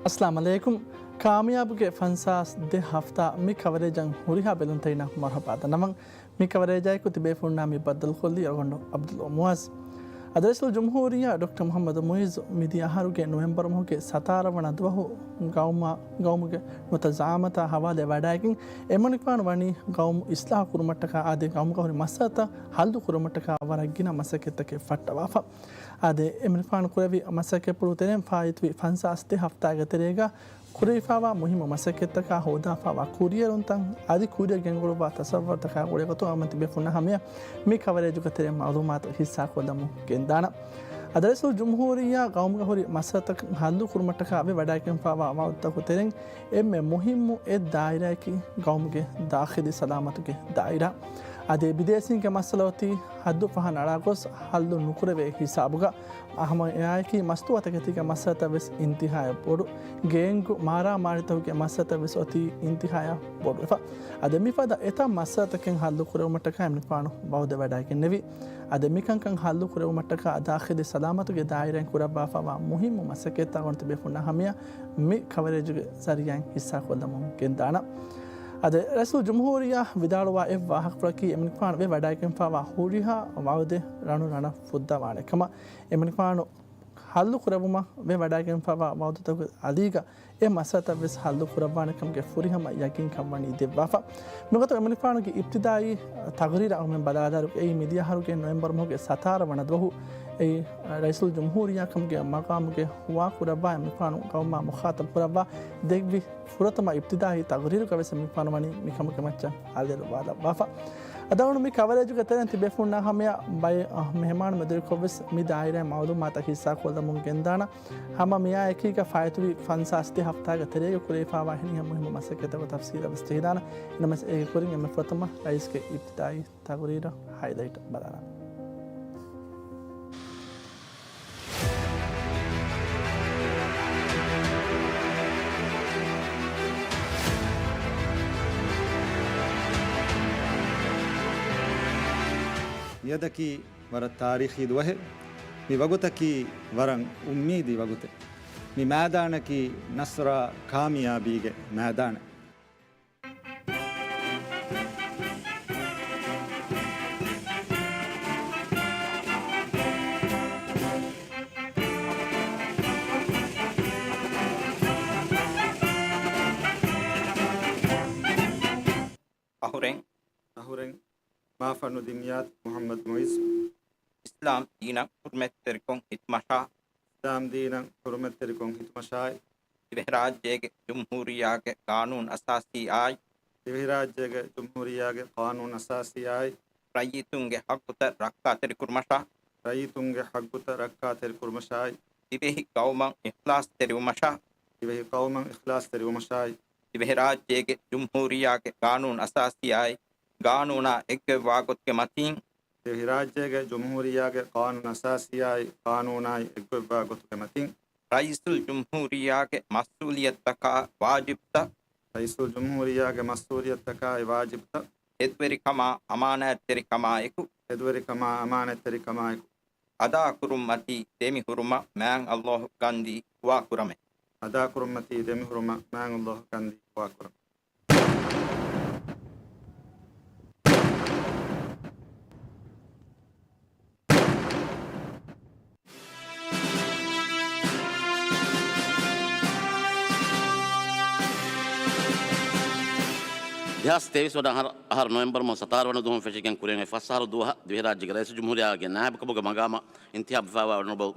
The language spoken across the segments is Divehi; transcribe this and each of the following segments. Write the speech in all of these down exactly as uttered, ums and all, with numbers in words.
އައްސަލާމު ޢަލައިކުމް. ކާމިޔާބުގެ ފަންސާސް ދެ ހަފްތާ މި ކަވަރޭޖަށް ހުރިހާ ބެލުންތެރިންނަށް މަރުޙަބާ ދަންނަވަން. މި ކަވަރޭޖާއެކު ތިބޭފުޅުންނާ މި ބައްދަލުކޮށްލީ އަޅުގަނޑު ޢަބްދުލް މުޢާޒް. އަދި ރައީސުލް ޖުމްހޫރިއްޔާ ޑޮކްޓަރ މުޙައްމަދު މުޢިއްޒު މިދިޔަ އަހަރުގެ ނޮވެމްބަރު މަހުގެ ސަތާރަ ވަނަ ދުވަހު ގައުމާ، ގައުމުގެ ނުތަޒާމަތާ ހަވާލުވެ ވަޑައިގެން އެމަނިކުފާނު ވަނީ ގައުމު އިސްލާހު ކުރުމަށްޓަކާ އާދެ، ގައުމުގަ ހުރި މައްސަލަތައް ހައްލު ކުރުމަށްޓަކާ ވަރަށް ގިނަ މަސައްކަތްތަކެއް ފައްޓަވާފަ. އާދެ، އެމަނިކުފާނު ކުރެއްވި މަސައްކަތްޕުޅު ތެރެއިން ފާއިތުވި ފަންސާސް ދެ ހަފްތާގެ ތެރޭގަ ކުރެވިފާވާ މުހިއްމު މަސައްކަތްތަކާ ހޯދާފާވާ ކުރިއެރުންތައް އަދި ކުރިއަށް ގެންގުޅުއްވާ ތަސައްވަރުތަކާ ގުޅޭގޮތުން އަޅުގަނޑު ތިބޭފުޅުންނާ ހަމަޔަށް މި ކަވަރޭޖުގެ ތެރެއިން މަޢުލޫމާތު ހިއްސާކޮށްލަމުން ގެންދާނަން. އަދި ރައީސުލް ޖުމްހޫރިއްޔާ ގައުމުގަ ހުރި މައްސަލަތައް ހައްލު ކުރުމަށްޓަކާ ވެވަޑައިގެންފާވާ ވަޢުދުތަކުގެ ތެރެއިން އެންމެ މުހިއްމު އެއް ދާއިރާއަކީ ގައުމުގެ ދާޚިލީ ސަލާމަތުގެ ދާއިރާ. އަދި ބިދޭސީންގެ މައްސަލަ އޮތީ ހައްދު ފަހަށް ނަޅާގޮސް ހައްލު ނުކުރެވޭ ހިސާބުގަ، ހަމައެއާއެކީ މަސްތުވާތަކެތީގެ މައްސަލަތައް ވެސް އިންތިހާޔަށް ބޮޑު، ގޭންގު މާރާމާރީތަކުގެ މައްސަލަތައް ވެސް އޮތީ އިންތިހާޔަށް ބޮޑުވެފަ. އަދި މިފަދަ އެތައް މައްސަލަތަކެއް ހައްލު ކުރެވުމަށްޓަކާ އެމަނިކުފާނު ވަޢުދެއް ވަޑައިގެންނެވި. އަދި މިކަންކަން ހައްލު ކުރެވުމަށްޓަކާ ދާޚިލީ ސަލާމަތުގެ ދާއިރާއިން ކުރައްވާފާވާ މުހިއްމު މަސައްކަތްތައް އަޅުގަނޑު ތިބޭފުޅުންނާ ހަމަޔަށް މި ކަވަރޭޖުގެ ޒަރީޢާއިން ހިއްސާކޮށްލަމުން ގެންދާނަން. އަދި ރައީސުލް ޖުމްހޫރިއްޔާ ވިދާޅުވާ އެއް ވާހަކަފުޅަކީ އެމަނިކުފާނު ވެވަޑައިގެންފާވާ ހުރިހާ ވަޢުދެއް ރަނު ރަނަށް ފުއްދަވާނެ ކަމަށް. އެމަނިކުފާނު ހައްލު ކުރެއްވުމަށް ވެވަޑައިގެންފާވާ ވަޢުދުތަކުގެ އަލީގަ އެ މައްސަލަތައް ވެސް ހައްލު ކުރައްވާނެ ކަމުގެ ފުރިހަމަ ޔަގީންކަން ވަނީ ދެއްވާފަ. މިގޮތަށް އެމަނިކުފާނުގެ އިބްތިދާއީ ތަގުރީރަށް އަހުމެން ބަލާލާއިރު، އެއީ މިދިޔަ އަހަރުގެ ނޮވެމްބަރު މަހުގެ ސަތާރަ ވަނަ ދުވަހު އެއީ ރައީސުލް ޖުމްހޫރިއްޔާ ކަމުގެ މަގާމުގެ ހުވާ ކުރައްވާ އެމަނިކުފާނު ގައުމާ މުޚާތަބު ކުރައްވާ ދެއްވި ފުރަތަމަ އިބްތިދާއީ ތަގުރީރުގަ ވެސް އެމަނިކުފާނު ވަނީ މިކަމުގެ މައްޗަށް އަލިއަޅުވާލައްވާފަ. އަދި އަޅުގަނޑު މި ކަވަރޭޖުގެ ތެރެއިން ތިބޭފުޅުންނާ ހަމަޔަށް ބައެއް، އަ، މެހެމާނު މެދުވެރިކޮށް ވެސް މި ދާއިރާއިން މަޢުލޫމާތު ހިއްސާކޮށްލަމުން ގެންދާނަން. ހަމަ މިއާ އެކީގަ ފާއިތުވި ފަންސާސް ދެ ހަފްތާގެ ތެރޭގަ ކުރެވިފާވާ ހިނިހެން މުހިއްމު މަސައްކަތްތަކުގެ ތަފްސީލަށް ވެސް ޖެހިދާނަން. އެނަމަވެސް އޭގެ ކުރިން އެންމެ ފުރަތަމަ ރައީސްގެ އިބްތިދާއީ ތަގުރީރު ހައިލައިޓް ބަލާނަން. މިއަދަކީ ވަރަށް ތާރީޚީ ދުވަހެއް. މި ވަގުތަކީ ވަރަށް އުއްމީދީ ވަގުތެއް. މި މައިދާނަކީ ނަޞްރާ ކާމިޔާބީގެ މައިދާނެއް. އަހުރެން. އަހުރެން. މާފަންނު ދިންޔާތު މުޙައްމަދު މުޢިއްޒު. އިސްލާމް ދީނަށް ހުރުމަތްތެރިކޮށް ހިތުމަށާ. އިސްލާމް ދީނަށް ހުރުމަތްތެރިކޮށް ހިތުމަށާއި. ދިވެހިރާއްޖޭގެ ޖުމްހޫރިއްޔާގެ ގާނޫނު އަސާސީއާއި. ދިވެހިރާއްޖޭގެ ޖުމްހޫރިއްޔާގެ ގާނޫނު އަސާސީއާއި. ރައްޔިތުންގެ ޙައްޤުތައް ރައްކާތެރިކުރުމަށާ. ރައްޔިތުންގެ ޙައްޤުތައް ރައްކާތެރިކުރުމަށާއި. ދިވެހި ޤައުމަށް އިޚްލާޞްތެރިވުމަށާ. ދިވެހި ޤައުމަށް އިޚްލާޞްތެރިވުމަށާއި. ދިވެހިރާއްޖޭގެ ޖުމްހޫރިއްޔާގެ ގާނޫނު އަސާސީއާއި ގާނޫނާ އެއްގޮތްވާ ގޮތުގެ މަތީން. ދިވެހިރާއްޖޭގެ ޖުމްހޫރިއްޔާގެ ގާނޫނު އަސާސީއާއި ގާނޫނާއި އެއްގޮތްވާ ގޮތުގެ މަތީން. ރައީސުލްޖުމްހޫރިއްޔާގެ މަސްއޫލިއްޔަތުތަކާ ވާޖިބުތައް. ރައީސުލްޖުމްހޫރިއްޔާގެ މަސްއޫލިއްޔަތުތަކާއި ވާޖިބުތައް. އެދުވެރިކަމާ އަމާނާތްތެރިކަމާއެކު. އެދުވެރިކަމާ އަމާނާތްތެރިކަމާއެކު. އަދާކުރުންމަތީ ދެމިހުރުމަށް މާތް ﷲ ކަންދީ ހުވާކުރަމޭ. އަދާކުރުންމަތީ ދެމިހުރުމަށް މާތް ﷲ ކަންދީ ހުވާކުރަމޭ. ދެހާސް ތޭވީސް ވަނަ އަހަރު، އަހަރު ނޮވެމްބަރު މަހު ސަތާރަ ވަނަ ދުވަހުން ފެށިގެން ކުރިއަށް އޮތް ފަސް އަހަރު ދުވަހަށް ދިވެހިރާއްޖޭގެ ރައީސުލްޖުމްހޫރިއްޔާގެ ނާއިބުކަމުގެ މަގާމަށް އިންތިހާބުވެފައިވާ އޮނަރަބަލް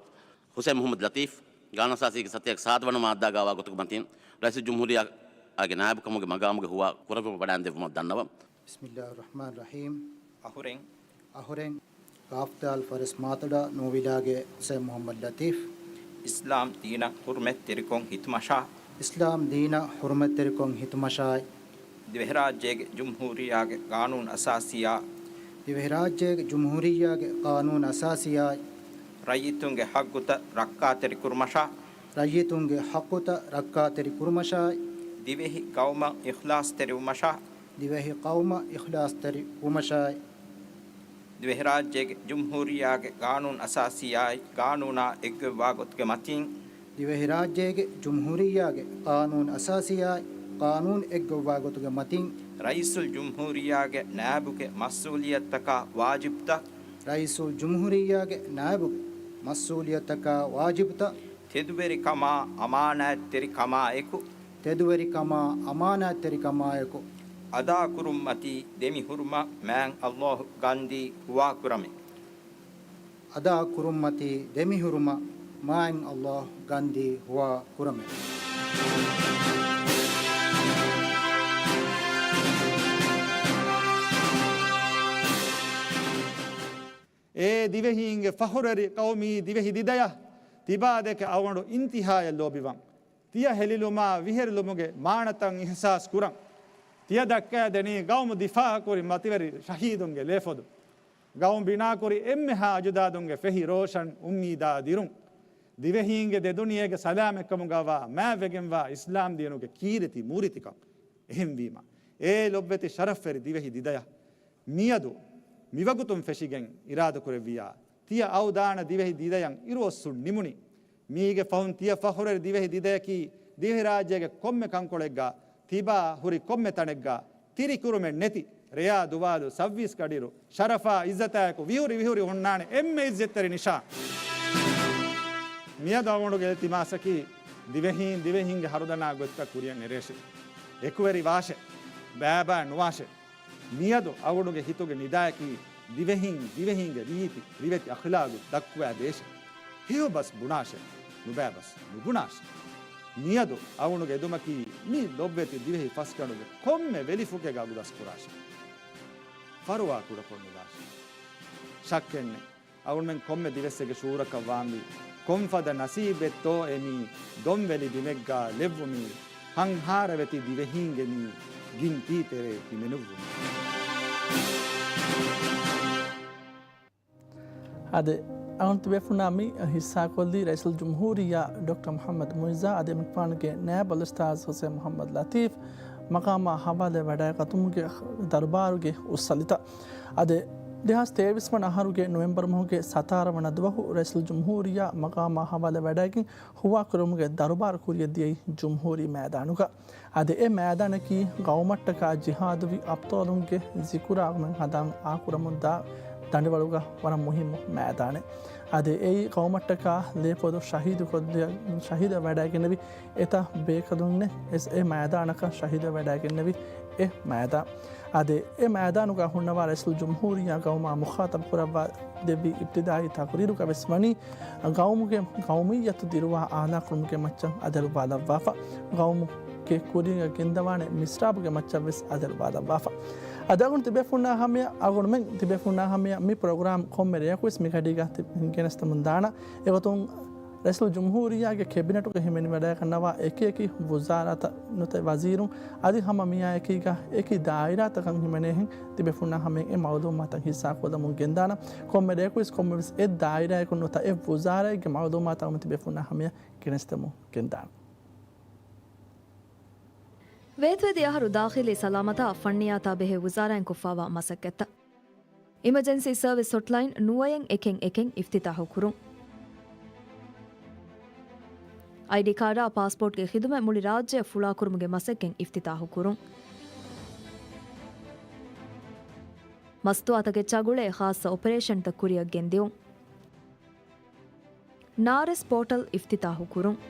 ހުސެން މުޙައްމަދު ލަތީފް، ގާނޫނުއަސާސީގެ ސަތޭކަ ސާދަ ވަނަ މާއްދާގައިވާ ގޮތުގެ މަތިން ރައީސުލްޖުމްހޫރިއްޔާގެ ނާއިބުކަމުގެ މަގާމުގެ ހުވާ ކުރައްވަމުން ވަޑައިންދެއްވުމަށް ދަންނަވަން. ބިސްމިއްލާހިއްރަޙްމާނިއްރަޙީމް. އަހުރެން. އަހުރެން. ގާފްދާލް ފަރެސް މާތޮޑާ ނޫވިލާގެ ހުސެން މުޙައްމަދު ލަތީފް. އިސްލާމް ދީނަށް ހުރުމަތްތެރިކޮށް ހިތުމަށާ. އިސްލާމް ދީނަށް ހުރުމަތްތެރިކޮށް ހިތުމަށާއި. ދިވެހިރާއްޖޭގެ ޖުމްހޫރިއްޔާގެ ގާނޫނު އަސާސީއާ. ދިވެހިރާއްޖޭގެ ޖުމްހޫރިއްޔާގެ ގާނޫނު އަސާސީއާއި. ރައްޔިތުންގެ ޙައްޤުތައް ރައްކާތެރިކުރުމަށާ. ރައްޔިތުންގެ ޙައްޤުތައް ރައްކާތެރިކުރުމަށާއި. ދިވެހި ޤައުމަށް އިޚްލާޞްތެރިވުމަށާ. ދިވެހި ޤައުމަށް އިޚްލާޞްތެރިވުމަށާއި. ދިވެހިރާއްޖޭގެ ޖުމްހޫރިއްޔާގެ ގާނޫނު އަސާސީއާއި ގާނޫނާ އެއްގޮތްވާ ގޮތުގެ މަތީން ދިވެހިރާއްޖޭގެ ޖުމްހޫރިއްޔާގެ ޤާނޫނު އަސާސީއާއި ޤާނޫނު އެއްގޮއްވާ ގޮތުގެ މަތިން، ރައީސުލްޖުމްހޫރިއްޔާގެ ނާއިބުގެ މަސްއޫލިއްޔަތުތަކާ ވާޖިބުތައް، ރައީސުލްޖުމްހޫރިއްޔާގެ ނާއިބުގެ މަސްއޫލިއްޔަތުތަކާ ވާޖިބުތައް، ތެދުވެރިކަމާ އަމާނާތްތެރިކަމާއެކު، ތެދުވެރިކަމާ އަމާނާތްތެރިކަމާއެކު، އަދާކުރުންމަތީ ދެމިހުރުމަށް މާތް ﷲ ގަންދީ ހުވާކުރަމޭ. އަދާކުރުންމަތީ ދެމިހުރުމަށް މާތް ﷲ ގަންދީ ހުވާ ކުރަމޭ. އޭ ދިވެހީންގެ ފަޚުރުވެރި ޤައުމީ ދިވެހި ދިދަޔަށް، ތިބާދެކެ އަޅުގަނޑު އިންތިހާޔަށް ލޯބިވަން. ތިޔަ ހެލިލުމާ ވިހެރިލުމުގެ މާނަތައް އިޙްސާސް ކުރަން. ތިޔަ ދައްކައިދެނީ ޤައުމު ދިފާޢުކުރި މަތިވެރި ޝަހީދުންގެ ލޭފޮދު. ގައުމު ބިނާކުރި އެންމެހާ އަޖުދާދުންގެ ފެހި ރޯޝަން އުއްމީދާ ދިރުން. ދިވެހީންގެ ދެދުނިޔޭގެ ސަލާމަތްކަމުގަވާ މާތްވެގެންވާ އިސްލާމް ދީނުގެ ކީރިތި މޫރިތިކަން. އެހެންވީމަ، އޭ ލޮބްވެތި ޝަރަފްވެރި ދިވެހި ދިދަޔަށް، މިއަދު މިވަގުތުން ފެށިގެން އިރާދަކުރެއްވިޔާ، ތިޔަ އައުދާނަ ދިވެހި ދިދަޔަށް އިރުއޮއްސުން ނިމުނީ. މީގެ ފަހުން ތިޔަ ފަޚުރުވެރި ދިވެހި ދިދަޔަކީ، ދިވެހިރާއްޖޭގެ ކޮންމެ ކަންކޮޅެއްގަ ތިބާ ހުރި ކޮންމެ ތަނެއްގަ ތިރިކުރުމެއް ނެތި، ރެޔާ ދުވާލު ސައްވީސް ގަޑިއިރު، ޝަރަފާ އިއްޒަތާއެކު ވިހުރި ވިހުރި ހުންނާނެ އެންމެ އިއްޒަތްތެރި ނިޝާން. މިއަދު އަޅުގަނޑުގެ އިލްތިމާސަކީ، ދިވެހީން ދިވެހީންގެ ހަރުދަނާ ގޮތްތައް ކުރިއަށް ނެރޭށެވެ. އެކުވެރި ވާށެ، ބައިބައި ނުވާށެ. މިއަދު އަޅުގަނޑުގެ ހިތުގެ ނިދާއަކީ، ދިވެހީން ދިވެހީންގެ ރީތި ރިވެތި އަޚްލާގު ދައްކުވާ ދޭށެ. ހެޔޮ ބަސް ބުނާށެ، ނުބައި ބަސް ނުބުނާށެ. މިއަދު އަޅުގަނޑުގެ އެދުމަކީ، މި ލޮބްވެތި ދިވެހި ފަސްގަނޑުގެ ކޮންމެ ވެލިފުކެއްގަ އަގުދަސްކުރާށެ. ފަރުވާ ކުޑަކޮށް ނުލާށެ. ޝައްކެއްނެތް. އަޅުގަނޑުމެން ކޮންމެ ދިވެއްސެއްގެ ޝުޢޫރަކަށް ވާންވީ، ކޮންފަދަ ނަސީބެއްތޯއޭ މި ދޮންވެލި ބިމެއްގަ ލެއްވުމީ، ހަންހާރަވެތި ދިވެހީންގެ މި ގިން ތީތެރޭ ހިމެނުއްވުމީ. އާދެ، އަޅުގަނޑު ތިބޭފުޅުންނާ މި ހިއްސާކޮށްލީ ރައީސުލްޖުމްހޫރިއްޔާ ޑޮކްޓަރ މުޙައްމަދު މުޢިއްޒާ އާދެ، އެމަނިކުފާނުގެ ނާއިބު އަލްއުސްތާޛު ޙުސައިން މުޙައްމަދު ލަތީފް މަޤާމާ ޙަވާލަވެވަޑައިގަތުމުގެ ދަރުބާރުގެ އުއްސަލިތައް. އާދެ، ދެހާސް ތޭވީސް ވަނަ އަހަރުގެ ނޮވެމްބަރު މަހުގެ ސަތާރަ ވަނަ ދުވަހު ރައީސުލްޖުމްހޫރިއްޔާ މަޤާމާ ޙަވާލަވެވަޑައިގެން ހުވާކުރުމުގެ ދަރުބާރު ކުރިއަށް ދިޔައީ ޖުމްހޫރީ މައިދާނުގަ. އަދި އެ މައިދާނަކީ ޤައުމަށްޓަކާ ޖިހާދުވި އަބްޠާލުންގެ ޒިކުރާ އަޅުގަނޑުމެން ހަނދާން އާކުރަމުންދާ ދަނޑިވަޅުގަ ވަރަށް މުހިއްމު މައިދާނެއް. އަދި އެއީ ޤައުމަށްޓަކާ ލޭފޮދު ޝަހީދު ކޮށްލި، ޝަހީދުވެވަޑައިގެންނެވި އެތައް ބޭކަލުންނެއް އެ މައިދާނަކަށް ޝަހީދުވެވަޑައިގެންނެވި އެ މައިދާން. އަދި އެ މައިދާނުގަ ހުންނަވާ ރައީސުލްޖުމްހޫރިއްޔާ ޤައުމާ މުޚާޠަބު ކުރައްވާ ދެއްވި އިބްތިދާއީ ތަޤުރީރުގަ ވެސް ވަނީ، ޤައުމުގެ ޤައުމިއްޔަތު ދިރުވާ އާލާކުރުމުގެ މައްޗަށް އަދިވަލާލައްވާފަ، ޤައުމުގެ ކުރިއަށް ގެންދަވާނެ މިސްރާބުގެ މައްޗަށް ވެސް އަދިވަލާލައްވާފަ. އަދި އަޅުގަނޑު ތިބޭފުންނާ ހަމަޔަށް، އަޅުގަނޑުމެން ތިބޭފުންނާ ހަމަޔަށް މި ޕްރޮގްރާމް ކޮންމެ ރެޔަކު ވެސް މި ގަޑީގަ ތި-، ގެނެސްދެމުން ދާނަ. އެގޮތުން ރައީސުލްޖުމްހޫރިއްޔާގެ ކެބިނެޓުގަ ހިމެނިވަޑައިގަންނަވާ އެކި އެކި ވުޒާރާތައް ނުވަތަ ވަޒީރުން އަދި ހަމަ މިއާ އެކީގަ އެކި ދާއިރާތަކަށް ހިމެނޭހެން ތިބޭފުންނާ ހަމަޔަށް އެ މައުލޫމާތަށް ހިއްސާކޮށްލަމުން ގެންދާނަ. ކޮންމެ ރެޔަކުވެސް ކޮންމެވެސް އެއް ދާއިރާއަކުން ނުވަތަ އެއް ވުޒާރާއެއްގެ މައުލޫމާތައް ތިބޭފުންނާ ހަމަޔަށް ގެނެސްދެމުން ގެންދާނަ. ވޭތުވެދިޔަ އަހަރު ދާޚިލީ ސަލާމަތާ ފަންނިޔާތާ ބެހޭ ވުޒާރާއިން ކޮށްފާވާ މަސައްކަތްތައް. އިމަޖެންސީ ސަރވިސް ހޮޓްލައިން ނުވައެއް އެކެއް އެކެއް އިފްތިތާޙު ކުރުން. އައިޑީ ކާޑާ ޕާސްޕޯޓްގެ ޚިދުމަތް މުޅި ރާއްޖެއަށް ފުޅާކުރުމުގެ މަސައްކަތް އިފްތިތާޙު ކުރުން. މަސްތުވާތަކެއްޗާ ގުޅޭ ޚާއްޞަ އޮޕަރޭޝަންތައް ކުރިއަށް ގެންދިއުން. ނާރެސް ޕޯޓަލް އިފްތިތާޙު ކުރުން.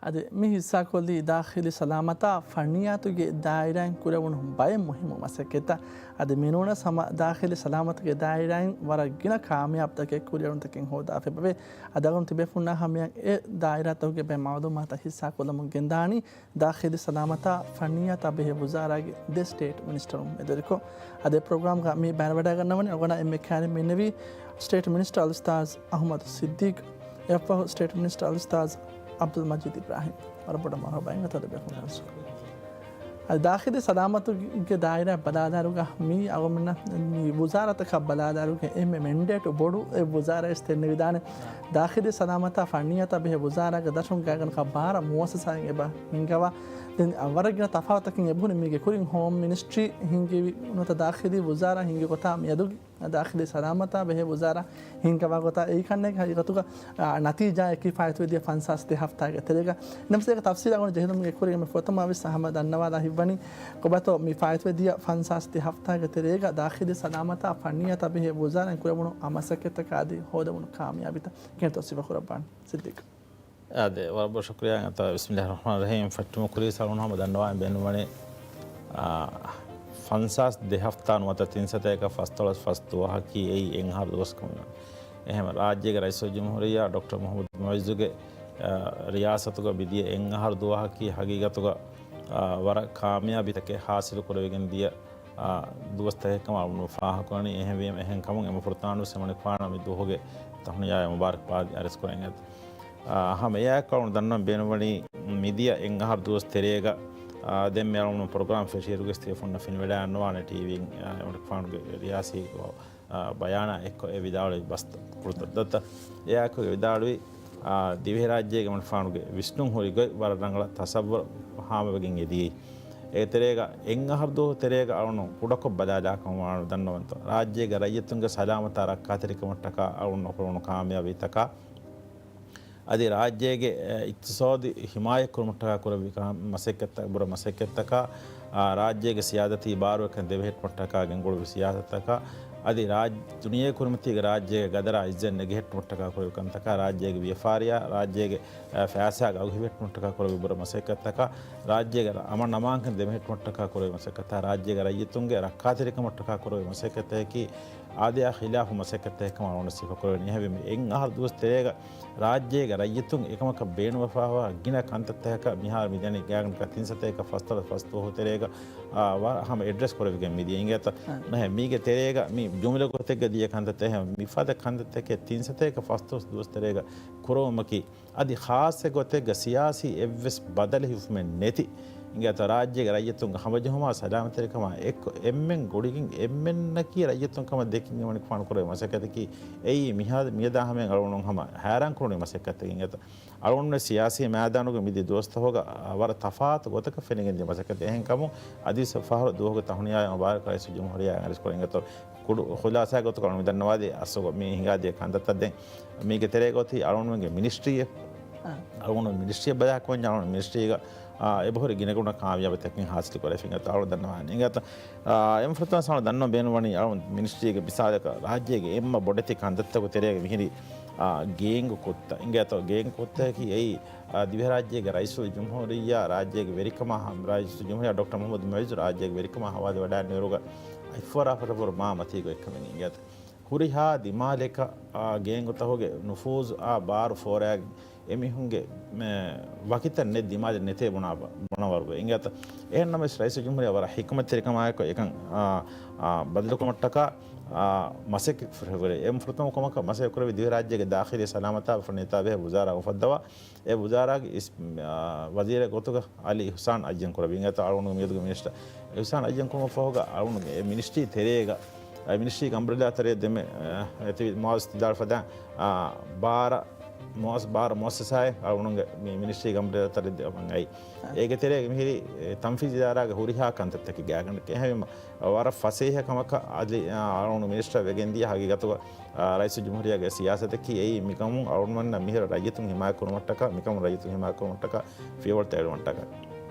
އަދި މި ހިއްސާކޮށްލީ ދާޚިލީ ސަލާމަތާ ފަންނިޔާތުގެ ދާއިރާއިން ކުރެވުނު ބައެއް މުހިއްމު މަސައްކަތްތައް. އަދި މިނޫނަސް ހަމަ ދާޚިލީ ސަލާމަތުގެ ދާއިރާއިން ވަރަށް ގިނަ ކާމިޔާބުތަކެއް ކުރިއެރުންތަކެއް ހޯދާފައިބަވޭ. އަދި އަޅުގަނޑު ތިބޭފުންނާ ހަމަޔަށް އެ ދާއިރާތަކުގެ ބައެއް މައުލޫމާތައް ހިއްސާކޮށްލަމުން ގެންދާނީ ދާޚިލީ ސަލާމަތާ ފަންނިޔާތާ ބެހޭ ވުޒާރާގެ ދެ ސްޓޭޓް މިނިސްޓަރުން މެދުވެރިކޮށް. އަދި ޕްރޮގްރާމްގަ މި ބައިވެވަޑައިގަންނަވަނީ އަޅުގަނޑާ އެންމެ ކައިރިން މިންނެވީ ސްޓޭޓް މިނިސްޓަރ އަލްއުސްތާޒް އަޙްމަދު ސިއްދީޤް، އެއަށްފަހު ސްޓޭޓް މިނިސްޓަރ އަލްއުސްތާޒް އަބްދުލް މަޖީދު އިބްރާހިމް. ވަރަށް ބޮޑަށް މަރުޙަބާ އިނގޭތޯ ދެބޭފުޅުންނަށް. ދާޚިލީ ސަލާމަތުގެ ދާއިރާ ބަލާލާރުގަ މީ އަޅުމެންނަށް މި ވުޒާރަތަކަށް ބަލާލާރުގެ އެންމެ މެންޑޭޓު ބޮޑު އެއް ވުޒާރައެއް ދެންނެވިދާނެ. ދާޚިލީ ސަލާމަތާ ފަންނިޔަތާ ބެހޭ ވުޒާރާގެ ދަށުން ގާތްގަނޑަކަށް ބާރަ މުއައްސަސާއިން އެބަ ހިންގަވާ. ދެން ވަރަށް ގިނަ ތަފާތުތަކެއް އެބުނި މީގެ ކުރިން ހޯމް މިނިސްޓްރީ ހިންގިވި ނުވަތަ ދާޚިލީ ވުޒާރާ ހިންގި ގޮތާ މިއަދުގެ ދާޚިލީ ސަލާމަތާ ބެހޭ ވުޒާރާ ހިންގަވާ ގޮތާ އެއީ ކަންނޭނގެ ހަގީގަތުގަ، އާ، ނަތީޖާއަކީ ފާއިތުވެދިޔަ ފަންސާސް ދެ ހަފްތާގެ ތެރޭގަ. އެނަމަސް އޭގެ ތަފްސީލާ ގުޅުން ޖެހިލުމުގެ ކުރިން އެންމެ ފުރަތަމަ ވެސް ހަމަ ދަންނަވާލާ ހިތްވަނީ، ކޮބާތޯ މި ފާއިތުވެދިޔަ ފަންސާސް ދެ ހަފްތާގެ ތެރޭގަ ދާޚިލީ ސަލާމަތާ ފަންނިޔަތާ ބެހޭ ވުޒާރާއިން ކުރެވުނު އާ މަސައްކަތްތަކާ އަދި ހޯދެވުނު ކާމިޔާބީތައް ގެން ތަފްސީލް ކުރައްވާނެ. ސިއްދީޤް. އާދެ، ވަރަށް ބޮޑަށް ޝުކުރިއްޔާ. އަތާ، ބިސްމިﷲ ރަޙްމާނި ރަޙީމް. ފެށުމުގެ ކުރީސް އަޅުގަނޑު ހަމަ ދަންނަވާ ބޭނުންވަނީ، އާ، ފަންސާސް ދެ ހަފްތާ ނުވަތަ ތިން ސަތޭކަ ފަސްދޮޅަސް ފަސް ދުވަހަކީ އެއީ އެއް އަހަރު ދުވަސް ކަމަށް. އެހެން ރާއްޖޭގެ ރައީސުލްޖުމްހޫރިއްޔާ ޑޮކްޓަރ މުޙައްމަދު މުޢިއްޒުގެ، އާ، ރިޔާސަތުގަ މިދިޔަ އެއް އަހަރު ދުވަހަކީ ހަގީގަތުގަ، އާ، ވަރަށް ކާމިޔާބީތަކެއް ހާސިލު ކުރެވިގެން ދިޔަ އާ، ދުވަސްތަކެއްކަމަށް އަޅުގަނޑު ފާހަގަކުރަނީ. އެހެންވީމަ، އެހެންކަމުން އެންމެ ފުރަތަމަ ވެސް އެމަނިކުފާނަށް މި ދުވަހުގެ ތަހުނިޔާއާ މުބާރަކްބާދީ އަރިސްކުރަން އެދެން. އާ، ހަމަ އެއާއެކު އަޅުގަނޑު ދަންނަވަން ބޭނުންވަނީ މިދިޔަ އެއް އަހަރު ދުވަސް ތެރޭގަ، އާ، ދެންމެ އަޅުގަނޑު ޕްރޮގްރާމް ފެށިއިރުގެ ތިޔަ ފުންނަ ފެނިވަޑައިގަންނަވާނެ ޓީވީން، އާ، އެމަނިކުފާނުގެ ރިޔާސީ އާ، ބަޔާނާ އެއްކޮށް އެ ވިދާޅުވި ބަސްތައް ކުޅުތައް ދައްތަ. އެއާއެކު ވިދާޅުވި، އާ، ދިވެހިރާއްޖޭގެ އެމަނިކުފާނުގެ ވިސްނުން ހުރި ގޮތް ވަރަށް ރަނގަޅަށް ތަސައްވަރު ހާމަވެގެން އެދިޔައީ. އޭގެ ތެރޭގަ އެއް އަހަރު ދުވަހު ތެރޭގަ އަޅުގަނޑު ކުޑަކޮށް ބަލާލާކަމަށް ވާނު ދަންނަވަންތޯ. ރާއްޖޭގެ ރައްޔިތުންގެ ސަލާމަތާ ރައްކާތެރިކަމަށްޓަކާ އަޅުގަނޑު ކުރެވުނު ކާމިޔާބީތަކާ، އަދި ރާއްޖޭގެ، އެ، އިޤްތިޞާދު ހިމާޔަތްކުރުމަށްޓަކާ ކުރެއްވި ކާ-، މަސައްކަތްތައް، ބުރަ މަސައްކަތްތަކާ، އާ، ރާއްޖޭގެ ސިޔާސަތީ ބާރުވެރިކަން ދެބެހެއްޓުމަށްޓަކާ ގެންގުޅުއްވި ސިޔާސަތަކާ، އަދި ރާއް-، ދުނިޔޭ ކުރިމަތީގެ ރާއްޖޭގެ ގަދަރާ އިއްޒަތް ނެގެހެއްޓުމަށްޓަކާ ކުރެއްވި ކަންތަކާ، ރާއްޖޭގެ ވިޔަފާރިއާ، ރާއްޖޭގެ، އާ، ފައިސާ ގައުހިވެއްޓުމަށްޓަކާ ކުރެއްވި ބުރަ މަސައްކަތްތަކާ، ރާއްޖޭގެ އަމަން އަމާންކަން ދެމެހެއްޓުމަށްޓަކާ ކުރެއްވި މަސައްކަތާ، ރާއްޖޭގެ ރައްޔިތުންގެ ރައްކާތެރިކަމަށްޓަކާ ކުރެއްވި މަސައްކަތަކީ، އާދަޔާ ޚިލާފު މަސައްކަތެއް ކަމަށް އަޅުގަނޑު ސިފަކުރެވެނީ. އެހެންވީމަ، އެއް އަހަރު ދުވަސް ތެރޭގަ ރާއްޖޭގެ ރައްޔިތުން އެކަމަކަށް ބޭނުންވެފަވާ ގިނަ ކަންތައްތަކަކަށް މިހާރު މިދަނީ ގާތްގަނޑަކަށް ތިން ސަތޭކަ ފަސްދޮޅަސް ފަސް ދުވަހު ތެރޭގަ، އާ، ވަ-، ހަމަ އެޑްރެސް ކުރެވިގެން މިދިޔަ އިނގޭތަ. އާ. މި-، މީގެ ތެރޭގަ މި ޖުމުލަ ގޮތެއްގަ ދިޔަ ކަންތައްތައް، އެހެން މިފަދަ ކަންތައްތަކެއް ތިން ސަތޭކަ ފަސްދޮޅަސް ދުވަސް ތެރޭގަ ކުރެވުމަކީ، އަދި ޚާއްޞަ ގޮތެއްގަ ސިޔާސީ އެއްވެސް ބަދަލެއް ހިފުމެއް ނެތި އިނގޭތޯ، ރާއްޖޭގެ ރައްޔިތުންގެ ހަމަޖެހުމާ ސަލާމަތްތެރިކަމާ އެއްކޮށް އެންމެން ގުޅިގެން އެންމެންނަކީ ރައްޔިތުން ކަމަށް ދެކި މިއުޅެނީ ކުރެވޭ މަސައްކަތަކީ އެއީ މިހާ-، މިއަދާ ހަމައިން އަޅުގަނޑު ހަމަ ހައިރާން ކުރުނީ މަސައްކަތެއް އިނގޭތޯ. އަޅުގަނޑު ސިޔާސީ މައިދާނުގެ މިދިޔަ ދުވަސްތަކުގަ ވަރަށް ތަފާތު ގޮތަކަށް ފެނިގެން ދިޔަ މަސައްކަތެއް. އެހެންކަމުން އަދި ފަހަރު ދުވަހުގެ ތަހުނިޔާއާ މުބާރަކް ރައީސުލްޖުމްހޫރިއްޔާ އަރިސްކުރަން އިނގޭތޯ. ކުޑަ ޚުލާސާ ގޮތަކަށް އަޅުގަނޑު މި ދަންނަވާލީ އަސްލުގަ މި ހިނގާދިޔަ ކަންތައްތައް. ދެން މީގެ ތެރޭގަ އޮތީ އަޅުގަނޑުމެންގެ މިނިސްޓްރީއެއް. އަޅުގަނޑު މިނިސްޓްރީއަށް ބަލާކަމަށް އަޅުގަނޑު މިނިސްޓްރީގަ، އާ، އެބަހުރި ގިނަގުނަ ކާމިޔާބީތަކެއް ހާސިލު ކުރެފިނގަތ އަޅުގަނޑު ދަންނަވާނެ. އިނގޭތަ، އާ، އެންމެ ފުރަތަމަ އަޅުގަނޑު ދަންނަވަން ބޭނުންވަނީ އަޅުގަނޑު މިނިސްޓްރީގެ މިސާލަކަށް ރާއްޖޭގެ އެންމެ ބޮޑެތި ކަންތައްތަކުގެ ތެރޭގަ މިހިރީ، އާ، ގޭންގު ކުށްތައް. އިނގޭތޯ ގޭންގު ކުށްތަކަކީ އެއީ، އާ، ދިވެހިރާއްޖޭގެ ރައީސުލްޖުމްހޫރިއްޔާ ރާއްޖޭގެ ވެރިކަމާ ހަ-، ރައީސުލްޖުމްހޫރިއްޔާ ޑޮކްޓަރ މުޙައްމަދު މުޢިއްޒު ރާއްޖޭގެ ވެރިކަމާ ހަވާލުވެވަޑައިގެންނެވިއިރުގަ އަތްފަރާފަރަށްވުރެ މާ މަތީގޮތް ކަމެއް އިނގޭތަ. ހުރިހާ ދިމާލަކަށް، އާ، ގޭންގުތަކުގެ ނުފޫޒު އާ ބާރު ފޯރާގެން އެމީހުންގެ، މެ، ވަކިތައް ނެތް ދިމާލެއް ނެތޭ ބުނާ ބަ-، ބުނަވަރުގަ އިނގޭތަ. އެހެންނަމަވެސް ރައީސުލްޖުމްހޫރިއްޔާ ވަރަށް ޙިކުމަތްތެރިކަމާއެކު އެކަން، އާ، އާ، ބަދަލުކުރުމަށްޓަކާ، އާ، މަސައްކަތް ކުރެވި. އެންމެ ފުރަތަމަ ކަމަކަށް މަސައްކަތް ކުރެވި ދިވެހިރާއްޖޭގެ ދާޚިލީ ސަލާމަތާ ފަންނިޔަތާ ބެހޭ ވުޒާރާ އުފައްދަވާ، އެ ވުޒާރާގެ އިސް-، އާ، ވަޒީރެއް ގޮތުގަ އަލީ އިޙްސާން އައްޔަން ކުރެވި. އިނގޭތަ އަޅުގަނޑުގެ މިއަދުގެ މިނިސްޓަރ އިޙްސާން އައްޔަން ކުރުމަށްފަހުގަ އަޅުގަނޑުގެ އެ މިނިސްޓްރީ ތެރޭގަ، އެ މިނިސްޓްރީގެ އަމްބްރެލާ ތެރޭ ދެމެ، އެ، އެތި މުއައްސަސާތައް ދާ ފަދަ، އާ، ބާރަ މުއައްސަ-، ބާރަ މުއައްސަސާއެއް އަޅުގަނޑުގެ މި މިނިސްޓްރީގެ އަމްބްރެލާ ތެރޭ ދެމެ އައި. އާ. އޭގެ ތެރޭގަ މިހިރީ، އެ، ތަންފީޒީ އިދާރާގެ ހުރިހާ ކަންތައްތަކެއް ގާތްގަނޑަކަށް. އެހެންވީމަ، ވަރަށް ފަސޭހަ ކަމަކަށް އަލީ، އާ، އަޅުގަނޑު މިނިސްޓަރ ވެގެންދިޔަ ހަގީގަތުގަ، އާ، ރައީސުލްޖުމްހޫރިއްޔާގެ ސިޔާސަތަކީ އެއީ މިކަމުން އަޅުގަނޑުމެންނަށް މިހިރަ ރައްޔިތުން ހިމާޔަތް ކުރުމަށްޓަކާ، މިކަމުން ރައްޔިތުން ހިމާޔަތް ކުރުމަށްޓަކާ، ފިޔަވަޅުތައް އެޅުމަށްޓަކާ.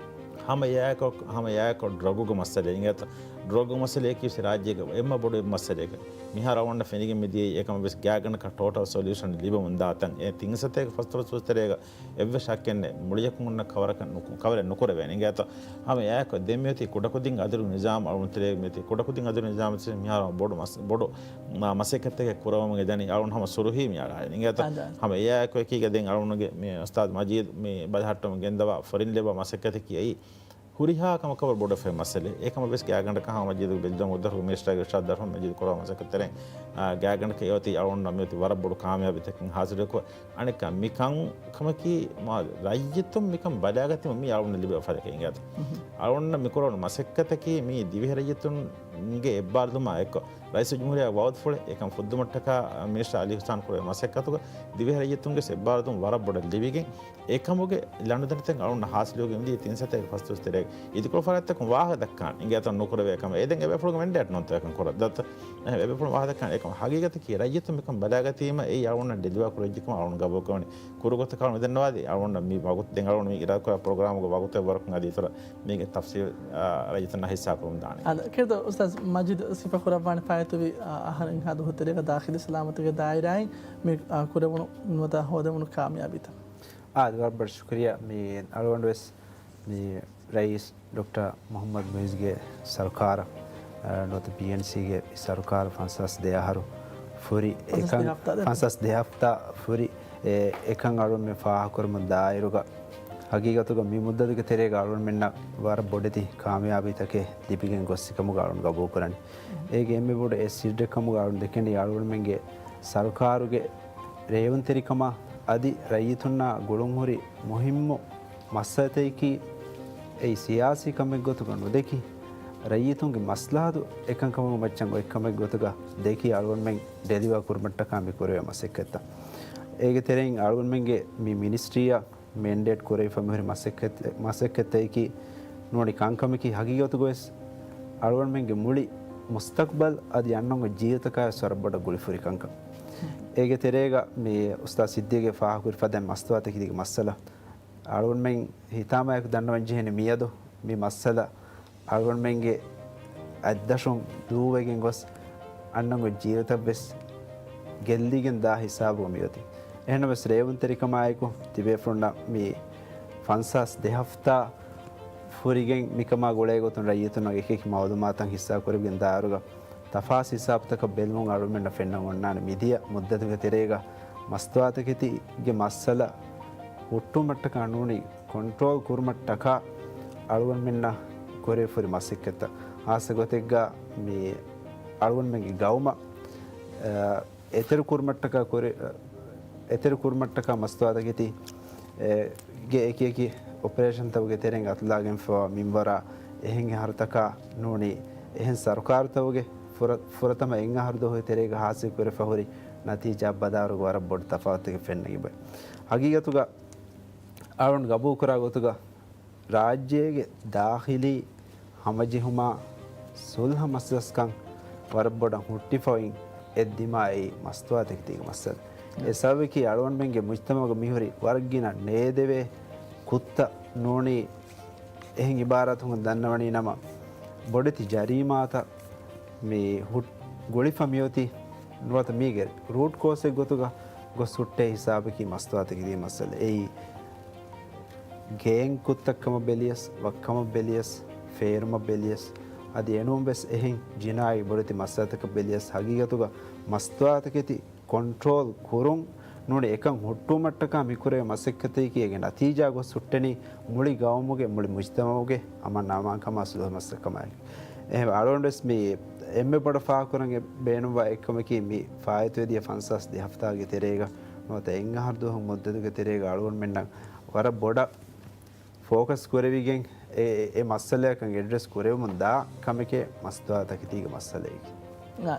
ހަމަ އެއާއެކު، ހަމަ އެއާއެކު ޑްރަގުގެ މައްސަލަ އިނގޭތަ؟ ޑްރަގުގެ މައްސަލައަކީ ވެސް ރާއްޖޭގެ އެންމެ ބޮޑު މައްސަލައެއް. މިހާރު އަޅުގަނޑަށް ފެނިގެން މިދިޔައީ އެކަމަށް ވެސް ގާތްގަނޑަކަށް ޓޯޓަލް ސޮލިއުޝަން ލިބެމުން ދާތަން. އެ ތިން ސަތޭކަ ފަސްދޮޅަސް ދުވަސް ތެރޭގަ އެއްވެސް ޝައްކެއް ނެތް. މުޅިއަކުން އޮންނަ ކަވަރަކަށް ނުކު-، ކަވަރެއް ނުކުރެވޭނެ. އިނގޭތޯ؟ ހަމަ އެއާއެކު ދެން މިއޮތީ ކުޑަކުދިން އަދުރު ނިޒާމް އަޅުގަނޑު ތެރޭގަ މިއޮތީ ކުޑަކުދިން އަދުރު ނިޒާމް މިހާރު ބޮޑު މަސް-، ބޮޑު، މަ-، މަސައްކަތެއް ކުރަވަމުން އެދަނީ. އަޅުގަނޑު ހަމަ ސުރުހީ މި އަޅާ. އިނގޭތޯ؟ އަދާ. ހަމަ އެއާއެކު އެކީގަ ދެން އަޅުގަނޑުގެ މި އުސްތާޛު މަޖީދު މި ބަލަހައްޓަމުން ގެންދަވާ ފޮރިން ލޭބާ މަސައްކަތަކީ އެއީ ހުރިހާ ކަމަކަށް ވަރަށް ބޮޑު އެފެކްޓް މައްސަލައެއް. އެކަމަށް ވެސް ގާތްގަނޑަކަށް ހަމަ މަޖީދު ބެލިދޫ މުދައްރަސް މިނިސްޓަރ އިރްޝާދު ދަރުމަން މަޖީދު ކުރާ މަސައްކަތް ތެރެއިން، އާ، ގާތްގަނޑަކަށް އެއޮތީ އަޅުގަނޑަށް މިއޮތީ ވަރަށް ބޮޑު ކާމިޔާބީތަކެއް ހާސިލުކޮށް، އަނެއްކާ މިކަން ކަމަކީ މާ ރައްޔިތުން މިކަން ބަލާގަތީމަ މީ އަޅުގަނޑަށް ލިބޭ އޮފަރެކޭ އިނގޭތަ. އަޅުގަނޑަށް މިކުރެވުނު މަސައްކަތަކީ މީ ދިވެހި ރައްޔިތުންގެ އެއްބާރުލުމާ އެއްކޮށް، ރައީސުލްޖުމްހޫރިއްޔާގެ ވައުދުފުޅެއް އެކަން ފުއްދުމަށްޓަކާ މިނިސްޓަރ އަލީ ހުސައިން ކުރެވޭ މަސައްކަތުގަ ދިވެހި ރައްޔިތުންގެ އެއްބާރުލުމް ވަރަށް ބޮޑަށް ލިބިގެން، އެކަމުގެ ލަނޑުދަނޑިތައް އަޅުގަނޑަށް ހާސިލުވެގެން މިދިޔަ ތިން ސަތޭކަ ފަސްދޮޅަސް ތެރޭގަ. އިދިކޮޅު ފަރާތްތަކުން ވާހަކަ ދައްކާނެ އިނގޭތަ ނުކުރެވޭ ކަމަށް. އެ ދެން އެބޭފުޅުންގެ މެންޑޭޓް ނޫންތޯ އެކަން ކުރަން. ދައްތަ އެ އެބޭފުޅުން ވާހަކަ ދައްކާނެ އެކަމަށް. ހަގީގަތަކީ ރައްޔިތުން މިކަން ބަލާގަތީމަ އެއީ އަޅުގަނޑަށް ޑެލިވާ ކުރެވިއްޖެ ކަމަށް އަޅުގަނޑު ގަބޫލުކުރަނީ. ކުރު ގޮތަކަށް އަޅުގަނޑު ދެންނަވާލީ އަޅުގަނޑަށް މި ވަގުތު، ދެން އަޅުގަނޑު މި އިރާދަކުރާ ޕްރޮގްރާމުގެ ވަގުތެއް ވަރަކުން އަދި އިތުރަށް މީގެ ތަފްސީލް، އާ، ރައްޔިތުންނަށް ހިއްސާ ކުރަމުން ދާނެ. އާދެ، ކިރިތި އުސްތާޒް މަޖީދު ސިފަކުރައްވާނެ ފާއިތުވި، އާ، އަހަރެންހާ ދުވަހު ތެރޭގަ ދާޚިލީ ސަލާމަތުގެ ދާއިރާއިން މި، އާ، ކުރެވުނު ނުވަތަ ހޯދެވުނު ކާމިޔާބީތައް. އާދެ، ވަރަށް ބޮޑަށް ޝުކުރިއްޔާ. މި އަޅުގަނޑު ވެސް މި ރައީސް ޑޮކްޓަރ މުޙައްމަދު މުޢިއްޒުގެ ސަރުކާރަށް، އާ، ނުވަތަ ޕީއެންސީގެ ސަރުކާރަށް ފަންސާސް ދެ އަހަރު ފުރި ފަންސާސް އެކަން، ދެ ހަފްތާ ދެން. ފަންސާސް ދެ ހަފްތާ ފުރި، އެ، އެކަން އަޅުގަނޑުމެން ފާހަގަކުރަމުން ދާއިރުގަ، ހަގީގަތުގަ މި މުއްދަތުގެ ތެރޭގަ އަޅުގަނޑުމެންނަށް ވަރަށް ބޮޑެތި ކާމިޔާބީތަކެއް ލިބިގެން ގޮއްސިކަމުގަ އަޅުގަނޑު ގަބޫލުކުރަނީ. އޭގެ އެންމެ ބޮޑު އެއް ސިއްރެއް ކަމުގަ އަޅުގަނޑު ދެކެނީ އަޅުގަނޑުމެންގެ ސަރުކާރުގެ ރޭވުންތެރިކަމާ އަދި ރައްޔިތުންނާ ގުޅުންހުރި މުހިއްމު މައްސަލަތަކަކީ އެއީ ސިޔާސީ ކަމެއް ގޮތުގަ ނުދެކި، ރައްޔިތުންގެ މަސްލަހަތު އެކަންކަމުގެ މައްޗަށް އޮތް ކަމެއް ގޮތުގަ ދެކި އަޅުގަނޑުމެން ޑެލިވާ ކުރުމަށްޓަކާ މި ކުރެވޭ މަސައްކަތްތައް. އޭގެ ތެރެއިން އަޅުގަނޑުމެންގެ މި މިނިސްޓްރީއަށް މެންޑޭޓް ކުރެވިފަ މިހުރި މަސައްކަތް، މަސައްކަތްތަކަކީ ނޫނީ ކަންކަމަކީ ހަގީގަތުގަވެސް އަޅުގަނޑުމެންގެ މުޅި މުސްތަޤްބަލް އަދި އަންނަންގެ ޖީވަތަކާވެސް ވަރަށް ބޮޑަށް ގުޅިފުރި ކަންކަން. އޭގެ ތެރޭގަ މި އުސްތާޛު ސިއްދީގެ ފާހަގަކުރި ފަދައިން މަސްތުވާތަކެތީގެ މައްސަލަ އަޅުގަނޑުމެން ހިތާމަޔަކު ދަންނަވަން ޖެހެނީ މިއަދު މި މައްސަލަ އަޅުގަނޑުމެންގެ އަތްދަށުން ދޫވެގެން ގޮސް، އަންނަންގެ ޖީވަތައްވެސް ގެއްލިގެން ދާ ހިސާބުގަ މިއޮތީ. އެހެންނަމަވެސް ރޭވުންތެރިކަމާއެކު ތިބޭފުޅުންނަށް މި ފަންސާސް ދެ ހަފްތާ ފުރިގެން މިކަމާ ގުޅޭގޮތުން ރައްޔިތުންނަށް އެކިއެކި މައުލޫމާތުތައް ހިއްސާކުރެވިގެން ދާއިރުގަ ތަފާސް ހިސާބުތަކަށް ބެލުމުން އަޅުގަނޑުމެންނަށް ފެންނަން އޮންނާނެ މިދިޔަ މުއްދަތުގެ ތެރޭގަ މަސްތުވާތަކެތީގެ މައްސަލަ ހުއްޓުވުމަށްޓަކާ ނޫނީ ކޮންޓްރޯލް ކުރުމަށްޓަކާ އަޅުގަނޑުމެންނަށް ކުރެވިފަހުރި މަސައްކަތްތައް. ހާއްސަ ގޮތެއްގަ މި އަޅުގަނޑުމެންގެ ގައުމަށް، އަ، އެތެރެ ކުރުމަށްޓަކާ ކުރެ-، އެތެރެ ކުރުމަށްޓަކާ މަސްތުވާތަކެތީ، އެ، ގެ އެކިއެކި އޮޕަރޭޝަންތަކުގެ ތެރެއިން އަތުލާގެންފަވާ މިންވަރާ އެހެން އަހަރުތަކާ ނޫނީ އެހެން ސަރުކާރުތަކުގެ ފުރަ-، ފުރަތަމަ އެއް އަހަރު ދުވަހުގެ ތެރޭގަ ހާސިލް ކުރެވިފަހުރި ނަތީޖާ ބަލާއިރުގަ ވަރަށް ބޮޑު ތަފާތުތަކެއް ފެންނަން އެބަ. ހަގީގަތުގަ އަޅުގަނޑު ގަބޫލުކުރާ ގޮތުގަ ރާއްޖޭގެ ދާޚިލީ ހަމަޖެހުމާ ސުލްހަ މަސައްކަތް ވަރަށް ބޮޑަށް ހުއްޓިފައި އޮތް ދިމާއި މަސްތުވާތަކެތީގެ މައްސަލަ. އެ ސަބަބަކީ އަޅުގަނޑުމެންގެ މުޖްތަމަޢުގަ މިހުރި ވަރަށް ގިނަ ނޭދެވޭ ކުށްތައް ނޫނީ އެހެން އިބާރާތުން ދަންނަވަނީ ނަމަ ބޮޑެތި ޖަރީމާތައް މި ހުއް-، ގުޅިފަ މިއޮތީ ނުވަތަ މީގެ ރޫޓް ކޯސްއެއް ގޮތުގަ ގޮސް ހުއްޓޭ ހިސާބަކީ މަސްތުވާތަކެތީގެ މައްސަލަ. އެއީ ގޭންގް ކުށްތައް ކަމަށް ބެލިޔަސް، ވައްކަމަށް ބެލިޔަސް، ފޭރުމަށް ބެލިޔަސް، އަދި އެނޫން ވެސް އެހެން ޖިނާއީ ބޮޑެތި މައްސަލަތަކަށް ބެލިޔަސް، ހަގީގަތުގަ މަސްތުވާތަކެތި ކޮންޓްރޯލް ކުރުން ނޫނީ އެކަން ހުއްޓުވުމަށްޓަކާ މިކުރެވޭ މަސައްކަތަކީ އޭގެ ނަތީޖާ ގޮސް ހުއްޓެނީ މުޅި ގައުމުގެ، މުޅި މުޖްތަމަޢުގެ އަމާން އަމާންކަމާ ސުލްހަ މަސައްކަތް ކަމާއެކީ. އެހެން އަޅުގަނޑުވެސް މި އެންމެ ބޮޑަށް ފާހަގަކުރަން ބޭނުންވާ އެއްކަމަކީ މި ފާއިތުވެދިޔަ ފަންސާސް ދެ ހަފްތާގެ ތެރޭގަ ނުވަތަ އެއް އަހަރު ދުވަހު މުއްދަތުގެ ތެރޭގަ އަޅުގަނޑުމެންނަށް ވަރަށް ބޮޑަށް ފޯކަސް ކުރެވިގެން އެ، އެ، އެ މައްސަލަޔަކަށް އެޑްރެސް ކުރެވެމުން ދާ ކަމެކޭ މަސްތުވާތަކެތީގެ މައްސަލައެކީ. އާ،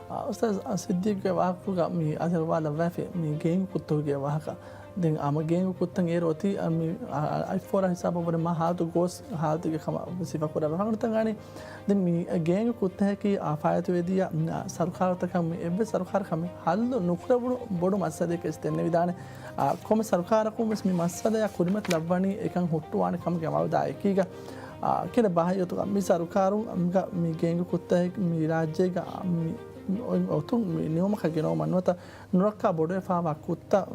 އާ، އުސްތާޛް ސިއްދީޤްގެ ވާހަކަގަ މި އަދި ވާލައްވާފި މި ގޭންގް ކުށްތަކުގެ ވާހަކަ. ދެން އާ، މި ގޭންގް ކުށްތައް އޭރު އޮތީ، އާ، މި، އާ، އައިފޯރާ ހިސާބަށް ވުރެ މާ ހާލަތު ގޯސް ހާލަތުގެ ކަމަށް ސިފަކުރާ ވާހަކަ ގަނޑުތައް ގާނީ. ދެން މި ގޭންގް ކުށްތަކަކީ އާ ފާއިތުވެދިޔަ، އާ، ސަރުކާރުތަކަށް މި އެއްވެސް ސަރުކާރަކަށް މި ހައްލު ނުކުރެވުނު ބޮޑު މައްސަލައެކޭ ދެންނެވިދާނެ. އާ، ކޮންމެ ސަރުކާރަކުން ވެސް މި މައްސަލަޔާ ކުރިމަތިލައްވަނީ އެކަން ހުއްޓުވާނެ ކަމުގެ އަމަލުދާ އެކީގަ. އާ، ކިހިނެއް ބާހައްޔަތުގަ މި ސަރުކާރުން މި ގޭންގް ކުށްތަކެއް މި ރާއްޖޭގަ މި އޮތުން މި ނިމުމަކަށް ގެނައުމަށް ނުވަތަ ނުރައްކާ ބޮޑުވެފަވާ ކުށްތައް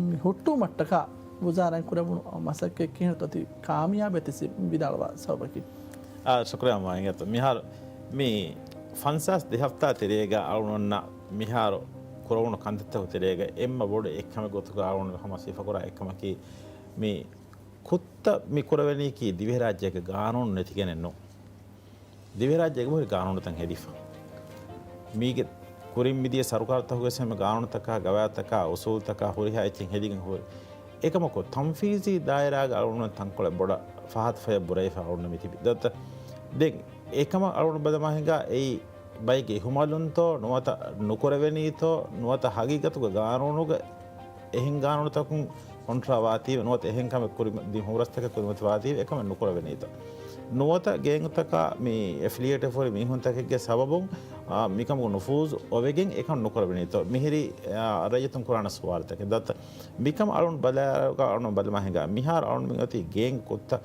މި ހުއްޓުވުމަށްޓަކާ ވުޒާރާއިން ކުރެވުނު މަސައްކަތް ކިހިނެއްތޯ ތި ކާމިޔާބެއް ތި ވިދާޅުވާ ސަބަބަކީ؟ އާ، ޝުކުރިއްޔާ މާ އިނގޭތޯ. މިހާރު މި ފަންސާސް ދެ ހަފްތާ ތެރޭގަ އަޅުގަނޑުންނަށް މިހާރު ކުރެވުނު ކަންތައްތަކުގެ ތެރޭގަ އެންމެ ބޮޑު އެއްކަމެއް ގޮތުގަ އަޅުގަނޑު ހަމަ ސިފަކުރާ އެއްކަމަކީ މި ކުށްތައް މި ކުރެވެނީކީ ދިވެހިރާއްޖޭގެ ގާނޫނު ނެތިގެނެއް ނޫން. ދިވެހިރާއްޖޭގެ އެބަހުރި ގާނޫނުތައް ހެދިފަ. މީގެ ކުރިން މިދިޔަ ސަރުކާރުތަކުގެ ހަމަ ގާނޫނުތަކާ، ގަވާއިދުތަކާ، އުސޫލުތަކާ ހުރިހާ އެއްޗެއް ހެދިގެން ހުރި. އެކަމަކު ތަންފީޒީ ދާއިރާގެ އަޅުގަނޑު ތަންކޮޅެއް ބޮޑަށް ފަހަތު ފަޔަށް ބުރައިފަ އަޅުގަނޑު މިތިބި. ދައްތަ ދެން އެކަމަށް އަޅުގަނޑު ބަލަމާ ހިނގާ އެއީ ބައެއްގެ އިހުމާލުންތޯ ނުވަތަ ނުކުރެވެނީތޯ ނުވަތަ ހަގީގަތުގަ ގާނޫނުގަ އެހެން ގާނޫނުތަކުން ކޮންޓްރާ ވާތީވެ ނުވަތަ އެހެން ކަމެއް ކުރި-، ދި-، ހުރަސްތަކެއް ކުރިމަތިވާތީވެ އެކަމެއް ނުކުރެވެނީތޯ. ނުވަތަ ގޭންގުތަކާ މި އެފިލިއޭޓެޑް ހުރި މީހުންތަކެއްގެ ސަބަބުން، އާ، މިކަމުގަ ނުފޫޒު އޮވެގެން އެކަން ނުކުރެވެނީތޯ. މިހިރީ، އާ، ރައްޔިތުން ކުރާނެ ސުވާލުތަކެއް. ދައްތަ މިކަމަށް އަޅުން ބަލާ-، އަޅުން ބަލަމާ ހިނގާ މިހާރު އަޅުން މި އޮތީ ގޭންގް ކުށްތައް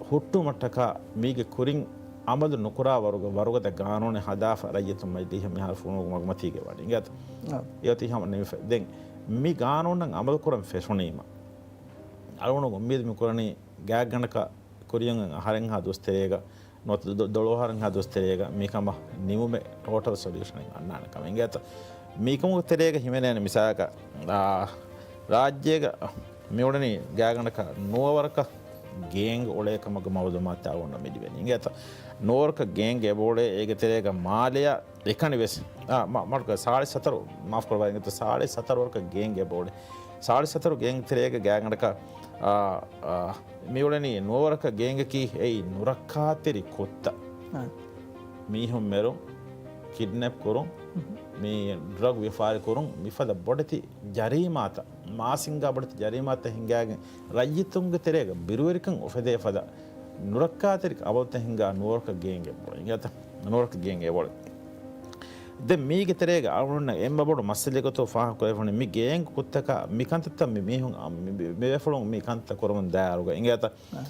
ހުއްޓުމަށްޓަކާ މީގެ ކުރިން އަމަލު ނުކުރާ ވަރުގަ-، ވަރުގަދަ ގާނޫނެއް ހަދާފަ ރައްޔިތުން މަޖިލީހަށް މިހާރު ފޮނުވުމަށް މަތީގެ ވަނީ. އިނގޭތަ؟ އާ. އެއޮތީ ހަމަ ނިމިފަ-، ދެން މި ގާނޫނަށް އަމަލު ކުރަން ފެށުނީމަ، އަޅުގަނޑު އުއްމީދު މި ކުރަނީ ގާތްގަނޑަކަށް ކުރިއަށް އަހަރެއްހާ ދުވަސް ތެރޭގަ ނުވަތަ ދޮ-، ދޮޅު އަހަރެއްހާ ދުވަސް ތެރޭގަ މިކަމަށް ނިމުމެއް ޓޯޓަލް ސޮލިއުޝަނެއް އަންނާނެ ކަމެއް. އިނގޭތަ؟ މިކަމުގެ ތެރޭގަ ހިމެނޭނެ މިސާލަކަށް، އާ، ރާއްޖޭގަ މިއުޅެނީ ގާތްގަނޑަކަށް ނުވަވަރަކަށް ގޭންގް އުޅޭ ކަމުގެ މައުލޫމާތު އަޅުގަނޑަށް މިލިބެނީ. އިނގޭތަ؟ ނުވަވަރަކަށް ގޭންގް އެބައުޅޭ އޭގެ ތެރޭގަ މާލެއާ އެކަނިވެސް، އާ، މަ-، މަޑުކަ ސާޅީސް ހަތަރު، މާފް ކުރައްވާ އިނގޭތަ؟ ސާޅީސް ހަތަރު ވަރަކަށް ގޭންގް އެބައުޅޭ. ސާޅީސް ހަތަރު ގޭންގް ތެރޭގަ ގާތްގަނޑަކަށް، އާ، އާ، މިއުޅެނީ ނުވަވަރަކަށް ގޭންގްއަކީ އެއީ ނުރައްކާތެރި ކުށްތައް. އާ. މީހުން މެރުން، ކިޑްނެޕް ކުރުން، މި ޑްރަގް ވިޔަފާރި ކުރުން، މިފަދަ ބޮޑެތި ޖަރީމާތައް، މާސިންގާ ބޮޑެތި ޖަރީމާތައް ހިންގާގެން ރައްޔިތުންގެ ތެރޭގަ ބިރުވެރިކަން އުފެދޭ ފަދަ ނުރައްކާތެރި އަމަލުތައް ހިންގާ ނުވަވަރަކަށް ގޭންގް އެބައުޅޭ. ނުވަވަރަކަށް ގޭންގް އެބައުޅޭ. ދެން މީގެ ތެރޭގަ އަޅުގަނޑަށް އެންމެ ބޮޑު މައްސަލަ ގޮތުން ފާހަގަކުރެވުނީ މި ގޭންގް ކުށްތަކާ މި ކަންތައްތައް މި މީހުން، މި، މި، މި ބޭފުޅުން މި ކަންތައް ކުރަމުން ދާއިރުގަ އިނގޭތަ؟ އާ.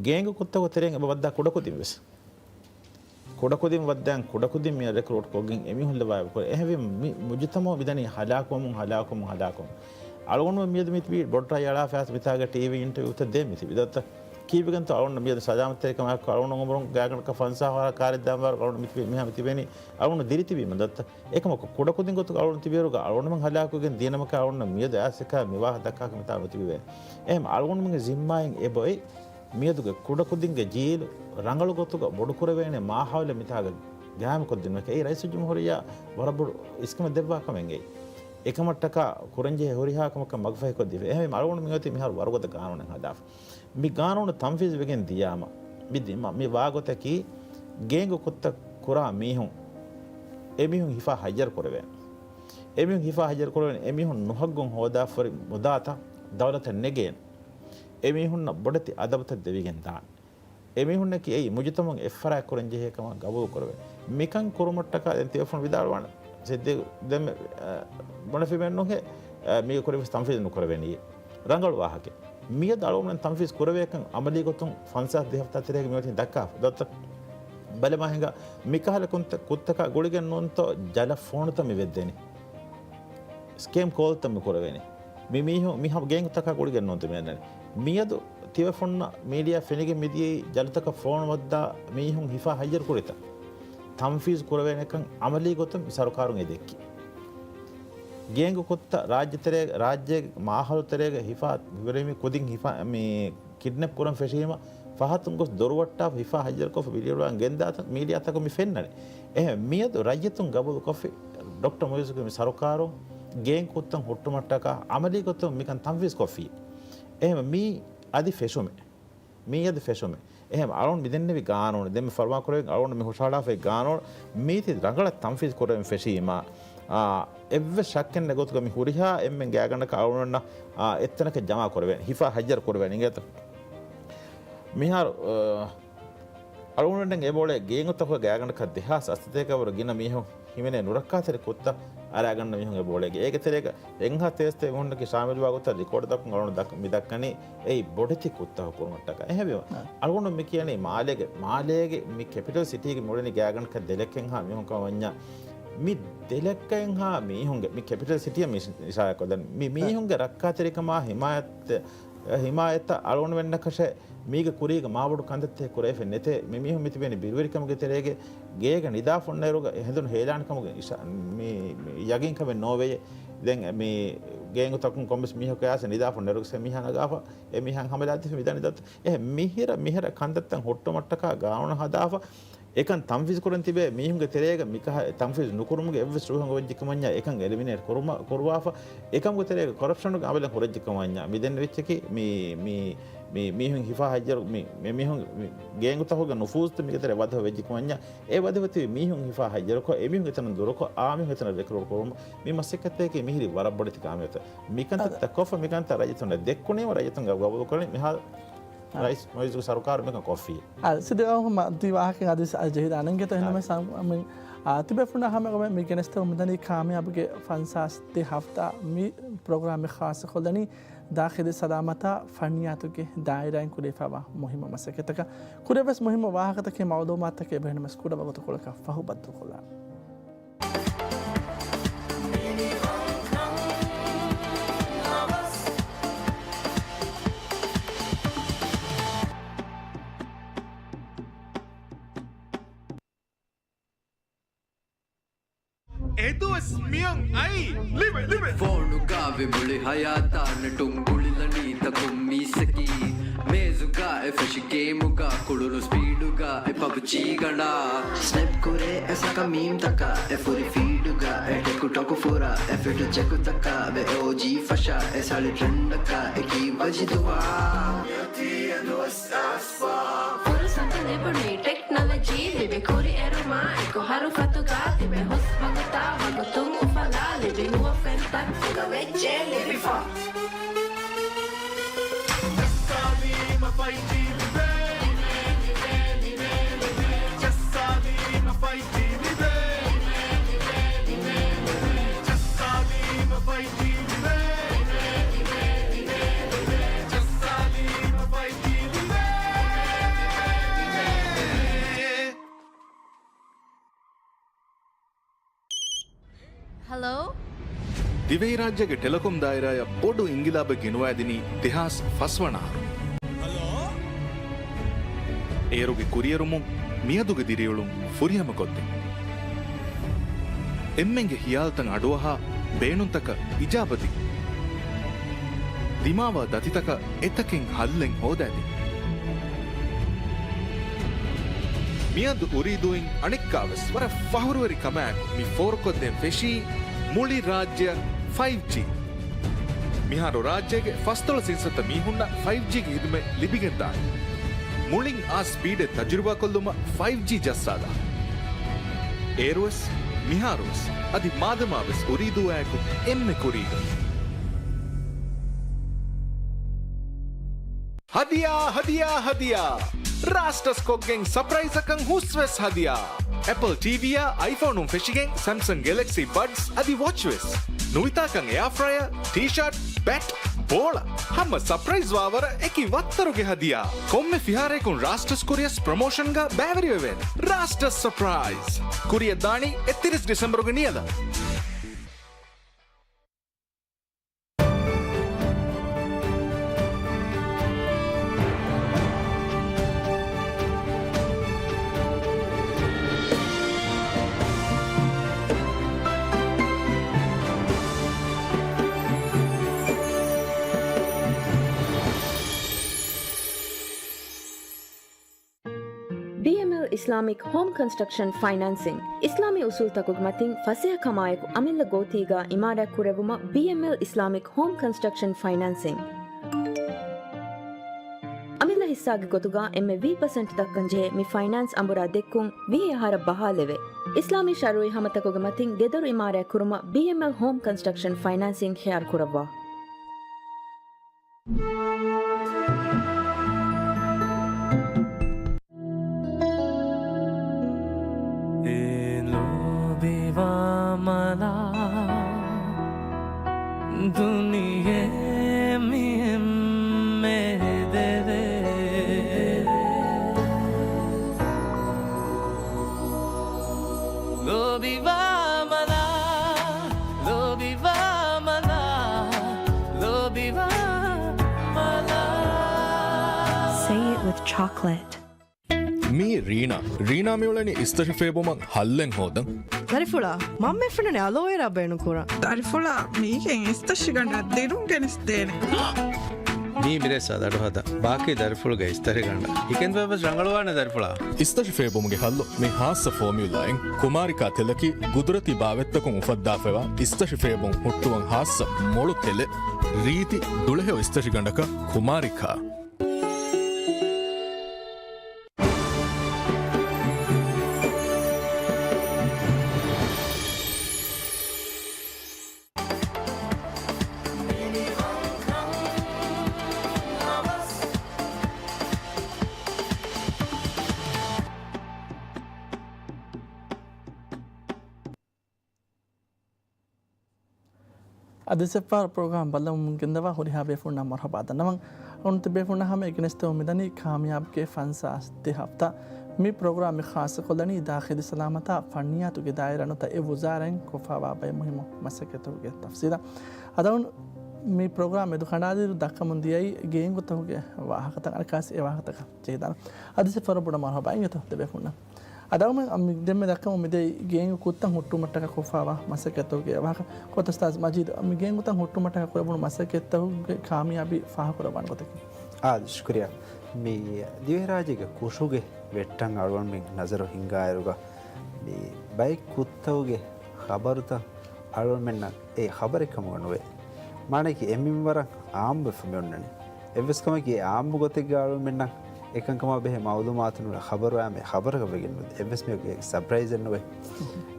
ގޭންގް ކުށްތަކުގެ ތެރެއިން އެބަ ވައްދާ ކުޑަކުދިން ވެސް. ކުޑަކުދިން ވައްދާން ކުޑަކުދިން މި ރެކްރޫޓް ކޮށްގެން އެމީހުން ލަވާ ކުރޭ. އެހެންވީމަ މި މުޖުތަމަޢު މިދަނީ ހަލާކުވަމުން، ހަލާކުވަމުން، ހަލާކުވަމުން. އަޅުގަނޑު މިއަދު މިތިބީ ބޮޑު ރަށް އަޅާފަ މިތާގަ ޓީވީ އިންޓަވިއުތައް ދޭ މިތިބީ. ދައްތަ ކީއްވެގެންތޯ އަޅުގަނޑު މިއަދު ސަލާމަތްތެރިކަމާއެކު އަޅުގަނޑު އުމުރުން ގާތްގަނޑަކަށް ފަންސާސް ވަހަށް ކާރި ދާން ވާރު އަޅުގަނޑު މިތިބީ މިހާ މިތިބެނީ އަޅުގަނޑު ދިރިތިބީމަ. ދައްތަ އެކަމަކު ކުޑަކުދިން ގޮތުގަ އަޅުގަނޑު ތިބިއިރުގަ އަޅުގަނޑުމެން ހަލާކުވެގެން ދިޔަނަމަކަށް އަޅުގަނޑު މިއަދު އައިސް އެކާ މިވާހަކަ ދައްކާކަށް މިތާ މިތިބެވޭ. އެހެން އަޅުގަނޑުމެންގެ ޒިންމާއިން އެބައޮތް މިއަދުގެ ކުޑަކުދިންގެ ޖީލު ރަނގަޅު ގޮތުގަ ބޮޑުކުރެވޭނެ މާހައުލެއް މިތާގަ ގާއިމްކޮށްދިނުމަކީ އެއީ ރައީސުލްޖުމްހޫރިއްޔާ ވަރަށް ބޮޑު އިސްކަމެއް ދެއްވާ ކަމެއް އެއީ. އެކަމަށްޓަކާ ކުރަންޖެހޭ ހުރިހާ ކަމަކަށް މަގުފަހިކޮށްދީފަ. އެހެންވީމަ އަޅުގަނޑު މިއޮތީ މިހާރު ވަރުގަދަ ގާނޫނެއް ހަދާފަ. މި ގާނޫނު ތަންފީޒުވެގެން ދިޔާމަ، މި ދި-، މަ-، މި ވާގޮތަކީ ގޭންގް ކުށްތައް ކުރާ މީހުން، އެމީހުން ހިފާ ހައްޔަރު ކުރެވޭނެ. އެމީހުން ހިފާ ހައްޔަރު ކުރެވޭނެ، އެމީހުން ނުހައްގުން ހޯދާފަ ހުރި މުދާތައް ދައުލަތަށް ނެގޭނެ. އެމީހުންނަށް ބޮޑެތި އަދަބުތައް ދެވިގެން ދާނެ. އެމީހުންނަކީ އެއީ މުޖުތަމަޢުން އެއްފަރާތް ކުރަން ޖެހޭ ކަމަށް ގަބޫލު ކުރެވޭ. މިކަން ކުރުމަށްޓަކާ ދެން ތިޔަފުން ވިދާޅުވާނެ. ސިއްދީޤް ދެންމެ، އަ، ބުނެފިމެއްނުހޭ، އަ، މީގެ ކުރިން ވެސް ތަންފީޒު ނުކުރެވެނީ. ރަނގަޅު ވާހަކައެއް. މިއަދު އަޅުގަނޑުމެން ތަންފީޒު ކުރެވޭކަން އަމަލީ ގޮތުން ފަންސާސް ދެ ހަފްތާ ތެރޭގަ މިއޮތީ ދައްކާފަ. ދައްތަ ބަލަމާ ހިނގާ މިކަހަލަ ކުންތަ-، ކުށްތަކާ ގުޅިގެން ނޫންތޯ ޖަލަށް ފޯނުތައް މި ވެއްދެނީ. ސްކޭމް ކޯލްތައް މި ކުރެވޭނީ. މި މީހުން މި ހަމަ ގޭންގްތަކާ ގުޅިގެން ނޫންތޯ މި އަންނަނީ. މިއަދު ތިބޭފުންނަށް މީޑިއާ ފެނިގެން މިދިޔައީ ޖަލުތަކަށް ފޯނު ވައްދާ މީހުން ހިފާ ހައްޔަރު ކުރިތައް ތަންފީޒު ކުރެވޭނެކަން އަމަލީ ގޮތުން މި ސަރުކާރުން އެ ދެއްކީ. ގޭންގް ކުށްތައް ރާއްޖެ ތެރޭ-، ރާއްޖޭގެ މާހައުލު ތެރޭގަ ހިފާ މި ކުދިން ހިފާ މި ކިޑްނެޕް ކުރަން ފެށީމަ، ފަހަތުން ގޮސް ދޮރު ވައްޓާފަ ހިފާ ހައްޔަރުކޮށްފަ ވީޑިއޯ އަޅާން ގެންދާތަން މީޑިއާތަކުން މި ފެންނަނީ. އެހެން މިއަދު ރައްޔިތުން ގަބޫލުކޮށްފި ޑޮކްޓަރ މުއިއްޒުގެ މި ސަރުކާރުން ގޭންގް ކުށްތައް ހުއްޓުމަށްޓަކާ އަމަލީ ގޮތުން މިކަން ތަންފީޒު ކޮށްފި. އެހެން މީ އަދި ފެށުމެއް. މީ އަދި ފެށުމެއް. އެހެން އަޅުން މި ދެންނެވި ގާނޫނު، ދެން މި ފަރުމާ ކުރެވި އަޅުން މި ހުށަހަޅާފައި ގާނޫނު މީތި ރަނގަޅަށް ތަންފީޒު ކުރެވެން ފެށީމާ، އާ، އެއްވެސް ޝައްކެއް ނެތް ގޮތުގަ މި ހުރިހާ އެންމެން ގާތްގަނޑަކަށް އަޅުގަނޑަށް، އާ، އެއްތަނަކަށް ޖަމާ ކުރެވޭނެ. ހިފާ ހައްޔަރު ކުރެވޭނެ އިނގޭތަ؟ މިހާރު، އާ، އަޅުގަނޑުމެން އެބައުޅޭ ގޭންގްތަކުގެ ގާތްގަނޑަކަށް ދެހާސް އަށްސަތޭކަ ވަރު ގިނަ މީހުން ހިމެނޭ ނުރައްކާތެރި ކުށްތައް އަރާގަންނަ މީހުން އެބައުޅޭ. އޭގެ ތެރޭގަ އެއްހާސް ތޭސްތޭ މީހުންނަކީ ޝާމިލުވާ ގޮތަށް ރިކޯޑުތަކުން އަޅުގަނޑު ދައްކަ-، މި ދައްކަނީ އެއީ ބޮޑެތި ކުށްތަކު ކުރުމަށްޓަކާ. އެހެންވީމަ، އަ، އަޅުގަނޑު މި ކިޔަނީ މާލޭގެ، މާލޭގެ މި ކެޕިޓަލް ސިޓީގެ މިއުޅެނީ ގާތްގަނޑަކަށް ދެ ލައްކައެއްހާ މީހުން ކަމަށް ވަންޏާ، މި ދެ ލައްކައެއްހާ މީހުންގެ، މި ކެޕިޓަލް ސިޓީއަށް މި އިޝާރާތް ކޮށްދެން، މި އަ، މީހުންގެ ރައްކާތެރިކަމާ ހިމާޔަތް، ހިމާޔަތަށް އަޅުގަނޑުމެންނަކަށެއް މީގެ ކުރީގަ މާބޮޑު ކަންތައްތައް ކުރެވިފަ ނެތޭ. މި މީހުން މިތިބެނީ ބިރުވެރިކަމުގެ ތެރޭގަ، ގޭގަ ނިދާފަ އޮންނައިރުގަ ހެނދުނު ހޭލާނެ ކަމުގެ އިޝާ-، މި، މި ޔަގީންކަމެއް ނޯވެޔޭ. ދެން މި ގޭންގުތަކުން ކޮންމެސް މީހަކު އައިސް ނިދާފަ ނެރުގެ މީހާ ނަގާފަ، އެ މީހާ ހަމަލާދީފަ މިދާ ނިދާ. އެހެން މިހިރަ، މިހިރަ ކަންތައްތައް ހުއްޓުމަށްޓަކާ ގާނޫނު ހަދާފަ، އެކަން ތަންފީޒު ކުރަން ތިބޭ މީހުންގެ ތެރޭގަ މިކަހަ ތަންފީޒު ނުކުރުމުގެ އެއްވެސް ރުހަން އޮވެއްޖެ ކަމަށްޏާ އެކަން އެލިމިނޭޓް ކުރުމަ، ކުރުވާފަ، އެކަމުގެ ތެރޭގަ ކޮރަޕްޝަނުގެ އަމަލެއް ހުރެއްޖެ ކަމަށްޏާ މި ދެންނެވިއްޗަކީ މި، މި، މި މީހުން ހިފާ ހައްޔަރު، މި، މި މީހުން މި ގޭންގުތަކުގެ ނުފޫޒުތައް މީގެ ތެރޭ ވަދެފަ ވެއްޖެ ކަމަށްޏާ އެ ވަދެފަ ތިބި މީހުން ހިފާ ހައްޔަރުކޮށް، އެ މީހުން އެތަނުން ދުރުކޮށް، އާ މީހުން އެތަނަށް ރިކްރޫޓް ކުރުމަށް މި މަސައްކަތަކީ މިހިރީ ވަރަށް ބޮޑެތި ކާމިޔަބުތައް. މިކަންތައްތައް ކޮށްފަ، މިކަންތައް ރައްޔިތުންނަށް ދެއްކުނީމަ ރައްޔިތުންގެ ގަބޫލުކުރަނީ މިހާރު ރައީސް މުއިއްޒުގެ ސަރުކާރު މިކަން ކޮށްފި. އާ، ސިދު އަހުމަ ދި ވާހަކަ އަދި ޖެހިދާނެންގެ ތެހެންމެ ސާމި، އާ، ތިބޭފުޅުންނާ ހަމަ ގޮމެ މި ގެނެސްދެމުން މިދަނީ ކާމިޔާބުގެ ފަންސާސް ދެ ހަފްތާ މި ޕްރޮގްރާމް މި ޚާއްޞަކޮށްލަނީ ދާޚިލީ ސަލާމަތާ ފަނިޔާތުގެ ދާއިރާއިން ކުރެވިފައިވާ މުހިއްމު މަސައްކަތަކަށް. ކުރިއަށްވެސް މުހިއްމު ވާހަކަތަކެއް މައުލޫމާތުތަކެއް އެބަހެންނަމަސް ކުޑަ ވަގުތުކޮޅަކަށް ފަހު ބައްދަލުކޮށްލާނަން. އެދުވަސް މިއޮން އައީ ލިބެ، ލިބެ. ފޯނުގަ ވި މުޅި ހަޔާތާ ނެޓުން ގުޅިލަނީ ތަކުން މީސްއަކީ. މޭޒުގަ އެ ފެށި ގޭމުގަ ކުޅުނު ސްޕީޑުގަ އެ ޕަބްޖީ ގަނޑާ. ސްނެޕް ކުރޭ އެ ސަކަ މީމްތަކަށް އެ ފުރި ފީޑުގަ އެ ޓެކުޓޮކު ފުރާ އެ ފިޓު ޖެކުތަކަށް ވެ އޯޖީ ފަށާ އެ ސަޅި ޓްރެންޑަކަށް އެކީ ވަޖިދުވާ. ފުރުސަތު ލިބުނީ ޓެކްނޮލޮޖީ ލިބި ކުރިއެރުމާ އެކު ހަރުފަތުގަ ތިބެ ހުސް ވަގުތާ ވަގުތުން އުފަލާ ލިބި ނުވަ ފެންތައް ފުގަ ވެއްޖެ ލިބިފަ. ޖައްސާލީމަ ފައިވް ޖީ ލިބޭ. ޖައްސާލީމަ ފައިވް ޖީ ލިބޭ. ޖައްސާލީމަ ފައިވް ޖީ ލިބޭ. ޖައްސާލީމަ ފައިވް ޖީ ލިބޭ. ހަލޯ؟ ދިވެހިރާއްޖޭގެ ޓެލެކޮމް ދާއިރާއަށް ބޮޑު އިންގިލާބެއް ގެނުވައިދިނީ ދެހާސް ފަސް ވަނަ އަހަރު. އޭރުގެ ކުރިއެރުމުން މިއަދުގެ ދިރިއުޅުން ފުރިހަމަކޮށްދިން. އެންމެންގެ ހިޔާލުތައް އަޑުއަހާ، ބޭނުންތަކަށް އިޖާބަދިން. ދިމާވާ ދަތިތަކަށް އެތަކެއް ހައްލެއް ހޯދައިދިން. މިއަދު އުރީދޫއިން އަނެއްކާވެސް ވަރަށް ފަހުރުވެރި ކަމާއެކު މި ފޯރުކޮށްދޭން ފެށީ މުޅި ރާއްޖެއަށް ފައިވް ޖީ. މިހާރު ރާއްޖޭގެ ފަސްދޮޅަސް އިންސައްތަ މީހުންނަށް ފައިވް ޖީގެ ހިދުމަތް ލިބިގެންދާނެ. މުޅިން އާ ސްޕީޑެއް ތަޖުރިބާކޮށްލުމަށް ފައިވް ޖީ ޖައްސާލާ. އޭރުވެސް، މިހާރުވެސް، އަދި މާދަމާވެސް އުރީދޫއާއެކު އެންމެ ކުރީގަ. ހަދިޔާ، ހަދިޔާ، ހަދިޔާ! ރާސްޓަސް ކޮށްގެން ސަޕްރައިޒަކަށް ހުސްވެސް ހަދިޔާ! އެޕަލް ޓީވީއާ އައިފޯނުން ފެށިގެން ސެމްސަން ގެލެކްސީ ބަޑްސް އަދި ވޮޗްވެސް. ނުވިތާކަން އެއާފްރަޔަރ، ޓީޝާޓް، ބެޓް، ބޯޅަ. ހަމަ ސަޕްރައިޒް ވާވަރަށް އެކި ވައްތަރުގެ ހަދިޔާ. ކޮންމެ ފިހާރައަކުން ރާސްޓަސް ކުރިއަސް ޕްރޮމޯޝަންގަ ބައިވެރިވެވޭނެ. ރާސްޓަސް ސަޕްރައިޒް. ކުރިއަށް ދާނީ އެއްތިރީސް ޑިސެމްބަރުގެ ނިޔަލަށް. ބީއެމްއެލް އިސްލާމިކް ހޯމް ކަންސްޓްރަކްޝަން ފައިނޭންސިން. އިސްލާމީ އުސޫލްތަކުގެ މަތިން ފަސޭހަކަމާއެކު އަމިއްލަ ގޯތީގަ އިމާރާތް ކުރެއްވުމަށް ބީއެމްއެލް އިސްލާމިކް ހޯމް ކަންސްޓްރަކްޝަން ފައިނޭންސިން. އަމިއްލަ ހިއްސާގެ ގޮތުގަ އެންމެ ވީ ޕަސެންޓް ދައްކަން ޖެހޭ މި ފައިނޭންސް އަނބުރާ ދެއްކުން ވިހި އަހަރަށް ބަހާލެވޭ. އިސްލާމީ ޝަރުއީ ހަމަތަކުގެ މަތިން ގެދޮރު އިމާރާތް ކުރުމަށް ބީއެމްއެލް ހޯމް ކަންސްޓްރަކްޝަން ފައިނޭންސިން ޚިޔާރު ކުރައްވާ. އެ ލޯބިވާ މަލާ ދުނިޔެ މި އެންމެ ދެވޭ. ލޯބިވާ މަލާ، ލޯބިވާ މަލާ، ލޯބިވާ މަލާ. Say it with chocolate. މީ ރީނާ. ރީނާ މިއުޅެނީ އިސްތަށި ފޭބުމަށް ހައްލެއް ހޯދަން. ދަރިފުޅާ، މަންމަ ފެނުނެ އަލޯވެރާ ބޭނުންކުރަން. ދަރިފުޅާ، މީގެން އިސްތަށިގަނޑަށް ދިރުން ގެނެސްދޭނެ. މީ މިރޭސާ ދަޑުހަދާ. ބާކީ ދަރިފުޅުގެ އިސްތަށިގަނޑަށް ހިކެންދުވެވެސް ރަނގަޅުވާނެ ދަރިފުޅާ. އިސްތަށި ފޭބުމުގެ ހައްލު މި ހާއްސަ ފޯމިއުލާއިން. ކުމާރިކާ ތެލަކީ ގުދުރަތީ ބާވަތްތަކުން އުފައްދާފައިވާ އިސްތަށި ފޭބުން ހުއްޓުވަން ހާއްސަ މޮޅު ތެލެއް. ރީތި ދުޅަހެޔޮ އިސްތަށިގަނޑަކަށް ކުމާރިކާ. އަދި އިސްތަށި ފޭބުން ޕްރޮގްރާމް ބައްލަވަމުން ގެންދަވާ ހުރިހާ ބޭފުޅުންނަށް މަރުޙަބާ ދަންނަވަން. އަޅުގަނޑު ތިބޭފުޅުންނާ ހަމަ އެ ގެނެސްދެމުން މިދަނީ ކާމިޔާބުގެ ފަންސާސް ދެ ހަފްތާ. މި ޕްރޮގްރާމް މި ޚާއްޞަކޮށްލަނީ ދާޚިލީ ސަލާމަތާ ފަންނިޔާތުގެ ދާއިރާ ނުވަތަ އެ ވުޒާރާއިން ކޮށްފައިވާ ބައެއް މުހިއްމު މަސައްކަތްތަކުގެ ތަފްސީލަށް. އަދި އަޅުގަނޑު މި ޕްރޮގްރާމް މެދު ކަނޑާލިއިރު ދައްކަމުން ދިޔައީ ގޭންގުތަކުގެ ވާހަކަތައް. އަނެއްކާވެސް އެ ވާހަކަތަކަށް ޖެހިދާނަން. އަދި އިސްތަށި ފޭބުން ބޮޑަށް މަރުޙަބާ އިނގޭތޯ ތިބޭފުޅުންނަށް. އަދި އަޅުގަނޑު މި ދެންމެ ދައްކަމުން މިދަނީ ގޭންގު ކުއްތަން ހުއްޓުމަށްޓަކާ ކޮށްފައިވާ މަސައްކަތްތަކުގެ ވާހަކަ. ކޮތަ އުސްތާޛް މަޖީދު، މި ގޭންގުތައް ހުއްޓުމަށްޓަކާ ކުރެވުނު މަސައްކަތްތަކުގެ ކާމިޔާބީ ފާހަގަކުރައްވާނެ ގޮތަކީ؟ އާދެ، ޝުކުރިއްޔާ. މި ދިވެހިރާއްޖޭގެ ކުށުގެ ވެއްޓަށް އަޅުގަނޑުމެން ނަޒަރު ހިންގާއިރުގަ، މި ބައެއް ކުއްތަކުގެ ޚަބަރުތައް އަޅުގަނޑުމެންނަށް އެ ޚަބަރެއް ކަމުގަ ނުވޭ. މާނައަކީ އެ މިންވަރަށް އާއްމުވެފަ މި އޮންނަނީ. އެއްވެސް ކަމަކީ އެ އާއްމު ގޮތެއްގަ އަޅުގަނޑުމެންނަށް އެކަންކަމާ ބެހޭ މައުލޫމާތު ނުވެ، ޚަބަރު އާއްމު ޚަބަރަކަށް ވެގެން ނުދޭ. އެއްވެސް މީހަކު ސަޕްރައިޒެއް ނުވޭ.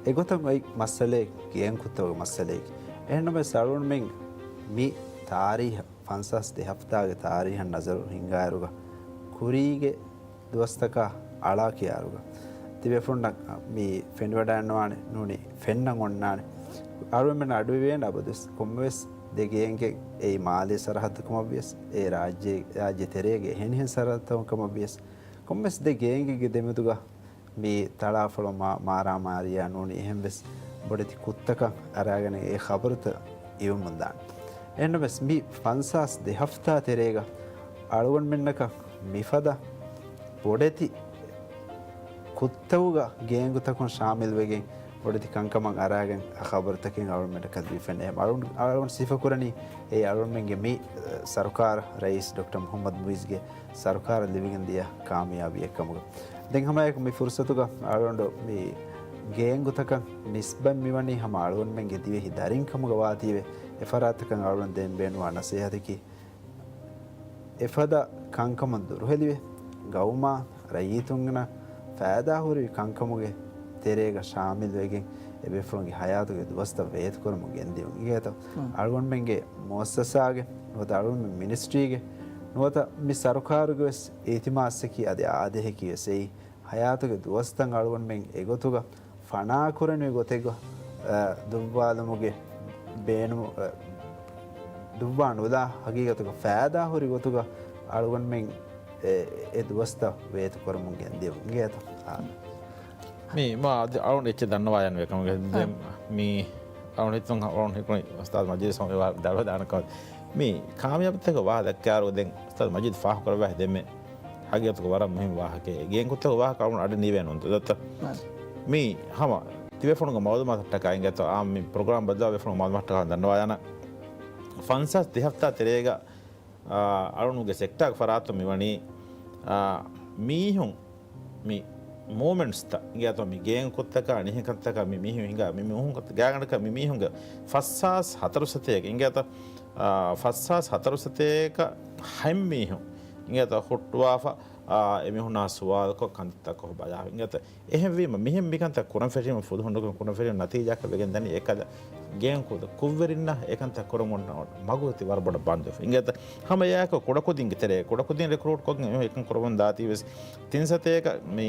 އެގޮތަށް އޮތް މައްސަލައެއް ގޭންގުތަކުގެ މައްސަލައެކޭ. އެހެންނަމަވެސް އަޅުގަނޑުމެން މި ތާރީހަށް، ފަންސާސް ދެ ހަފްތާގެ ތާރީހަށް ނަޒަރު ހިންގާއިރުގަ ކުރީގެ ދުވަސްތަކާ އަޅާ ކިޔާއިރުގަ ތިބޭފުޅުންނަށް މި ފެނިވަޑައިގަންނަވާނެ ނޫނީ ފެންނަން އޮންނާނެ. އަޅުގަނޑުމެން އަޑުއިވޭނެ އަބަދުވެސް ކޮންމެވެސް ދެ ގޭންގެއް އެއީ މާލީ ސަރަހައްދު ކަމަށްވިޔަސް، އެ ރާއްޖޭ، ރާއްޖެ ތެރޭގެ އެހެނިހެން ސަރަހައްދުތަކުން ކަމަށްވިޔަސް، ކޮންމެވެސް ދެ ގޭންގެއްގެ ދެމެދުގަ މި ތަޅާފޮޅު މާ-، މާރާމާރީއާ ނޫނީ އެހެންވެސް ބޮޑެތި ކުށްތަކަށް އަރާގަނެ އެ ޚަބަރުތައް އިވަމުންދާނެ. އެހެންނަމަވެސް މި ފަންސާސް ދެ ހަފްތާ ތެރޭގަ އަޅުގަނޑުމެންނަކަށް މިފަދަ ބޮޑެތި ކުށްތަކުގަ ގޭންގުތަކުން ޝާމިލްވެގެން ބޮޑެތި ކަންކަމަށް އަރާގެން އަ ޚަބަރުތަކެއް އަޅުގަނޑުމެންނަކަށް ލިބިފެނޭ. އަޅުގަނޑު، އަޅުގަނޑު ސިފަކުރަނީ އެ އަޅުގަނޑުމެންގެ މި ސަރުކާރަށް ރައީސް ޑޮކްޓަރ މުޙައްމަދު މުޢިއްޒުގެ ސަރުކާރަށް ލިބިގެން ދިޔަ ކާމިޔާބީއެއްކަމުގަ. ދެން ހަމައެކު މި ފުރުސަތުގަ އަޅުގަނޑު މި ގޭންގުތަކަށް ނިސްބަތް މިވަނީ ހަމަ އަޅުގަނޑުމެންގެ ދިވެހި ދަރިން ކަމުގަ ވާތީވެ، އެފަރާތަކަށް އަޅުގަނޑު ދޭން ބޭނުންވާ ނަސޭހަތަކީ، އެފަދަ ކަންކަމުން ދުރުހެލިވެ، ގައުމާ ރައްޔިތުންނަށް ފައިދާހުރި ކަންކަމުގެ ތެރޭގަ ޝާމިލްވެގެން، އެބޭފުޅުންގެ ހަޔާތުގެ ދުވަސްތައް ވޭތުކުރަމުން ގެންދިޔުން. އިނގޭތޯ؟ އަޅުގަނޑުމެންގެ މުއައްސަސާގެ ނުވަތަ އަޅުގަނޑުމެން މިނިސްޓްރީގެ ނުވަތަ މި ސަރުކާރުގެ ވެސް އިލްތިމާސްއަކީ އަދި އާދޭހަކީ ވެސް އެއީ، ހަޔާތުގެ ދުވަސްތައް އަޅުގަނޑުމެން އެގޮތުގަ ފަނާކުރަނިވި ގޮތެއްގަ، އަ، ދުއްވާލުމުގެ ބޭނުމު-، އަ، ދުއްވާ ނުލާ ހަގީގަތުގަ ފައިދާހުރި ގޮތުގަ އަޅުގަނޑުމެން އެ، އެ ދުވަސްތައް ވޭތުކުރަމުން ގެންދިޔުން. އިނގޭތޯ؟ އާ. މި މާ އަދި އަޅުގަނޑު އެއްޗެއް ދަންނަވާ ޔަންވޭ ކަމުގެ. އާ. ދެން މި އަޅުގަނޑު ހިތުން އަޅުގަނޑު ހިތުން އުސްތާޛް މަޖީދު ސަމީ ދަރުވެ ދާނެ ކަމަށް. މި ކާމިޔާބުތަކުގެ ވާހަކަ ދައްކާއިރު ދެން އުސްތާޛް މަޖީދު ފާހަގަކުރައްވާ ދެންމެ ހަގީގަތުގަ ވަރަށް މުހިންމު ވާހަކައެއް. ގޭންގުތަކުގެ ވާހަކަ އަޅުގަނޑު އަޑެއް ނީވޭނެ ނުވަތަ. އާ. މި ހަމަ ތިބޭފުޅުންގެ މައުލޫމާތަށްޓަކާ އިނގޭތޯ އާ މި ޕްރޮގްރާމް ބައްލަވާ ބޭފުޅުން މައުލޫމާތަށްޓަކާ ދަންނަވާ ޔަން. ފަންސާސް ދެ ހަފްތާ ތެރޭގަ، އާ، އަޅުނުގެ ސެކްޓާގެ ފަރާތުން މިވަނީ، އާ، މީހުން މި މޫވްމެންޓްސްތައް އިނގޭތޯ މި ގޭންގުތަކާ ނިހެންކަންތަކާ މި މީހުން ހިނގާ މި މީހުން ގާތްގަނޑަކަށް މި މީހުންގެ ފަސްހާސް ހަތަރު ސަތޭކަ އިނގޭތޯ، އާ، ފަސްހާސް ހަތަރު ސަތޭކަ ހަތް މީހުން އިނގޭތޯ ހުއްޓުވާފަ، އާ، އެމީހުންނާ ސުވާލުކޮށް ކަންތައްތަކަށް ބަލާފަ އިނގޭތޯ. އެހެންވީމަ މިހެން މިކަންތައް ކުރަން ފެށީމަ ފުލުހުންނަކުން ކުރަން ފެށީމަ ނަތީޖާއަކަށް ވެގެން ދަނީ އެކަލަ ގޭންގު ކުށްވެރިންނަށް އެކަންތައް ކުރަމުން މަގު ތި ވަރަށް ބޮޑަށް ބަންދުވެފަ. އިނގޭތަ؟ ހަމަ އެއާއެކު ކުޑަކުދިންގެ ތެރޭ، ކުޑަކުދިން ރިކްރޫޓް ކޮށްގެން އެކަން ކުރަމުން ދާތީވެސް ތިން ސަތޭކަ މި،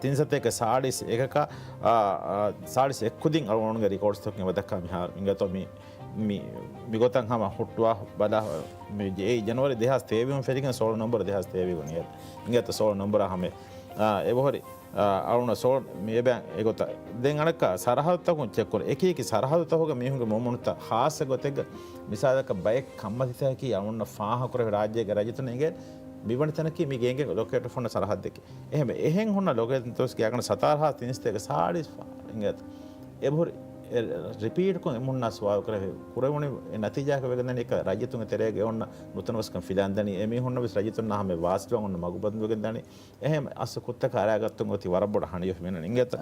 ތިން ސަތޭކަ ސާޅީސް އެކަކަށް، އާ، އާ، ސާޅީސް އެއް ކުދިން އަޅުގަނޑުގެ ރިކޯޑްސްތަކުން އެބަ ދައްކާ މިހާރު. އިނގޭތޯ މި، މި، މިގޮތަށް ހަމަ ހުއްޓުވާ ބަލާ، މި ޖެ-، އެ ޖަނަވަރީ ދެހާސް ތޭވީހުން ފެށިގެން ސޯޅަ ނަންބަރު ދެހާސް ތޭވީހުން އިނގޭތޯ ސޯޅަ ނަންބަރާ ހަމަ، އާ، އެބަހުރި އަޅުން ސޯ-، މި އެބަ އެގޮތަށް. ދެން އަނެއްކާ ސަރަހައްދުތަކުން ޗެކް ކުރޭ. އެކި އެކި ސަރަހައްދުތަކުގަ މީހުންގެ މޫވްމަންޓްތައް ޚާއްޞަ ގޮތެއްގަ މިސާލަކަށް ބައެއް ކަންމަތިތަކަކީ އަޅުންނަށް ފާހަގަކުރެވި ރާއްޖޭގެ ރައްޔިތުން އެނގޭ މިވަނި ތަނަކީ މި ގޭގެ ލޮކޭޓް ފޮންނަ ސަރަހައްދެކޭ. އެހެން އެހެން ހުންނަ ލޮކޭޓް ތަސް ގާގަނޑު ސަތާރަ ހާސް ތިންސަތޭކަ ސާޅީސް ފަހަރު އިނގޭތަ؟ އެބަހުރި ރިޕީޓްކޮށް އެމުންނާ ސުވާލު ކުރެވި ކުރެވުނީ އެ ނަތީޖާއަކަށް ވެގެން ދަނީ އެކަ ރައްޔިތުންގެ ތެރޭގަ އޮންނަ ނުތަނަވަސްކަން ފިލާން ދަނީ. އެމީހުންނަށް ވެސް ރައްޔިތުންނާ ހަމަ ވާސިލުވާން އޮންނަ މަގު ބަންދުވެގެން ދަނީ. އެހެން އަސްލު ކުށްތަކާ އަރާގަތުން އޮތީ ވަރަށް ބޮޑަށް ހަނިޔޮފި މިނަން އިނގޭތަ؟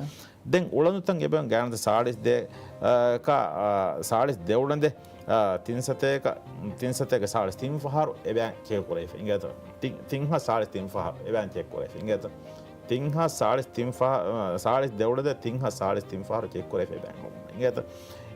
ދެން އުޅަނދުތައް އެބަ ގާންދ ސާޅީސް ދޭ، އާ، ކާ، އާ، ސާޅީސް ދެ އުޅަނދެ، އާ، ތިންސަތޭކަ، ތިންސަތޭކަ ސާޅީސް ތިން ފަހަރު އެބައިން ޗެކް ކުރެވިފަ އިނގޭތަ؟ ތިން، ތިން ހާސް ސާޅީސް ތިން ފަހަރު އެބައިން ޗެކް ކުރެވިފަ އިނގޭތަ؟ ތިން ހާސް ސާޅީސް ތިން ފަހަ، އާ، ސާޅީސް ދެ އުޅަނދެ ތިން ހާސް ސާޅީސް ތިން ފަހަރު ޗެކް ކުރެވިފަ އެބައިން އިނގޭތަ؟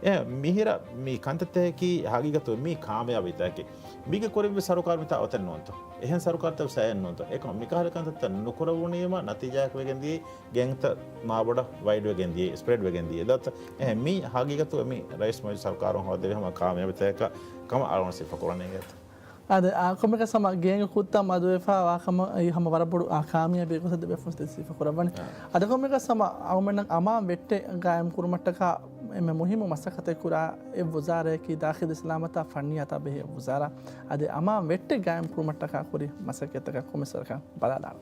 އެ މިހިރަ މި ކަންތައްތަކަކީ ހަގީގަތު މީ ކާމިޔާބީތަކެއް. މީގެ ކުރެއްވި ސަރުކާރު މިތާ އޮތެއް ނޫންތޯ؟ އެހެން ސަރުކާރުތައް ސައެއް ނޫންތޯ؟ އެކަމަ މިކަހަލަ ކަންތައްތައް ނުކުރެވުނީމަ ނަތީޖާއަކަށް ވެގެން ދިޔަ ގެންގްތައް މާބޮޑަށް ވައިޑް ވެގެން ދިޔަ، ސްޕްރެޑް ވެގެން ދިޔަ. ދައްތަ އެހެން މީ ހަގީގަތު މި ރައީސް މުއިއްޒު ސަރުކާރުން ހޯދެވި ހަމަ ކާމިޔާބުތަކަކަށް ކަމަށް އަޅުގަނޑު ސިފަކުރަނީ އިނގޭތަ؟ އާދެ، އާ، ކޮންމެކަސް ހަމަ ގޭގެ ކުށްތައް މަދުވެފަ ވާކަމަށް އެއީ ހަމަ ވަރަށް ބޮޑު، އާ، ކާމިޔާބީ ގޮތަށް ދެބޭފުޅުން ސިފަކުރައްވަނީ. އާ. އަދި ކޮންމެކަސް ހަމަ އަޅުގަނޑުމެންނަށް އަމާން ވެއްޓެއް ގާއިމް ކުރުމަށްޓަކާ އެންމެ މުހިއްމު މަސައްކަތެއް ކުރާ އެއް ވުޒާރާއަކީ ދާޚިލީ ސަލާމަތާ ފަންނިޔާތާ ބެހޭ ވުޒާރާ. އަދި އަމާން ވެއްޓެއް ގާއިމް ކުރުމަށްޓަކާ ކުރި މަސައްކަތްތަކަށް ކޮންމެސް ވަރަކަށް ބަލާލާނަން.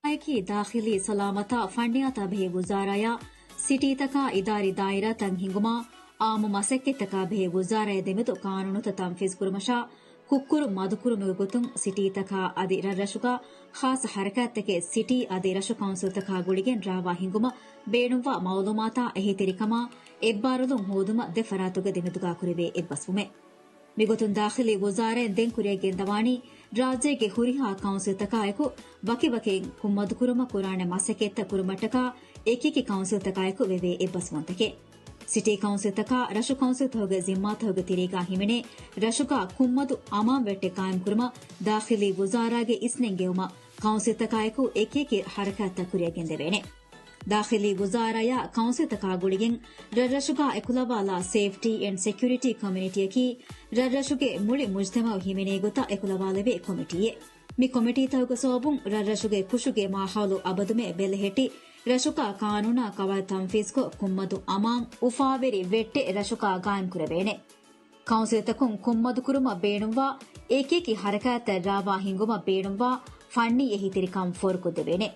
އަކީ ދާޚިލީ ސަލާމަތާ ފަންނިޔާތާ ބެހޭ ވުޒާރާޔާ، ސިޓީތަކާ އިދާރީ ދާއިރާތައް ހިންގުމާ، އާއްމު މަސައްކަތްތަކާ ބެހޭ ވުޒާރާއާ ދެމެދު ޤާނޫނުތައް ތަންފީޒު ކުރުމަށާ، ކުށްކުރުން މަދުކުރުމުގެ ގޮތުން ސިޓީތަކާ އަދި ރަށްރަށުގަ ޚާއްޞަ ހަރަކާތްތަކެއް ސިޓީ އަދި ރަށު ކައުންސިލްތަކާ ގުޅިގެން ރާވާ ހިންގުމަށް ބޭނުންވާ މައުލޫމާތާ އެހީތެރިކަމާ އެއްބާރުލުން ހޯދުމަށް ދެ ފަރާތުގެ ދެމެދުގަ ކުރެވޭ އެއްބަސްވުމެއް. މިގޮތުން ދާޚިލީ ވުޒާރާއިން ދެން ކުރިއަށް ގެންދަވާނީ، ރާއްޖޭގެ ހުރިހާ ކައުންސިލްތަކާއެކު ވަކިވަކިން ކުންމަދުކުރުމަށް ކުރާނެ މަސައްކަތްތައް ކުރުމަށްޓަކާ އެކިއެކި ކައުންސިލްތަކާއެކު ވެވޭ އެއްބަސްވުންތަކެއް. ސިޓީ ކައުންސިލްތަކާ ރަށު ކައުންސިލްތަކުގެ ޒިންމާތަކުގެ ތެރޭގާ ހިމެނޭ ރަށުގާ ކުންމަދު އަމާން ވެއްޓެއް ޤާއިމްކުރުމަށް ދާޚިލީ ވުޒާރާގެ އިސްނެންގެވުމަށް ކައުންސިލްތަކާއެކު އެކިއެކި ހަރަކާތްތައް ކުރިއަށް ގެންދެވޭނެ. ދާޚިލީ ވުޒާރާޔާ ކައުންސިލްތަކާ ގުޅިގެން ރަށްރަށުގާ އެކުލަވާލާ ސޭފްޓީ އެންޑް ސެކިއުރިޓީ ކޮމިޓީއަކީ ރަށްރަށުގެ މުޅި މުޖްތަމަޢު ހިމެނޭ ގޮތަށް އެކުލަވާލެވޭ ކޮމިޓީއެއް. މި ކޮމިޓީތަކުގެ ސަބަބުން ރަށްރަށުގެ ކުށުގެ މާހައުލު އަބަދުމެ ބެލެހެއްޓި، ރަށުގާ ޤާނޫނާ ޤަވާއިދު ތަންފީޒުކޮށް، ކުންމަދު އަމާން އުފާވެރި ވެއްޓެއް ރަށުގާ ގާއިމްކުރެވޭނެ. ކައުންސިލްތަކުން ކުންމަދުކުރުމަށް ބޭނުންވާ އެކިއެކި ހަރަކާތްތައް ރާވާ ހިންގުމަށް ބޭނުންވާ ފަންނީ އެހީތެރިކަން ފޯރުކޮށްދެވޭނެ.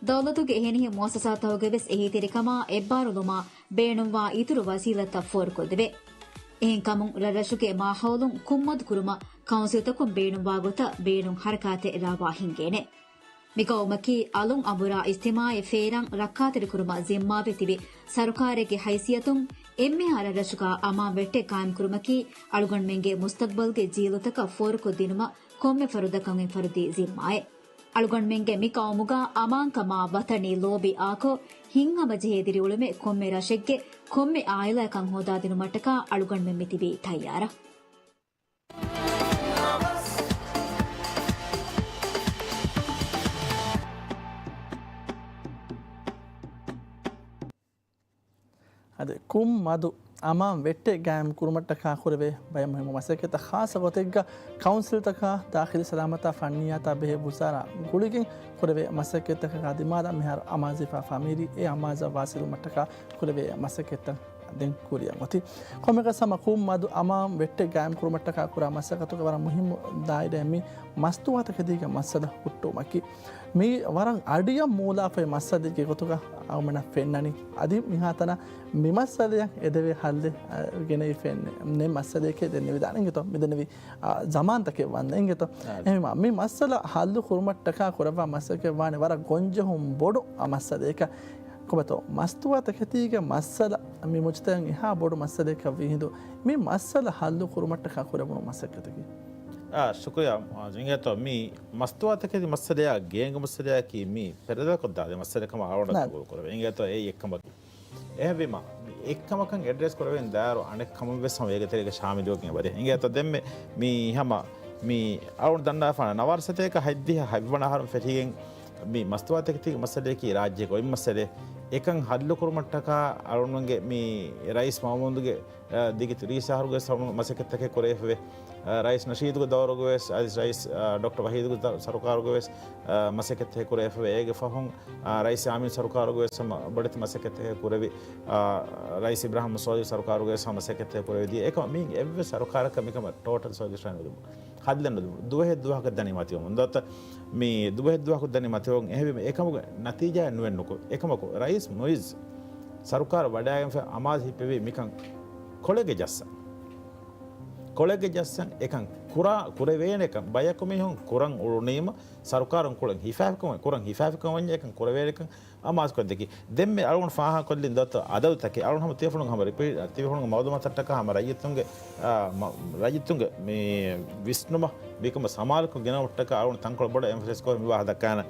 ދައުލަތުގެ އެހެނިހެން މުއައްސަސާތަކުގެ ވެސް އެހީތެރިކަމާ އެއްބާރުލުމާ ބޭނުންވާ އިތުރު ވަސީލަތްތައް ފޯރުކޮށްދެވޭ. އެހެންކަމުން ރަށްރަށުގެ މާހައުލުން ކުންމަދުކުރުމަށް ކައުންސިލްތަކުން ބޭނުންވާ ގޮތަށް ބޭނުން ހަރަކާތެއް ރާވާ ހިންގޭނެ. މިގައުމަކީ އަލުން އަނބުރާ އިޖްތިމާޢީ ފޭރާން ރައްކާތެރިކުރުމަށް ޒިންމާވެ ތިބި ސަރުކާރެއްގެ ހައިސިއްޔަތުން އެންމެހާ ރަށްރަށުގާ އަމާން ވެއްޓެއް ޤާއިމްކުރުމަކީ އަޅުގަނޑުމެންގެ މުސްތަޤްބަލްގެ ޖީލުތަކަށް ފޯރުކޮށްދިނުމަށް ކޮންމެ ފަރުދަކަށް އެން ފަރުދީ ޒިންމާއެއް. އަޅުގަނޑުމެންގެ މި ޤައުމުގާ އަމާންކަމާ ވަތަނީ ލޯބި އާކޮށް، ހިތްހަމަޖެހޭ ދިރިއުޅުމެއް ކޮންމެ ރަށެއްގެ ކޮންމެ އާއިލާއަކަށް ހޯދާދިނުމަށްޓަކާ އަޅުގަނޑުމެން މިތިބީ ތައްޔާރަށް. އަދި ކުންމަދު އަމާން ވެއްޓެއް ގާއިމް ކުރުމަށްޓަކާ ކުރެވޭ ބައެއް މުހިއްމު މަސައްކަތްތައް ޚާއްޞަ ގޮތެއްގަ ކައުންސިލްތަކާ ދާޚިލީ ސަލާމަތާ ފަންނިއްޔާތާ ބެހޭ ވުޒާރާ ގުޅިގެން ކުރެވޭ މަސައްކަތްތަކަކާ ދިމާލަށް މިހާރު އަމާޒުވެފާ ފަހަރު އެ އަމާޒަށް ވާސިލުވުމަށްޓަކާ ކުރެވޭ މަސައްކަތްތައް ދެން ކުރިއަށް އޮތީ. ކޮންމެއަކަސް ހަމަ ކުންމަދު އަމާން ވެއްޓެއް ގާއިމް ކުރުމަށްޓަކާ ކުރާ މަސައްކަތުގެ ވަރަށް މުހިއްމު ދާއިރާއެއް މި މަސްތުވާތަކެތީގެ މައްސަލަ ހުއްޓުވުމަކީ. މީ ވަރަށް އަޑިއަށް މޫލާފައި މައްސަލައެއްގެ ގޮތުގަ އަޅުގަނޑަށް ފެންނަނީ. އަދި މިހާތަނަށް މި މައްސަލަޔަށް އެދެވޭ ހައްލެއް، އަ، ގެނެވިފައެއް ނެތް މައްސަލައެކޭ ދެން ނިވިދާނެ އިނގޭތޯ. މިދެންނެވި، އަ، ޒަމާންތަކެއް ވަންދެން އިނގޭތޯ. އާ. އެހެންވީމާ، މި މައްސަލަ ހައްލު ކުރުމަށްޓަކާ ކުރައްވާ މަސައްކަތް ވާނެ ވަރަށް ގޮންޖެހުން ބޮޑު މައްސަލައެކަށް. ކޮބަތޯ، މަސްތުވާތަކެތީގެ މައްސަލަ މި މުޖްތަމަޢަށް އެހާ ބޮޑު މައްސަލައަކަށް ވީހިނދު، މި މައްސަލަ ހައްލު ކުރުމަށްޓަކާ ކުރެވުނު މަސައްކަތަކީ. އާ، ޝުކުރިއްޔާ، އާ، އިނގޭތޯ، މި މަސްތުވާތަކެތި މައްސަލަޔާ ގޭންގު މައްސަލަޔަކީ މި ޕެރެދަކޮށްދާ މައްސަލަ ކަމަށް އަޅުގަނޑަށް ނާ. ގަބޫލު ކުރެވޭ. އިނގޭތޯ، އެއީ އެއްކަމަކީ. އެހެންވީމާ، މި އެއްކަމަކަށް އެޑްރެސް ކުރެވެން ދާއިރު އަނެއްކަމެއް ވެސް ހަމަ އޭގެ ތެރޭގަ ޝާމިލުވެގެން އެބަދޭ. އިނގޭތޯ، ދެންމެ މި ހަމަ މި އަޅުގަނޑު ދަންނާފާނަ ނަވާރަ ސަތޭކަ ހަތްދިހަ ހަތްވަނަ އަހަރުން ފެށިގެން މި މަސްތުވާތަކެތީގެ މައްސަލަޔަކީ ރާއްޖޭގެ އޮތް މައްސަލައެއް. އެކަން ހައްލު ކުރުމަށްޓަކާ އަޅުގަނޑުގެ މި ރައީސް މައުމޫނުގެ، އަ، ދިގި ތިރީސް އަހަރުގެ ސަމު މަސައްކަތްތަކެއް ކުރެވިފައެވެ. އަ، ރައީސް ނަޝީދުގެ ދައުރުގަވެސް، އަދި ރައީސް، އަ، ޑޮކްޓަރ ވަހީދުގެ ދަ-، ސަރުކާރުގަވެސް، އަ، މަސައްކަތްތަކެއް ކުރެވިފައެވެ. އޭގެ ފަހުން، އަ، ރައީސް ޔާމީން ސަރުކާރުގަވެސް ހަމަ ބޮޑެތި މަސައްކަތްތަކެއް ކުރެވި. އަ، ރައީސް އިބްރާހިމް މުސްލިހު ސަރުކާރުގަވެސް ހަމަ މަސައްކަތްތަކެއް ކުރެވި ދިޔަ. އެކަމަ މި އެއްވެސް ސަރުކާރަކަށް މިކަމަށް ޓޯޓަލް ސޮލިއުޝަން ނުލިބުނު. ހަދިލަން ދުވަހެއް ދުވަހަކަށް ދަނީ މަތިވަމުން. ދޯތަ މި ދުވަހެއް ދުވަހަކު ދަނީ މަތިވަމުން އެހެންވީމަ އެކަމުގެ ނަތީޖާއެއް ނުވެން ނުކު. އެކަމަކު ރައީސް މުއިއްޒު ސަރުކާރު ވަޑައިގެންފަ އަމާޒު ހިއްޕެވީ މިކަން ކޮޅެއްގެ ޖައްސަން. ކޮޅެއްގެ ޖައްސަން އެކަން ކުރާ، ކުރެވޭނެކަން ބަޔަކު މީހުން ކުރަން އުޅުނީމަ ސަރުކާރުން ކުޅެން ހިފާފިކަމަށް، ކުރަން ހިފާފިކަމަށް ވަންޏާ އެކަން ކުރެވޭނެކަން އަމާޒުކޮށްދެއްކި. ދެންމެ އަޅުގަނޑު ފާހަގަކޮށްލިން ދޯތަ އަދަދުތަކެއް. އަޅުގަނޑު ހަމަ ތިޔަފުޅުން ހަމަ ރިޕީޓް، ތިޔަފުޅުން މައުލޫމާތަށްޓަކާ ހަމަ ރައްޔިތުންގެ، އާ، މަ-، ރައްޔިތުންގެ މި ވިސްނުމަށް މިކަމަށް ސަމާލުކޮށް ގެނައުމަށްޓަކާ އަޅުގަނޑު ތަންކޮޅެއް ބޮޑަށް އެމްފަސައިޒް ކޮށް މި ވާހަކަ ދައްކާނަން.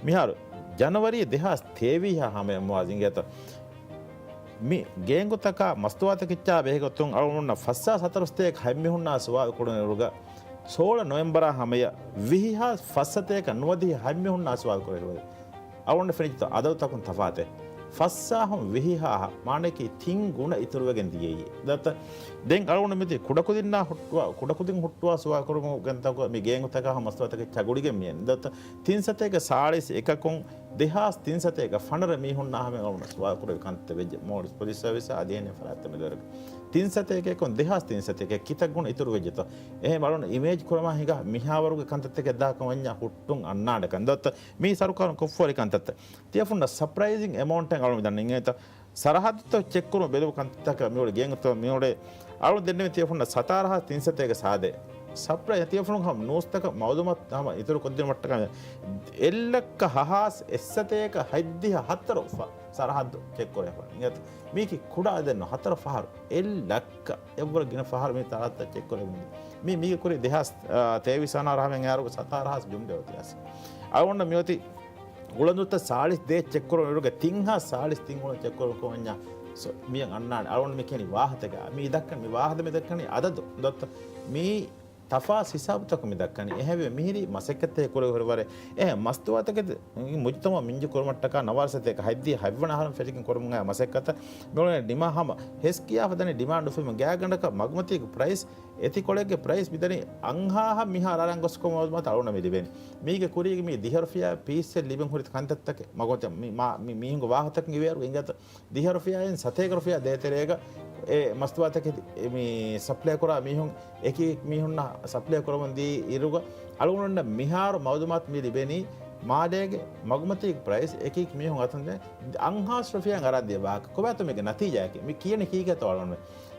މިހާރު ޖަނަވަރީ ދެހާސް ތޭވީހާ ހަމަޔަށް މުވާޒިންގޭތަ މި ގޭންގުތަކާ މަސްތުވާތަކެއްޗާ ބެހޭގޮތުން އަޅުގަނޑުންނަށް ފަސްހާސް ހަތަރު ސަތޭކަ ހަތް މީހުންނާ ސުވާލު ކުރުނުއިރުގަ، ސޯޅަ ނޮވެމްބަރާ ހަމަޔަށް ވިހި ހާސް ފަސް ސަތޭކަ ނުވަދިހަ ހަތް މީހުންނާ ސުވާލު ކުރެއްވި. އަޅުގަނޑަށް ފެނިއްޖެތަ އަދަދުތަކުން ތަފާތެއް. ފަސްސާހުން ވިހި ހާހަށް، މާނައަކީ ތިން ގުނަ އިތުރުވެގެން ދިޔައީ. ދަތަ ދެން އަޅުގަނޑު މިތި ކުޑަކުދިންނާ ހުއްޓުވާ، ކުޑަކުދިން ހުއްޓުވާ ސުވާލު ކުރުމުގެ ގޮތަކަށް މި ގޭންގުތަކާ މަސްތުވާތަކެއްޗާ ގުޅިގެން މިއެން. ދަތަ ތިން ސަތޭކަ ސާޅީސް އެކަކުން ދެހާސް ތިން ސަތޭކަ ފަނަރަ މީހުންނާ ހަމަ އަޅުގަނޑު ސުވާލު ކުރެވި ކަންތައް ވެއްޖެ. މޯލްޑިވްސް ޕޮލިސް ސަރވިސް އަދި އެހެނިހެން ފަރާތްތައް މެދުވެރިކޮށް. ތިން ސަތޭކައަކުން ދެހާސް ތިން ސަތޭކަ ކިތައް ގުނަ އިތުރު ވެއްޖެތޯ؟ އެހެން އަޅުގަނޑު އިމޭޖް ކުރަމާ ހިނގާ މިހާވަރުގެ ކަންތައްތަކެއް ދާކަށް ވަންޏާ ހުއްޓުން އަންނާނެކަން. ދޯތަ މީ ސަރުކާރުން ކޮށްފަވަރި ކަންތައްތައް. ތިޔަފުންނަށް ސަޕްރައިޒިން އެމައުންޓެއް އަޅުގަނޑު ދަންނަ އިނގޭތަ؟ ސަރަހައްދުތައް ޗެކްކުރުން ބެލުމުގެ ކަންތައްތަކަށް މިއުޅޭ ގޭންގުތައް މިއުޅޭ. އަޅުގަނޑު ދެންނެވި ތިޔަފުންނަށް ސަތާރަ ހާސް ތިން ސަތޭކަ ސާދަ. ސަޕްރައިޒް ތިޔަފުނުގެ ހަމަ ނޫސްތަކަށް މައުލޫމާތު ހަމަ އިތުރު ކޮށްދިނުމަށްޓަކާ އެއްލައްކަ ހަ ހާސް އެއްސަތޭކަ ހަތްދިހަ ހަތަރު ފަ ސަރަހައްދު ޗެކްކުރެވިފަ. އިނގޭތަ؟ މީކީ ކުޑަ އަދަދެއް ނޫން، ހަތަރު ފަހަރު. އެއްލައްކަ. އެއްވަރު ގިނަ ފަހަރު މި ތަރާތަ ޗެކްކުރެވިން. މި، މީގެ ކުރި ދެހާސް، އާ، ތޭވީސް އަނާރަ ހަމައިން އޭރު ސަތާރަ ހާސް ޖުމްލަ އޮތީ އަސް. އަޅުގަނޑަށް މިއޮތީ އުޅަނދުތައް ސާޅީސް ދޭއް ޗެކްކުރުނު އިރުގަ ތިން ހާސް ސާޅީސް ތިން އުޅަނދު ޗެކްކުރުން ކޮންޏާ. ސޯ، މިއަށް އަންނާނެ. އަޅުގަނޑު މި ކިޔަނީ ވާހަތަކަށް. މި ދައްކަނީ، މި ވާހަތަ މި ދައްކަނީ އަދަދު. ދޮއްތަ މީ ތަފާސް ހިސާބުތަކުން މި ދައްކަނީ. އެހެންވެ މިހިރީ މަސައްކަތެއް ކުރެވި ހުރި ވަރެއް. އެ މަސްތުވާތަކެތި މުޖުތަމައު މިންޖު ކުރުމަށްޓަކާ ނަވާރަ ސަތޭކަ ހަތްދިހަ ހަތްވަނަ އަހަރުން ފެށިގެން ކުރަމުން އައި މަސައްކަތަށް މިއުޅެނީ ޑިމާ ހަމަ ހެސް ކިޔާފަ ދަނީ ޑިމާންޑް އުފެމުން ގާތްގަނޑަކަށް މަގުމަތީގެ ޕްރައިސް އެތި ކޮޅެއްގެ ޕްރައިސް މިދަނީ އަންހާހަށް މިހާރު އަރަން ގޮސްކޮށް މައުލޫމާތު އަޅުގަނޑަށް މި ލިބެނީ. މީގެ ކުރީގެ މީ ދިހަ ރުފިޔާ ޕީސްއެއް ލިބެން ހުރި ކަންތައްތަކެއް. މަގުމަތި މި-، މާ-، މި-، މީހުންގެ ވާހަތަކަށް އިވޭއިރު އިނގޭތަ؟ ދިހަ ރުފިޔާއިން ސަތޭކަ ރުފިޔާ ދޭތެރޭގަ އެ މަސްތުވާތަކެތި މި ސަޕްލައި ކުރާ މީހުން އެކި މީހުންނަށް ސަޕްލައި ކުރަމުން ދީ އިރުގަ އަޅުގަނޑުންނަށް މިހާރު މައުލޫމާތު މި ލިބެނީ މާލޭގެ މަގުމަތީގެ ޕްރައިސް އެކި މީހުން އަތުން ދެން އަންހާސް ރުފިޔާ އަރާ ދިޔަ ވާހަކަ. ކޮބާތޯ މީގެ ނަތީޖާއަކީ؟ މި ކިޔަނީ ކީކޭތޯ އަޅުގަނޑު؟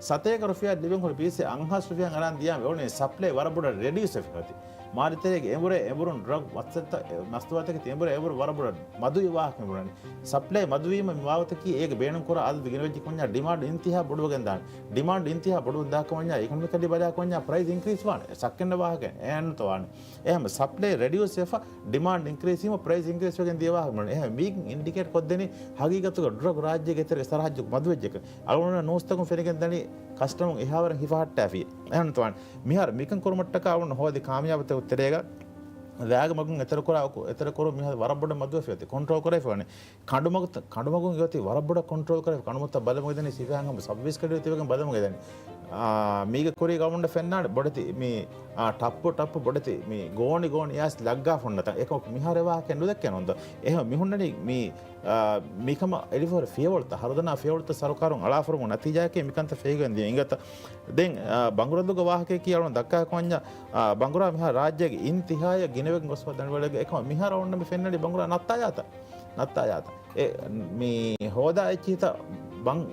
ސަތޭކަ ރުފިޔާ ލިބެން ހުރި ޕީސްއެއް އަންހާސް ރުފިޔާ އަރާ ދިޔާ އެ އުޅެނީ ސަޕްލައި ވަރަށް ބޮޑަށް ރެޑިއުސް ވެފަ އޮތީ. މާލެ ތެރޭގެ އެނބުރޭ އެނބުރުން ޑްރަގް މައްސަލަތައް، މަސްތުވާތަކެތި އެނބުރޭ އެނބުރު ވަރަށް ބޮޑަށް މަދުވި ވާހަކަ މި ބުނަނީ. ސަޕްލައި މަދުވީމަ މި ވާވަތަކީ އޭގެ ބޭނުންކުރާ އަދަދު ގިނަވެއްޖެ ކޮންޏާ ޑިމާންޑް އިންތިހާ ބޮޑުވެގެން ދާނެ. ޑިމާންޑް އިންތިހާ ބޮޑުވެގެން ދާކަމަންޏާ އިކޮނޮމިކަލީ ބަލާ ކޮންޏާ ޕްރައިސް އިންކްރީސް ވާނެ. ސައްކެންނަ ވާހަކަ އެހެންތޯ ވާނެ. އެހެން ސަޕްލައި ރެޑިއުސް ވެފަ ޑިމާންޑް އިންކްރީސް ވީމަ ޕްރައިސް އިންކްރީސް ވެގެން ދިޔަ ވާހަކަ މި ބުނަނީ. އެހެން މީގެން އިންޑިކޭޓް ކޮށްދެނީ ހަގީގަތުގަ ޑްރަގް ރާއްޖޭގެ ތެރޭގަ ސަރަހައްދު މަދުވެއްޖެކަން. އަޅުގަނޑު ނޫސްތަކުން ފެނިގެން ދަނީ ކަސްޓަމުން އެހާވަރަށް ހިފަހައްޓާފި. އެހެންތޯ ވާނެ. މިހާރު މިކަން ކުރުމަށްޓަކާ އަޅުގަނޑު ހޯދި ކާމިޔާބުތަކުގެ ތެރޭގަ ވައިގެ މަގުން އެތެރެކުރާ، އެތެރެކުރުން މިހާރު ވަރަށް ބޮޑަށް މަދުވެފަ އޮތީ. ކޮންޓްރޯލް ކުރެވިފަ ވަނީ. ކަނޑުމަގު، ކަނޑުމަގުން އޮތީ ވަރަށް ބޮޑަށް ކޮންޓްރޯލް ކުރެވި. ކަނޑުމަގުތައް ބަލަމުގެ ދަނީ ސިފައިން ހަމަ ސައްވީސް ގަޑި ތިބެގެން ބަލަމުގެ ދަނީ. އާ، މީގެ ކުރީ ގަވަމަންޓަށް ފެންނާނެ ބޮޑެތި މި، އާ، ޓައްޕު ޓައްޕު ބޮޑެތި މި ގޯނި ގޯނި އައިސް ލައްގާފަ ހުންނަތަން. އެކަމަކު މިހާރު އެ ވާހަކަ ނުދެއްކޭނެ އޮންދޯ. އެހެން މި ހުންނަނީ މި، އާ، މިކަމަށް އެޅިފަ ހުރި ފިޔަވަޅުތައް، ހަރުދަނާ ފިޔަވަޅުތައް ސަރުކާރުން އަޅާފަ ހުރުމުގެ ނަތީޖާއަކީ މިކަންތައް ފެހިގެން ދިޔަ އިނގޭތަ. ދެން، އާ، ބަނގުރަދޫގެ ވާހަކައަކީ އަޅުން ދައްކާ ކޮންޏާ، އާ، ބަނގުރާ މިހާރު ރާއްޖޭގެ އިންތިހާޔަށް ގިނަވެގެން ގޮސްފަ ދަނޑިވަޅެއްގަ. އެކަމަ މިހާރު އަޅުގަނޑަށް މި ފެންނަނީ ބަނގުރާ ނައްތާލާތައް. ނައްތާލާތައް. އެ، މި ހޯދާ އެއްޗިހިތައް ބަން-،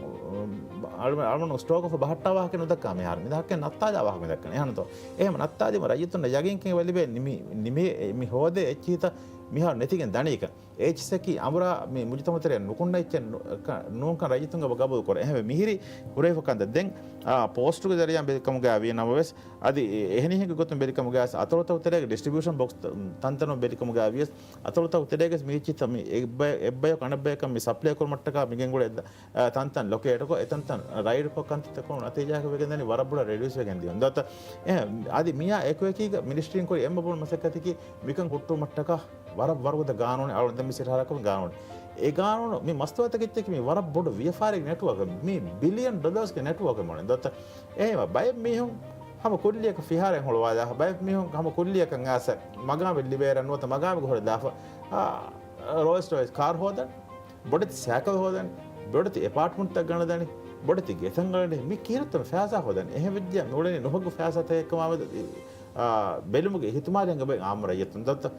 އަޅު-، އަޅުގަނޑު ސްޓޯކް އޮފަށް ބަހައްޓާ ވާހަކަ ނުދައްކާ މިހާރު. މި ދައްކަނީ ނައްތާލާ ވާހަކަ މި ދައްކަނީ. އެހެންތޯ؟ އެހެން ނައްތާލީމަ ރައްޔިތުންނަށް ޔަގީންކަން އެބަ ލިބޭ މި، މި ހޯދޭ އެއްޗިހިތައް މިހާރު ނެތިގެން ދަނީކަން. އެއްޗިސްއަކީ އަނބުރާ މި މުޖުތަމަތެރެ ނުކުންނަ އެއްޗެއް ނު-، ކަ-، ނޫންކަން ރައްޔިތުންގެ ގަބޫލު ކުރޭ. އެހެންވެ މިހިރީ ކުރެވިފަ ކަންތައް. ދެން، އާ، ޕޯސްޓުގެ ޒަރީއާ ބެލިކަމުގައި ވީ ނަމަވެސް، އަދި އެ-، އެހެނިހެންގެ ގޮތުން ބެލިކަމުގައި ވެސް، އަތޮޅުތަކު ތެރޭގެ ޑިސްޓްރިބިއުޝަން ބޮކްސް ތަ-، ތަންތަނުން ބެލިކަމުގައި ވިޔަސް، އަތޮޅުތަކު ތެރޭގެ ވެސް މި އެއްޗިހިތައް މި އެއްބަޔަ-، އެއްބަޔަކު އަނެއްބަޔަކަށް މި ސަޕްލައި ކުރުމަށްޓަކާ މި ގެންގުޅޭ އެއް-، އާ، ތަންތަން ލޮކޭޓްކޮށް، އެތަންތަން ރައިޑްކޮށް ކަންތައްތައް ކުރުމުގެ ނަތީޖާއަކަށް ވެގެން ދަނީ ވަރަށް ބޮޑަށް ރެޑިއުސް ވެގެން ދިޔުން. ދޯތަ، އެ، އަދި މިއާ އެކުއެކީގަ މިނިސްޓްރީން ކުރި އެންމެ ބޮޑު މަސައްކަތަކީ މިކަން ހުއްޓުވުމަށްޓަކާ ވަރަށް ވަރުގަދަ ގާނޫނެއް އަޅުގަނޑު ދެން މި ސިޓް ހަރަކަތް ގާނޫނެއް. އެ ގާނޫނު މި މަސްތުވާތަކެއްޗަކީ މި ވަރަށް ބޮޑު ވިޔަފާރި ނެޓްވޯކެއް. މި ބިލިއަން ޑޮލާސްގެ ނެޓްވޯކެއް މޮޅެ. ދޯތަ އެހެންވެ ބައެއް މީހުން ހަމަ ކުއްލިއަކަށް ފިހާރައިން ހުޅުވާލާފަ، ބައެއް މީހުން ހަމަ ކުއްލިއަކަށް އައިސް މަގާމެއް ލިބޭއިރަށް ނުވަތަ މަގާމެއްގަ ހުޅަދާފަ، އާ، ރޯލްސް ރޯއިސް ކާރު ހޯދަން، ބޮޑެތި ސައިކަލް ހޯދަން، ބޮޑެތި އެޕާޓްމަންޓްތައް ގަނެދަނީ. ބޮޑެތި ގެތަންގަޅަށް މި ކިހިނެއްތޯ ފައިސާ ހޯދަން؟ އެހެން ވެއްޖެ މި އުޅެނީ ނުހައްގު ފައިސާތަކެއްކަމާމެދު، އާ، ބެލުމުގެ އިހުތިމާލެއް އެބަ އާއްމު ރައްޔިތުން ދައްތަ.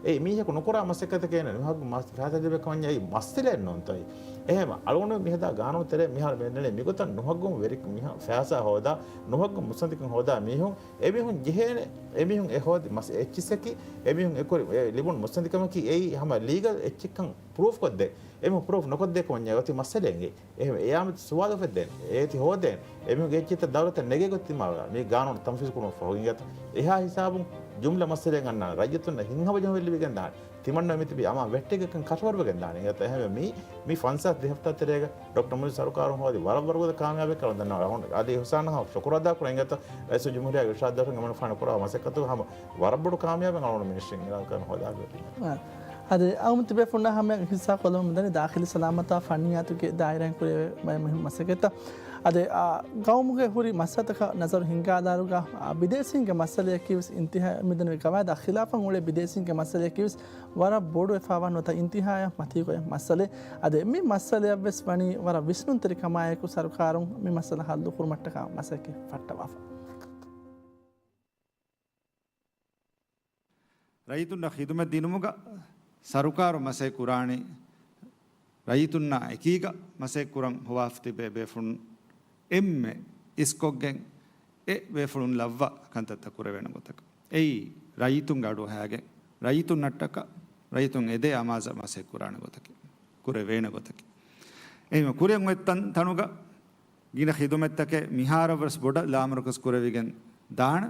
އެއީ މީހަކު ނުކުރާ މަސައްކަތެކޭ ނުހައްގު މަސް-، ފައިސާ ލިބޭ ކަމަށް އެއީ މައްސަލައެއް ނޫންތޯ. އެހެން އަޅުގަނޑު މި ހަދާ ގާނޫނު ތެރޭ މިހާރު މި ދެންނެވި މިގޮތަށް ނުހައްގުން ވެރި މިހާ ފައިސާ ހޯދާ، ނުހައްގުން މުއްސަނދިކަން ހޯދާ މީހުން ޖެހޭނެ، އެމީހުން އެ ހޯދި މަސް އެއްޗިއްސަކީ، އެމީހުން އެ ކުރި އެ ލިބުނު މުއްސަނދިކަމަކީ އެއީ ހަމަ ލީގަލް އެއްޗެއްކަން ޕްރޫފް ކޮށްދޭ. އެމީހުން ޕްރޫފް ނުކޮށްދޭ ކަމަށް އޮތީ މައްސަލައެއް. އެހެން އެޔާމެދު ސުވާލު އުފެއްދޭނެ. އޭތި ހޯދޭނެ. އެމީހުންގެ އެއްޗިއްސަށް ދައުލަތަށް ނެގޭ ގޮތް ތިމާވާ. މި ގާނޫނު ތަންފީޒު ކުރުމަށް ފަހު އިނގޭތަ؟ އެހާ ހިސާބުން ޖުމްލަ މައްސަލައެއް އަންނާނެ. ރައްޔިތުންނަށް ހިތްހަމަޖެހުން ލިބިގެން ދާނެ. ތިމަންނަ މިތިބީ އަމާ ވެއްޓެއްގެކަން ކަށަވަރުވެގެން ދާނެ. އިނގޭތަ؟ އެހެންވެ މީ، މި ފަންސާސް ދެ ހަފްތާ ތެރޭގަ ޑޮކްޓަރ މުޖީބު ސަރުކާރުން ހޯދި ވަރަށް ވަރުގަދަ ކާމިޔާބެއް ކަމަށް ދަންނަވަން. އަދި އިހުސާނަށް ޝުކުރު އަދާކުރަން. އިނގޭތަ؟ ރައީސުލްޖުމްހޫރިއްޔާގެ އިރުޝާދު ދަށުން އެމަނުފާނު ކުރާ މަސައްކަތުގަ ހަމަ ވަރަށް ބޮޑު ކާމިޔާބެއް އަޅުގަނޑު މިނިސްޓްރީން އިރާދަކުރަން ހޯދާ. އަދި އައުމު ތިބޭފުންނާ ހަމަ ހިއްސާ ކޮށްލަމުން ދަނީ ދާޚިލީ ސަލާމަތާ ފަންނިއްޔާތުގެ ދާއިރާއިން ކުރެވޭ މުހިންމު މަސައްކަތްތައް. އަދި، އާ، ގައުމުގެ ހުރި މައްސަލަތަކަށް ނަޒަރު ހިންގާލާއިރުގަ، އާ، ބިދޭސީންގެ މައްސަލަޔަކީ ވެސް އިންތިހާ މިދަނީ ގަވާއިދާ ޚިލާފަށް އުޅޭ ބިދޭސީންގެ މައްސަލަޔަކީ ވެސް ވަރަށް ބޮޑު ވެފާވާ ނުވަތަ އިންތިހާޔަށް މަތީގޮތް މައްސަލައެއް. އަދި މި މައްސަލަޔަށް ވެސް ވަނީ ވަރަށް ވިސްނުންތެރިކަމާއެކު ސަރުކާރުން މި މައްސަލަ ހައްލު ކުރުމަށްޓަކާ މަސައްކަތް ފައްޓަވާފަ. ރައްޔިތުންނަށް ޚިދުމަތް ދިނުމުގަ ސަރުކާރު މަސައްކަތް ކުރާނީ، ރައްޔިތުންނާ އެކީގަ މަސައްކަތް ކުރަން ހޮވާފަ ތިބޭ ބޭފުޅުން އެންމެ އިސްކޮށްގެން އެ ބޭފުޅުން ލައްވާ ކަންތައްތައް ކުރެވޭނެ ގޮތަކަށް. އެއީ ރައްޔިތުންގެ އަޑުއަހާގެން، ރައްޔިތުންނަށްޓަކާ، ރައްޔިތުން އެދޭ އަމާޒަށް މަސައްކަތް ކުރާނެ ގޮތަކީ، ކުރެވޭނެ ގޮތަކީ. އެހެންވެ ކުރިއަށް އޮތް ތަން، ތަނުގަ ގިނަ ޚިދުމަތްތަކެއް މިހާރަށްވެސް ބޮޑަށް ލާމަރުކަޒު ކުރެވިގެން ދާނެ.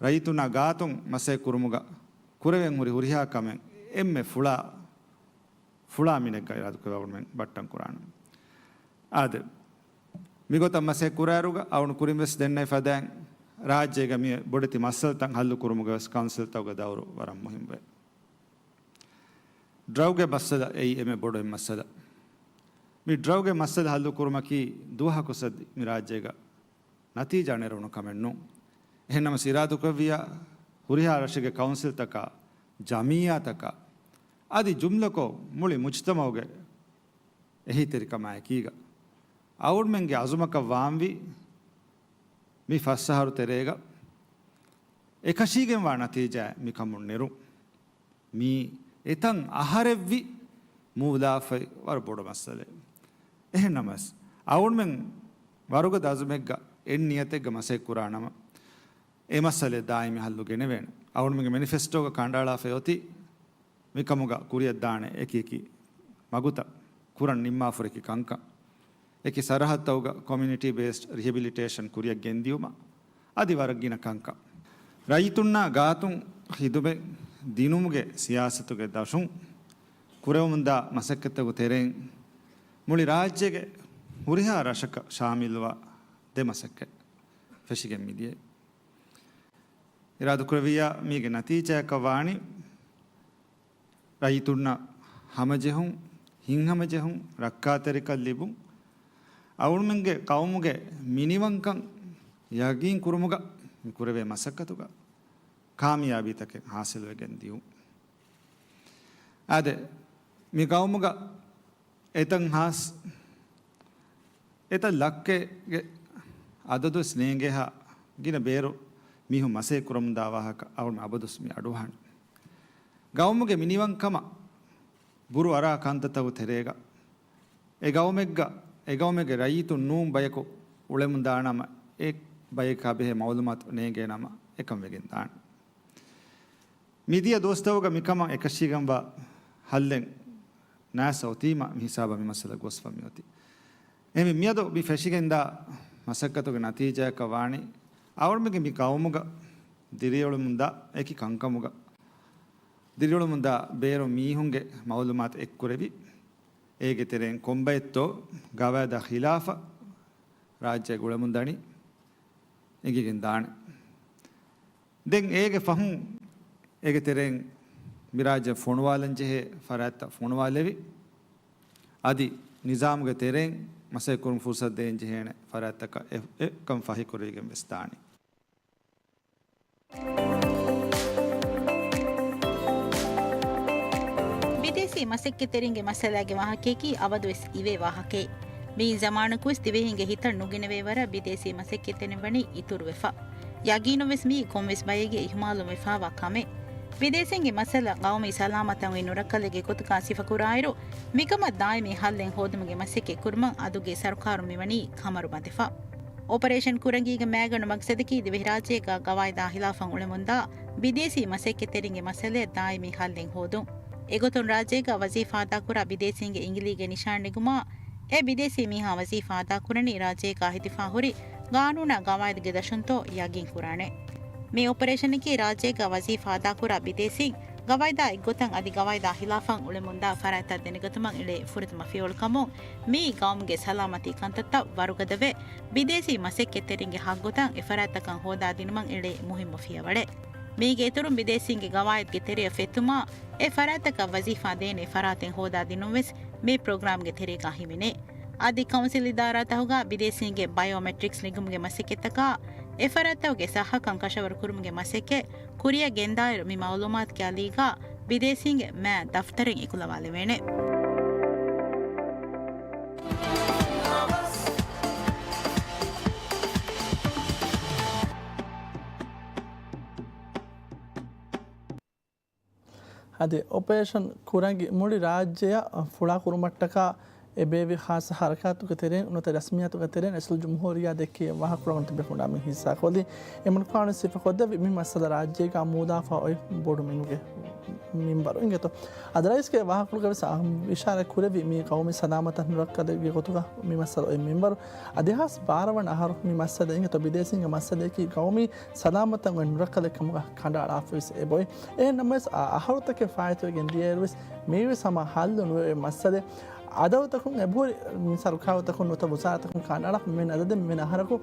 ރައްޔިތުންނާ ގާތުން މަސައްކަތް ކުރުމުގަ ކުރެވެން ހުރި ހުރިހާ ކަމެއް އެންމެ ފުޅާ، ފުޅާ މިނެއްގަ އިރާދަކުރެވުނުމެއް ބައްޓަން ކުރާނެ. އާދެ، މިގޮތަށް މަސައްކަތް ކުރާއިރުގަ އަޅުގަނޑު ކުރިން ވެސް ދެންނެވި ފަދައިން ރާއްޖޭގަ މި ބޮޑެތި މައްސަލަތައް ހައްލު ކުރުމުގަ ވެސް ކައުންސިލްތަކުގެ ދައުރު ވަރަށް މުހިންމުވޭ. ޑްރަގްގެ މައްސަލަ އެއީ އެންމެ ބޮޑު މައްސަލަ. މި ޑްރަގްގެ މައްސަލަ ހައްލު ކުރުމަކީ ދުވަހަކު ސައްދި މި ރާއްޖޭގަ ނަތީޖާ ނެރުނު ކަމެއް ނޫން. އެހެންނަމަ އިރާދަކުރެއްވިއްޔާ ހުރިހާ ރަށެއްގެ ކައުންސިލްތަކާ، ޖަމިއްޔާތަކާ، އަދި ޖުމްލަކޮށް މުޅި މުޖްތަމައުގެ އެހީތެރިކަމާއެކީގަ، އަޅުގަނޑުމެންގެ އަޒުމަކަށް ވާންވީ މި ފަސް އަހަރު ތެރޭގަ އެކަށީގެންވާ ނަތީޖާއެއް މިކަމުން ނެރުން. މީ އެތަން އަހަރެއްވި މޫލާފައި ވަރަށް ބޮޑު މައްސަލައެއް. އެހެންނަމަވެސް، އަޅުގަނޑުމެން ވަރުގަދަ އަޒުމެއްގަ އެއް ނިޔަތެއްގަ މަސައްކަތް ކުރާނަމަ، އެ މައްސަލައެއް ދާއިމީ ހައްލު ގެނެވޭނެ. އަޅުގަނޑުމެންގެ މެނިފެސްޓޯގަ ކަނޑައަޅާފައި އޮތީ، މިކަމުގަ ކުރިއަށްދާނެ އެކި އެކި މަގުތައް، ކުރަން ނިންމާފަ ހުރި އެކި ކަންކަން، އެކި ސަރަހައްދުތަކުގަ ކޮމިއުނިޓީ ބޭސްޑް ރިހެބިލިޓޭޝަން ކުރިއަށް ގެންދިޔުމަށް އަދި ވަރަށް ގިނަ ކަންކަން. ރައްޔިތުންނާ ގާތުން ޚިދުމަތް ދިނުމުގެ ސިޔާސަތުގެ ދަށުން ކުރެވެމުންދާ މަސައްކަތްތަކުގެ ތެރެއިން މުޅި ރާއްޖޭގެ ހުރިހާ ރަށަކަށް ޝާމިލްވާ ދެ މަސައްކަތް ފެށިގެން މިދިޔައީ. އިރާދަކުރެއްވިއްޔާ މީގެ ނަތީޖާއަކަށް ވާނީ، ރައްޔިތުންނަށް ހަމަޖެހުން، ހިތްހަމަޖެހުން، ރައްކާތެރިކަން ލިބުން، އަޅުގަނޑުމެންގެ ޤައުމުގެ މިނިވަންކަން ޔަގީން ކުރުމުގަ މި ކުރެވޭ މަސައްކަތުގަ ކާމިޔާބީތަކެއް ހާސިލްވެގެން ދިޔުން. އާދެ، މި ޤައުމުގަ އެތަން ހާސް، އެތައް ލައްކައެއްގެ އަދަދުވެސް ނޭނގޭހާ ގިނަ ބޭރު މީހުން މަސައްކަތް ކުރަމުންދާ ވާހަކަ އަޅުގަނޑު އަބަދުވެސް މި އަޑުއަހަން. ގައުމުގެ މިނިވަންކަމަށް ބުރު އަރާ ކަންތައްތަކުގެ ތެރޭގަ އެ ގައުމެއްގަ، އެ ގައުމެއްގެ ރައްޔިތުން ނޫން ބަޔަކު އުޅެމުންދާނަމަ، އެ ބަޔަކާ ބެހޭ މައުލޫމާތު ނޭނގޭނަމަ، އެކަން ވެގެން ދާނެ. މިދިޔަ ދުވަސްތަކުގަ މިކަމަށް އެކަށީގެންވާ ހައްލެއް ނައިސް އޮތީމަ މި ހިސާބަށް މި މައްސަލަ ގޮސްފަ މިއޮތީ. އެހެންވެ، މިއަދު މި ފެށިގެންދާ މަސައްކަތުގެ ނަތީޖާއަކަށް ވާނީ، އަޅުގަނޑުމެންގެ މި ޤައުމުގަ ދިރިއުޅެމުންދާ އެކި ކަންކަމުގަ ދިރިއުޅެމުންދާ ބޭރު މީހުންގެ މައުލޫމާތު އެއްކުރެވި، އޭގެ ތެރެއިން ކޮންބައެއްތޯ ގަވާއިދާ ޚިލާފަށް ރާއްޖޭގަ އުޅެމުންދަނީ އެނގިގެން ދާނެ. ދެން އޭގެ ފަހުން އޭގެ ތެރެއިން މި ރާއްޖެ ފޮނުވާލަން ޖެހޭ ފަރާތްތައް ފޮނުވާލެވި، އަދި ނިޒާމުގެ ތެރެއިން މަސައްކަތް ކުރުމަށް ފުރުސަތު ދޭން ޖެހޭނެ ފަރާތްތަކަށް އެ-، އެކަން ފަހިކުރެވިގެން ވެސް ދާނެ. ބިދޭސީ މަސައްކަތްތެރިންގެ މައްސަލާގެ ވާހަކަޔަކީ އަބަދުވެސް އިވޭ ވާހަކައެއް. މިއިން ޒަމާނަކުވެސް ދިވެހިންގެ ހިތަށް ނުގިނަވޭ ވަރަށް ބިދޭސީ މަސައްކަތްތެރިން ވަނީ އިތުރުވެފަ. ޔަގީނުންވެސް މިއީ ކޮންމެސް ބައެއްގެ އިހުމާލުން ވެފާވާ ކަމެއް. ބިދޭސީންގެ މައްސަލަ ގައުމީ ސަލާމަތަށް އޮތް ނުރައްކަލެއްގެ ގޮތުގަ ސިފަކުރާއިރު، މިކަމަށް ދާއިމީ ހައްލެއް ހޯދުމުގެ މަސައްކަތް ކުރުމަށް އަދުގެ ސަރުކާރުން މިވަނީ ކަމަރު ބަނދެފަ. އޮޕަރޭޝަން ކުރަންޖީގެ މައިގަނޑު މަގްސަދަކީ ދިވެހިރާއްޖޭގަ ގަވާއިދާ ހިލާފަށް އުޅެމުންދާ ބިދޭސީ މަސައްކަތްތެރިންގެ މައްސަލައަށް ދާއިމީ ހައްލެއް ހޯދުން. އެގޮތުން ރާއްޖޭގަ ވަޒީފާ އަދާކުރާ ބިދޭސީންގެ އިނގިލީގެ ނިޝާން ނެގުމާ، އެ ބިދޭސީ މީހާ ވަޒީފާ އަދާކުރަނީ ރާއްޖޭގަ ހެދިފާ ހުރި ގާނޫނާ ގަވާއިދުގެ ދަށުންތޯ ޔަގީން ކުރާނެ. މި އޮޕަރޭޝަނަކީ ރާއްޖޭގަ ވަޒީފާ އަދާކުރާ ބިދޭސީން ގަވާއިދާ އެއްގޮތަށް އަދި ގަވާއިދާ ހިލާފަށް އުޅެމުންދާ ފަރާތްތައް ދެނެގަތުމަށް އެޅޭ ފުރަތަމަ ފިޔަވަޅު ކަމުން މިއީ ގައުމުގެ ސަލާމަތީ ކަންތައްތައް ވަރުގަދަވެ، ބިދޭސީ މަސައްކަތްތެރިންގެ ހައްގުތައް އެފަރާތްތަކަށް ހޯދާދިނުމަށް އެޅޭ މުހިއްމު ފިޔަވަޅެއް. މީގެ އިތުރުން ބިދޭސީންގެ ގަވާއިދުގެ ތެރެއަށް ފެތުމާ، އެ ފަރާތްތަކަށް ވަޒީފާ ދޭނެ ފަރާތެއް ހޯދާދިނުން ވެސް މި ޕްރޮގްރާމްގެ ތެރޭގަ ހިމެނޭ. އަދި ކައުންސިލް އިދާރާތަކުގަ ބިދޭސީންގެ ބަޔޯމެޓްރިކްސް ނެގުމުގެ މަސައްކަތްތަކާ، އެފަރާތްތަކުގެ ސައްހަކަން ކަށަވަރު ކުރުމުގެ މަސައްކަތް ކުރިއަށް ގެންދާއިރު، މި މައުލޫމާތުގެ އަލީގަ ބިދޭސީންގެ މާ ދަފްތަރެއް އެކުލަވާލެވޭނެ. އަދި އޮޕަރޭޝަން ކުރަންގި މުޅި ރާއްޖެއަށް ފުޅާކުރުމަށްޓަކާ އެބޭއްވި ޚާއްޞަ ހަރަކާތުގެ ތެރެއިން ނުވަތަ ރަސްމިއްޔާތުގެ ތެރެއިން ރައީސުލްޖުމްހޫރިއްޔާ ދެއްކި ވާހަކަފުޅުގަ ތިބޭފުޅުންނާ މި ހިއްސާކޮށްލީ. އެމަނިކުފާނު ސިފަކޮށްދެއްވި މި މައްސަލަ ރާއްޖޭގަ އާމުދާފަ އޮތް ބޮޑު މިނުގެ މިންވަރު އިނގޭތޯ. އަދި ރައީސްގެ ވާހަކަފުޅުގަވެސް އާ އިޝާރާތް ކުރެއްވި މި ގައުމީ ސަލާމަތަށް ނުރައްކަލެއްގެ ގޮތުގަ މި މައްސަލަ އޮތް މިންވަރު. އަދި ދެހާސް ބާރަ ވަނަ އަހަރު މި މައްސަލަ އިނގޭތޯ ބިދޭސީންގެ މައްސަލައަކީ ގައުމީ ސަލާމަތަށް އޮތް ނުރައްކަލެއް ކަމުގަ ކަނޑައަޅާފަވެސް އެބައޮތް. އެހެންނަމަވެސް، އަ، އަހަރުތަކެއް ފާއިތުވެގެން ދިޔައިރުވެސް މީވެސް ހަމަ ހައްލު ނުވެވޭ މައްސަލަ. އަދަލުތަކުން އެބަހުރި މި ސަރުކާރުތަކުން ނުވަތަ ވުޒާރާތަކުން ކަނޑައަޅާފަ މިވެނި އަދަދެއް މިވެނި އަހަރަކު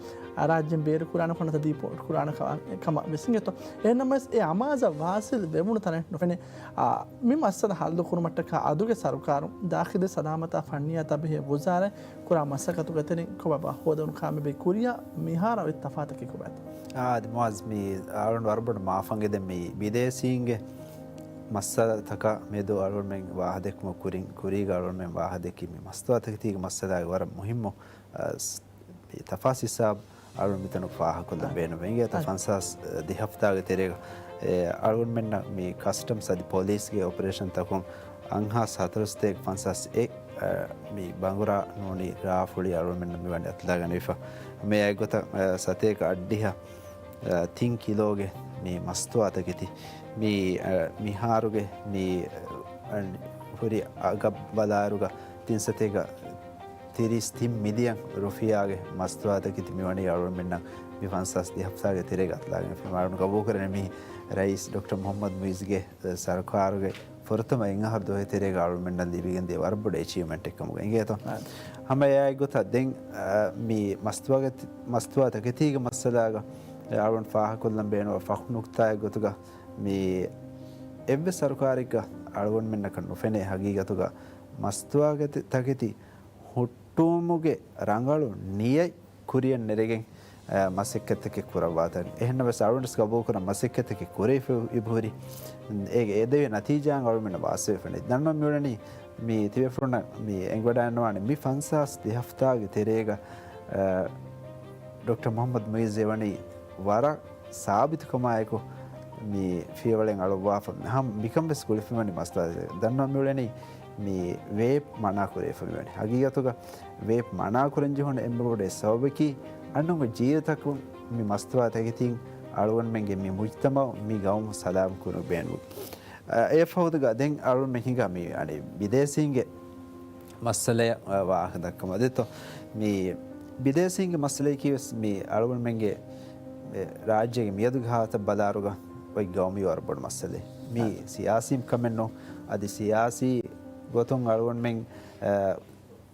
ރާއްޖޭން ބޭރުކުރާނެ ކަމަށް ވެސް އިނގޭތޯ. އެހެންނަމަވެސް އެ އަމާޒަށް ވާސިލް ވެވުނު ތަނެއް ނުފެނޭ. އާ، މި މައްސަލަ ހައްލު ކުރުމަށްޓަކާ އަދުގެ ސަރުކާރުން، ދާޚިލީ ސަލާމަތާ ފަންނިޔާތާ ބެހޭ ވުޒާރާތް ކުރާ މަސައްކަތުގެ ތެރެއިން ކޮބާބާ ހޯދަވަން ކާމިޔާބީ ކުރިޔާ މިހާރު އޮތް ތަފާތަކީ ކޮބާތޯ؟ އާދެ މުއާޒް، މި އަޅުގަނޑު ވަރަށް ބޮޑަށް މާފަން އެދެން މި ބިދޭސީންގެ މައްސަލަތަކާ މެދު އަޅުގަނޑުމެން ވާހަދެއްކުމަށް ކުރިން، ކުރީގަ އަޅުގަނޑުމެން ވާހަދެއްކީ މި މަސްތުވާތަކެތީގެ މައްސަލާގެ ވަރަށް މުހިއްމު، އަ، ސް-، މި ތަފާސް ހިސާބު އަޅުގަނޑު މިތަނު ފާހަގަކޮށްލަން ބޭނުންވެ އިނގޭތޯ. ފަންސާސް ދެ ހަފްތާގެ ތެރޭގަ، އެ، އަޅުގަނޑުމެންނަށް މި ކަސްޓަމްސް އަދި ޕޮލިސްގެ އޮޕަރޭޝަންތަކުން އަށްހާސް ހަތަރުސަތޭކަ ފަންސާސް އެއް، އަ، މި ބަނގުރާ ނޫނީ ރާ ފުޅި އަޅުގަނޑުމެންނަށް މިވަނީ އަތުލާގަނެވިފަ. މި އެއްގޮތަށް، އަ، ސަތޭކަ އަށްޑިހަ، އަ، ތިން ކިލޯގެ މި މަސްތުވާތަކެތި މި، އަ، މިހާރުގެ މި، އަ، ހުރި އަގަށް ބަލާއިރުގަ ތިން ސަތޭކަ ތިރީސް ތިން މިލިއަން ރުފިޔާގެ މަސްތުވާތަކެތި މިވަނީ އަޅުގަނޑުމެންނަށް މި ފަންސާސް ދެ ހަފްތާގެ ތެރޭގަ އަތުލާގެން ފެމާރުން ގަބޫލުކުރަނީ މި ރައީސް ޑޮކްޓަރ މުހައްމަދު މުއިއްޒުގެ ސަރުކާރުގެ ފުރަތަމަ އެއް އަހަރު ދުވަހެއް ތެރޭގަ އަޅުގަނޑުމެންނަށް ލިބިގެންދިޔަ ވަރަށް ބޮޑު އެޗީވްމަންޓެއް ކަމުގަ އިނގޭތޯ. ހަމަ އެއާއެއްގޮތަށް ދެން، އަ، މި މަސްތުވާގެ-، މަސްތުވާތަކެތީގެ މައްސަލާގަ އަޅުގަނޑު ފާހަގަކޮށްލަން ބޭނުންވާ ފަހު ނުކުތާއެއް ގޮތުގަ މި އެއްވެސް ސަރުކާރެއްގަ އަޅުގަނޑުމެންނަކަށް ނުފެނޭ ހަގީގަތުގަ މަސްތުވާގެ ތަކެތި ހުއްޓުވުމުގެ ރަނގަޅު ނިޔަތް ކުރިއަށް ނެރެގެން، އަ، މަސައްކަތްތަކެއް ކުރައްވާތަން. އެހެންނަމަވެސް އަޅުގަނޑުވެސް ގަބޫލުކުރަން މަސައްކަތްތަކެއް ކުރެވިފަ އިބުހުރި. އޭގެ އެދެވޭ ނަތީޖާއިން އަޅުގަނޑުމެންނަށް ވާސިލްވެފަ ނެތް. ދަންނަވަން މިއުޅެނީ މި ތިބޭފުޅުންނަށް މި އެނގިވަޑައިގަންނަވާނެ މި ފަންސާސް ދެ ހަފްތާގެ ތެރޭގަ، އަ، ޑޮކްޓަރ މުހައްމަދު މުއިއްޒު އެވަނީ ވަރަށް ސާބިތުކަމާއެކު މި ފިޔަވަޅެއް އަޅުއްވާފަ. ހަމަ މިކަން ވެސް ގުޅިފަ މިވަނީ މަސްތުވާތަކެތި. ދަންނަވަން މިއުޅެނީ މި ވޭޕް މަނާ ކުރެވިފަ މިވަނީ. ހަގީގަތުގަ ވޭޕް މަނާ ކުރަން ޖެހުނު އެންމެ ބޮޑު ސަބަބަކީ އަންނަންގެ ޖީލުތަކުން މި މަސްތުވާތަކެތީން އަޅުގަނޑުމެންގެ މި މުޖްތަމަޢު މި ގައުމު ސަލާމަތް ކުރުން ބޭނުން. އެ ފަހުތުގަ ދެން އަޅުގަނޑުމެން ހިނގާ މި އަނެއް ބިދޭސީންގެ މައްސަލައަށް، އަ، ވާހަކަ ދައްކަމުން އަދިތޯ، މި ބިދޭސީންގެ މައްސަލައަކީ ވެސް މި އަޅުގަނޑުމެންގެ، އެ، ރާއްޖޭގެ މިއަދުގެ ހާލަތަށް ބަލާއިރުގަ އޮތް ގައުމީ ވަރަށް ބޮޑު މައްސަލައެއް. މީ އަ، ސިޔާސީ ކަމެއް ނޫން. އަދި ސިޔާސީ ގޮތުން އަޅުގަނޑުމެން، އަ،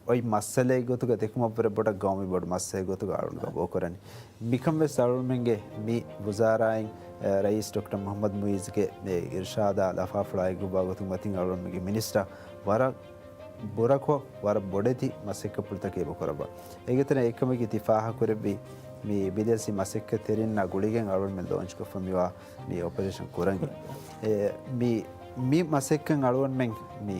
އޮތް މައްސަލައެއް ގޮތުގަ ދެކުމަށްވުރެ ބޮޑަށް ގައުމީ ބޮޑު މައްސަލައެއް ގޮތުގަ އަޅުގަނޑު ގަބޫލުކުރަނީ. މިކަން ވެސް އަޅުގަނޑުމެންގެ މި ވުޒާރާއިން، އަ، ރައީސް ޑޮކްޓަރ މުހައްމަދު މުއިއްޒުގެ މި އިރުޝާދާ ލަފާފުޅާ އެއްގޮތް ބާގޮތުން މަތިން އަޅުގަނޑުމެންގެ މިނިސްޓަރ ވަރަށް ބުރަކޮށް، ވަރަށް ބޮޑެތި މަސައްކަތްޕުޅުތަކެއް އެބަ ކުރައްވާ. އޭގެތެރޭ އެކަމަކީ ތި ފާހަގަކުރެއްވި މި ބިދޭސީ މަސައްކަތްތެރިންނާ ގުޅިގެން އަޅުގަނޑުމެން ލޯންޗްކޮށްފަ މިވާ މި އޮޕަރޭޝަން ކުރަން. އެ، މި، މި މަސައްކަތް އަޅުގަނޑުމެން މި،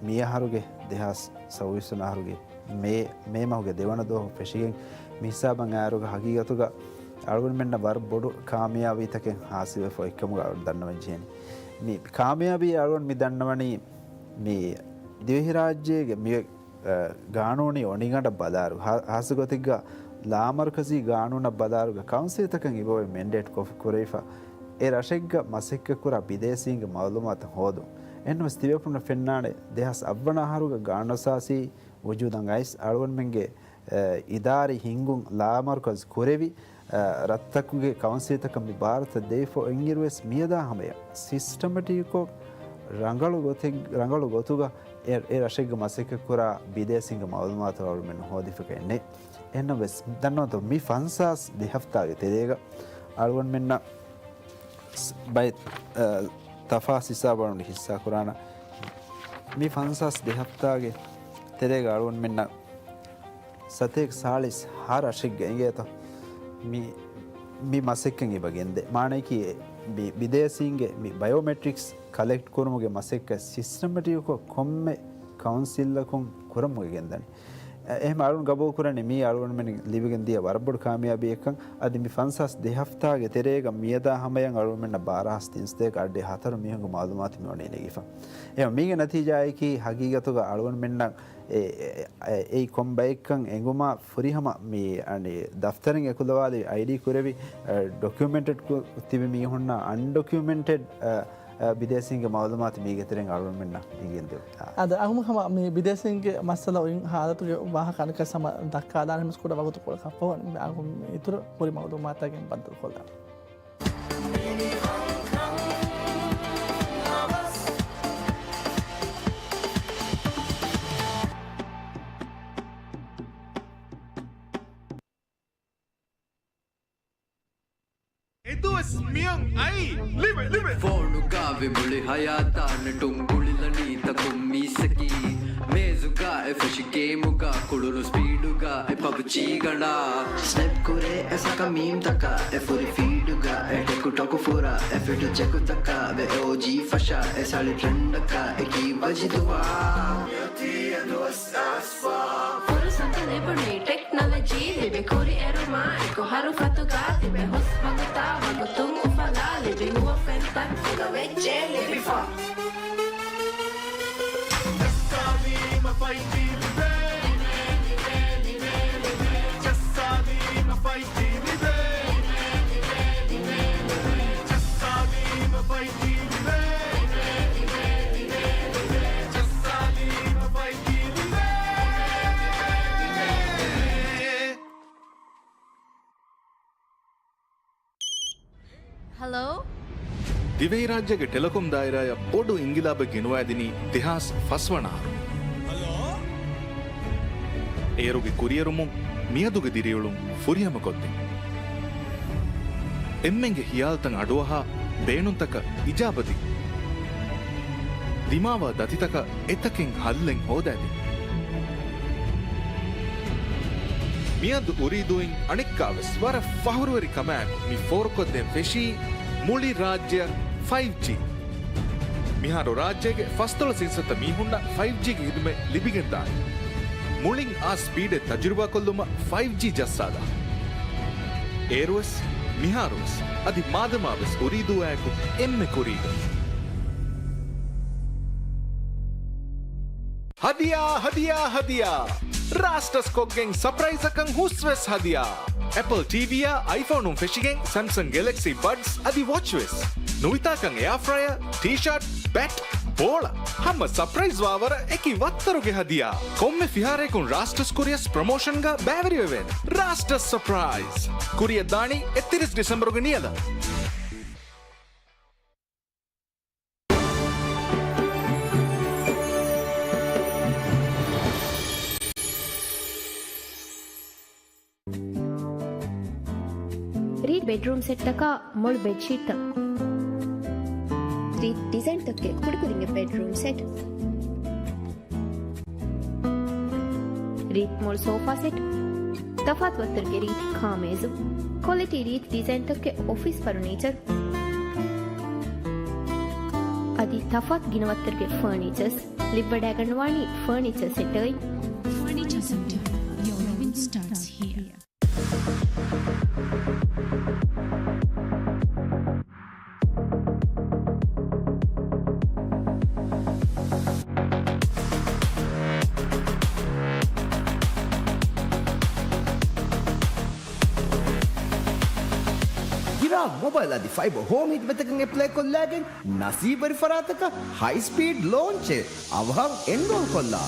މި އަހަރުގެ ދެހާސް ސައުވީސް ވަނަ އަހަރުގެ މޭ، މޭ މަހުގެ ދެވަނަ ދުވަހު ފެށިގެން މި ހިސާބަށް އައިއިރުގަ ހަގީގަތުގަ އަޅުގަނޑުމެންނަށް ވަރަށް ބޮޑު ކާމިޔާބީތަކެއް ހާސިލްވެފަ އޮތްކަމުގަ އަޅުގަނޑު ދަންނަވަން ޖެހޭނީ. މި ކާމިޔާބީ އަޅުގަނޑު މި ދަންނަވަނީ މި ދިވެހިރާއްޖޭގެ މި އަ، ގާނޫނީ އޮނިގަނޑަށް ބަލާއިރު، ހާ-، ހާއްސަ ގޮތެއްގަ ލާމަރުކަޒީ ގާނޫނަށް ބަލާއިރުގަ ކައުންސިލްތަކަށް އިބައޮތް މެންޑޭޓް ކޮށް ކުރެވިފަ، އެ ރަށެއްގަ މަސައްކަތްކުރާ ބިދޭސީންގެ މައުލޫމާތު ހޯދުން. އެހެންނަމަވެސް ތިބޭފުޅުންނަށް ފެންނާނެ، ދެހާސް އަށްވަނަ އަހަރުގަ ގާނޫނުއަސާސީ ވުޖޫދަށް އައިސް އަޅުގަނޑުމެންގެ، އެ، އިދާރީ ހިންގުން ލާމަރުކަޒު ކުރެވި، އަ، ރަށްތަކުގެ ކައުންސިލްތަކަށް މި ބާރުތައް ދެވިފަ އޮތްއިރުވެސް މިއަދާ ހަމަޔަށް ސިސްޓަމެޓިކްކޮށް ރަނގަޅު ގޮތެއް-، ރަނގަޅު ގޮތުގަ އެ، އެ ރަށެއްގަ މަސައްކަތްކުރާ ބިދޭސީންގެ މައުލޫމާތު އަޅުގަނޑުމެން ހޯދިފަކައެއް ނެތް. އެހެންނަމަވެސް ދަންނަވަންތޯ މި ފަންސާސް ދެ ހަފްތާގެ ތެރޭގަ އަޅުގަނޑުމެންނަށް ސް-، ބައެއް، އަ، ތަފާސް ހިސާބު އަޅުގަނޑު ހިއްސާ ކުރާނަ. މި ފަންސާސް ދެ ހަފްތާގެ ތެރޭގަ އަޅުގަނޑުމެންނަށް ސަތޭކަ ސާޅީސް ހަ ރަށެއްގަ އިނގޭތޯ މި، މި މަސައްކަތް އެބަ ގެންދޭ. މާނައަކީ ބި-، ބިދޭސީންގެ މި ބަޔޯމެޓްރިކްސް ކަލެކްޓް ކުރުމުގެ މަސައްކަތް ސިސްޓަމެޓިކްކޮށް ކޮންމެ ކައުންސިލްއަކުން ކުރަމުގެ ގެންދަނީ. އެ-، އެހެން އަޅުން ގަބޫލު ކުރަނީ މީ އަޅުގަނޑުމެން ލިބިގެން ދިޔަ ވަރަށް ބޮޑު ކާމިޔާބީއެއްކަން. އަދި މި ފަންސާސް ދެ ހަފްތާގެ ތެރޭގަ މިއަދާ ހަމަޔަށް އަޅުގަނޑުމެންނަށް ބާރަ ހާސް ތިންސަތޭކަ އަށްޑިހަ ހަތަރު މީހުންގެ މައުލޫމާތު މި އޮނީ ނެގިފަ. އެ މީގެ ނަތީޖާއަކީ ހަގީގަތުގަ އަޅުގަނޑުމެންނަށް އެ، އެ، އެ، އެއީ ކޮން ބައެއްކަން އެނގުމާ ފުރިހަމަ މި، އަނި، ދަފްތަރެއް އެކުލަވާލި އައިޑީ ކުރެވި، އެ، ޑޮކިއުމެންޓެޑް ކު-، ތިބި މީހުންނާ އަންޑޮކިއުމެންޓެޑް، އެ، އެ، ބިދޭސީންގެ މައުލޫމާތު މީގެ ތެރެއިން އަޅުގަނޑުމެންނަށް އެނގެން ދެވޭ. އާ. އަދި އަހުމަ ހަމަ މި ބިދޭސީންގެ މައްސަލަ އޮތް ހާލަތުގެ ވާހަކަ އަނެއްކާސް ހަމަ ދައްކާލާނެ ހަމަ ކުޑަ ވަގުތުކޮޅަކަށްފަހު އަހުމަ އިތުރު ހުރި މައުލޫމާތުގެ ބައްދަލުކޮށްލާނެ. އެދުވަސް މިއޮން އައީ ލިބެ، ލިބެ. ފޯނުގަ ވި މުޅި ހަޔާތާ ނެޓުން ގުޅިލަނީ ތަކުން މީސްއަކީ. މޭޒުގަ އެ ފެށި ގޭމުގަ ކުޅުނު ސްޕީޑުގަ އެ ޕަބްޖީ ގަނޑާ. ސްނެޕް ކުރޭ އެ ސަކަ މީމްތަކާ އެ ފުރި ފީޑުގަ އެ ޓެކުޓޮކު ފުރާ އެ ފިޓު ޗެކުތަކާ ވެ އޯޖީ ފަށާ އެ ސަޅި ޓްރެންޑަކާ އެކީ ވަޖިދުވާ. ފުރުސަތު ލިބުނީ ޓެކްނޮލޮޖީ ލިބި ކުރިއެރުމާ އެކު ހަރުފަތުގަ ތިބެ ހުސް ވަގުތާ ވަގުތުން އުފަލާ ލިބި ނުވަ ފެންތައް ކުލަ ވެއްޖެ ލިބިފަ. ޖައްސާލީމަ ފައިވް ޖީ ލިބޭ. ޖައްސާލީމަ ފައިވް ޖީ ލިބޭ. ޖައްސާލީމަ ފައިވް ޖީ ލިބޭ. ހަލޯ؟ ދިވެހިރާއްޖޭގެ ޓެލެކޮމް ދާއިރާއަށް ބޮޑު އިންގިލާބެއް ގެނުވައިދިނީ ދެހާސް ފަސްވަނަ އަހަރު. އޭރުގެ ކުރިއެރުމުން މިއަދުގެ ދިރިއުޅުން ފުރިހަމަކޮށްދޭ. އެންމެންގެ ހިޔާލުތައް އަޑުއަހާ، ބޭނުންތަކަށް އިޖާބަދިން. ދިމާވާ ދަތިތަކަށް އެތަކެއް ހައްލެއް ހޯދައިދިން. މިއަދު އުރީދޫއިން އަނެއްކާވެސް ވަރަށް ފަހުރުވެރި ކަމާއެކު މި ފޯރުކޮށްދޭން ފެށީ މުޅި ރާއްޖެއަށް ފައިވް ޖީ. މިހާރު ރާއްޖޭގެ ފަސްދޮޅަސް އިންސައްތަ މީހުންނަށް ފައިވް ޖީގެ ހިދުމަތް ލިބިގެންދާނެ. މުޅިން އާ ސްޕީޑެއް ތަޖުރިބާކޮށްލުމަށް ފައިވް ޖީ ޖައްސާލާ. އޭރުވެސް، މިހާރުވެސް، އަދި މާދަމާވެސް އުރީދޫއާއެކު އެންމެ ކުރީގަ. ހަދިޔާ، ހަދިޔާ، ހަދިޔާ! ރާސްޓަސް ކޮށްގެން ސަޕްރައިޒަކަށް ހުސްވެސް ހަދިޔާ! އެޕަލް ޓީވީއާ އައިފޯނުން ފެށިގެން ސެމްސަން ގެލެކްސީ ބަޑްސް އަދި ވޮޗްވެސް. ނުވިތާކަން އެއާފްރަޔަރ، ޓީޝާޓް، ބެޓް، ބޯޅަ، ހަމަ ސަޕްރައިޒް ވާވަރަށް އެކި ވައްތަރުގެ ހަދިޔާ. ކޮންމެ ފިހާރައަކުން ރާސްޓަސް ކުރިއަސް ޕްރޮމޯޝަންގަ ބައިވެރިވެވޭނެ. ރާސްޓަސް ސަޕްރައިޒް. ކުރިއަށް ދާނީ އެއްތިރީސް ޑިސެމްބަރުގެ ނިޔަލަށް. ރީތި ބެޑްރޫމް ސެޓްތަކާ މޮޅު ބެޑްޝީޓްތައް. ރީތި ޑިޒައިންތަކުގެ ކުޑަކުދިންގެ ބެޑްރޫމް ސެޓް. ރީތި މޮޅު ސޯފާ ސެޓް. ތަފާތު ވައްތަރުގެ ރީތި ކާމޭޒު. ކޮލިޓީ ރީތި ޑިޒައިންތަކުގެ އޮފީސް ފަރުނީޗަރު. އަދި ތަފާތު ގިނަ ވައްތަރުގެ ފަރުނީޗަރސް. ލިބިވަޑައިގަންނަވާނީ ފަރުނީޗަރ ސެންޓަރުން. ފަރުނީޗަރ Center. Your living starts here. ގިރާ މޮބައިލް އަދި ފައިބަ ހޯމް ހިދުމަތަކަށް އެޕްލައިކޮށްލާގެން ނަސީބުވެރި ފަރާތަކަށް ހައި ސްޕީޑް ލޯންޗެއް އަވަހަށް އެންރޯލް ކޮށްލާ.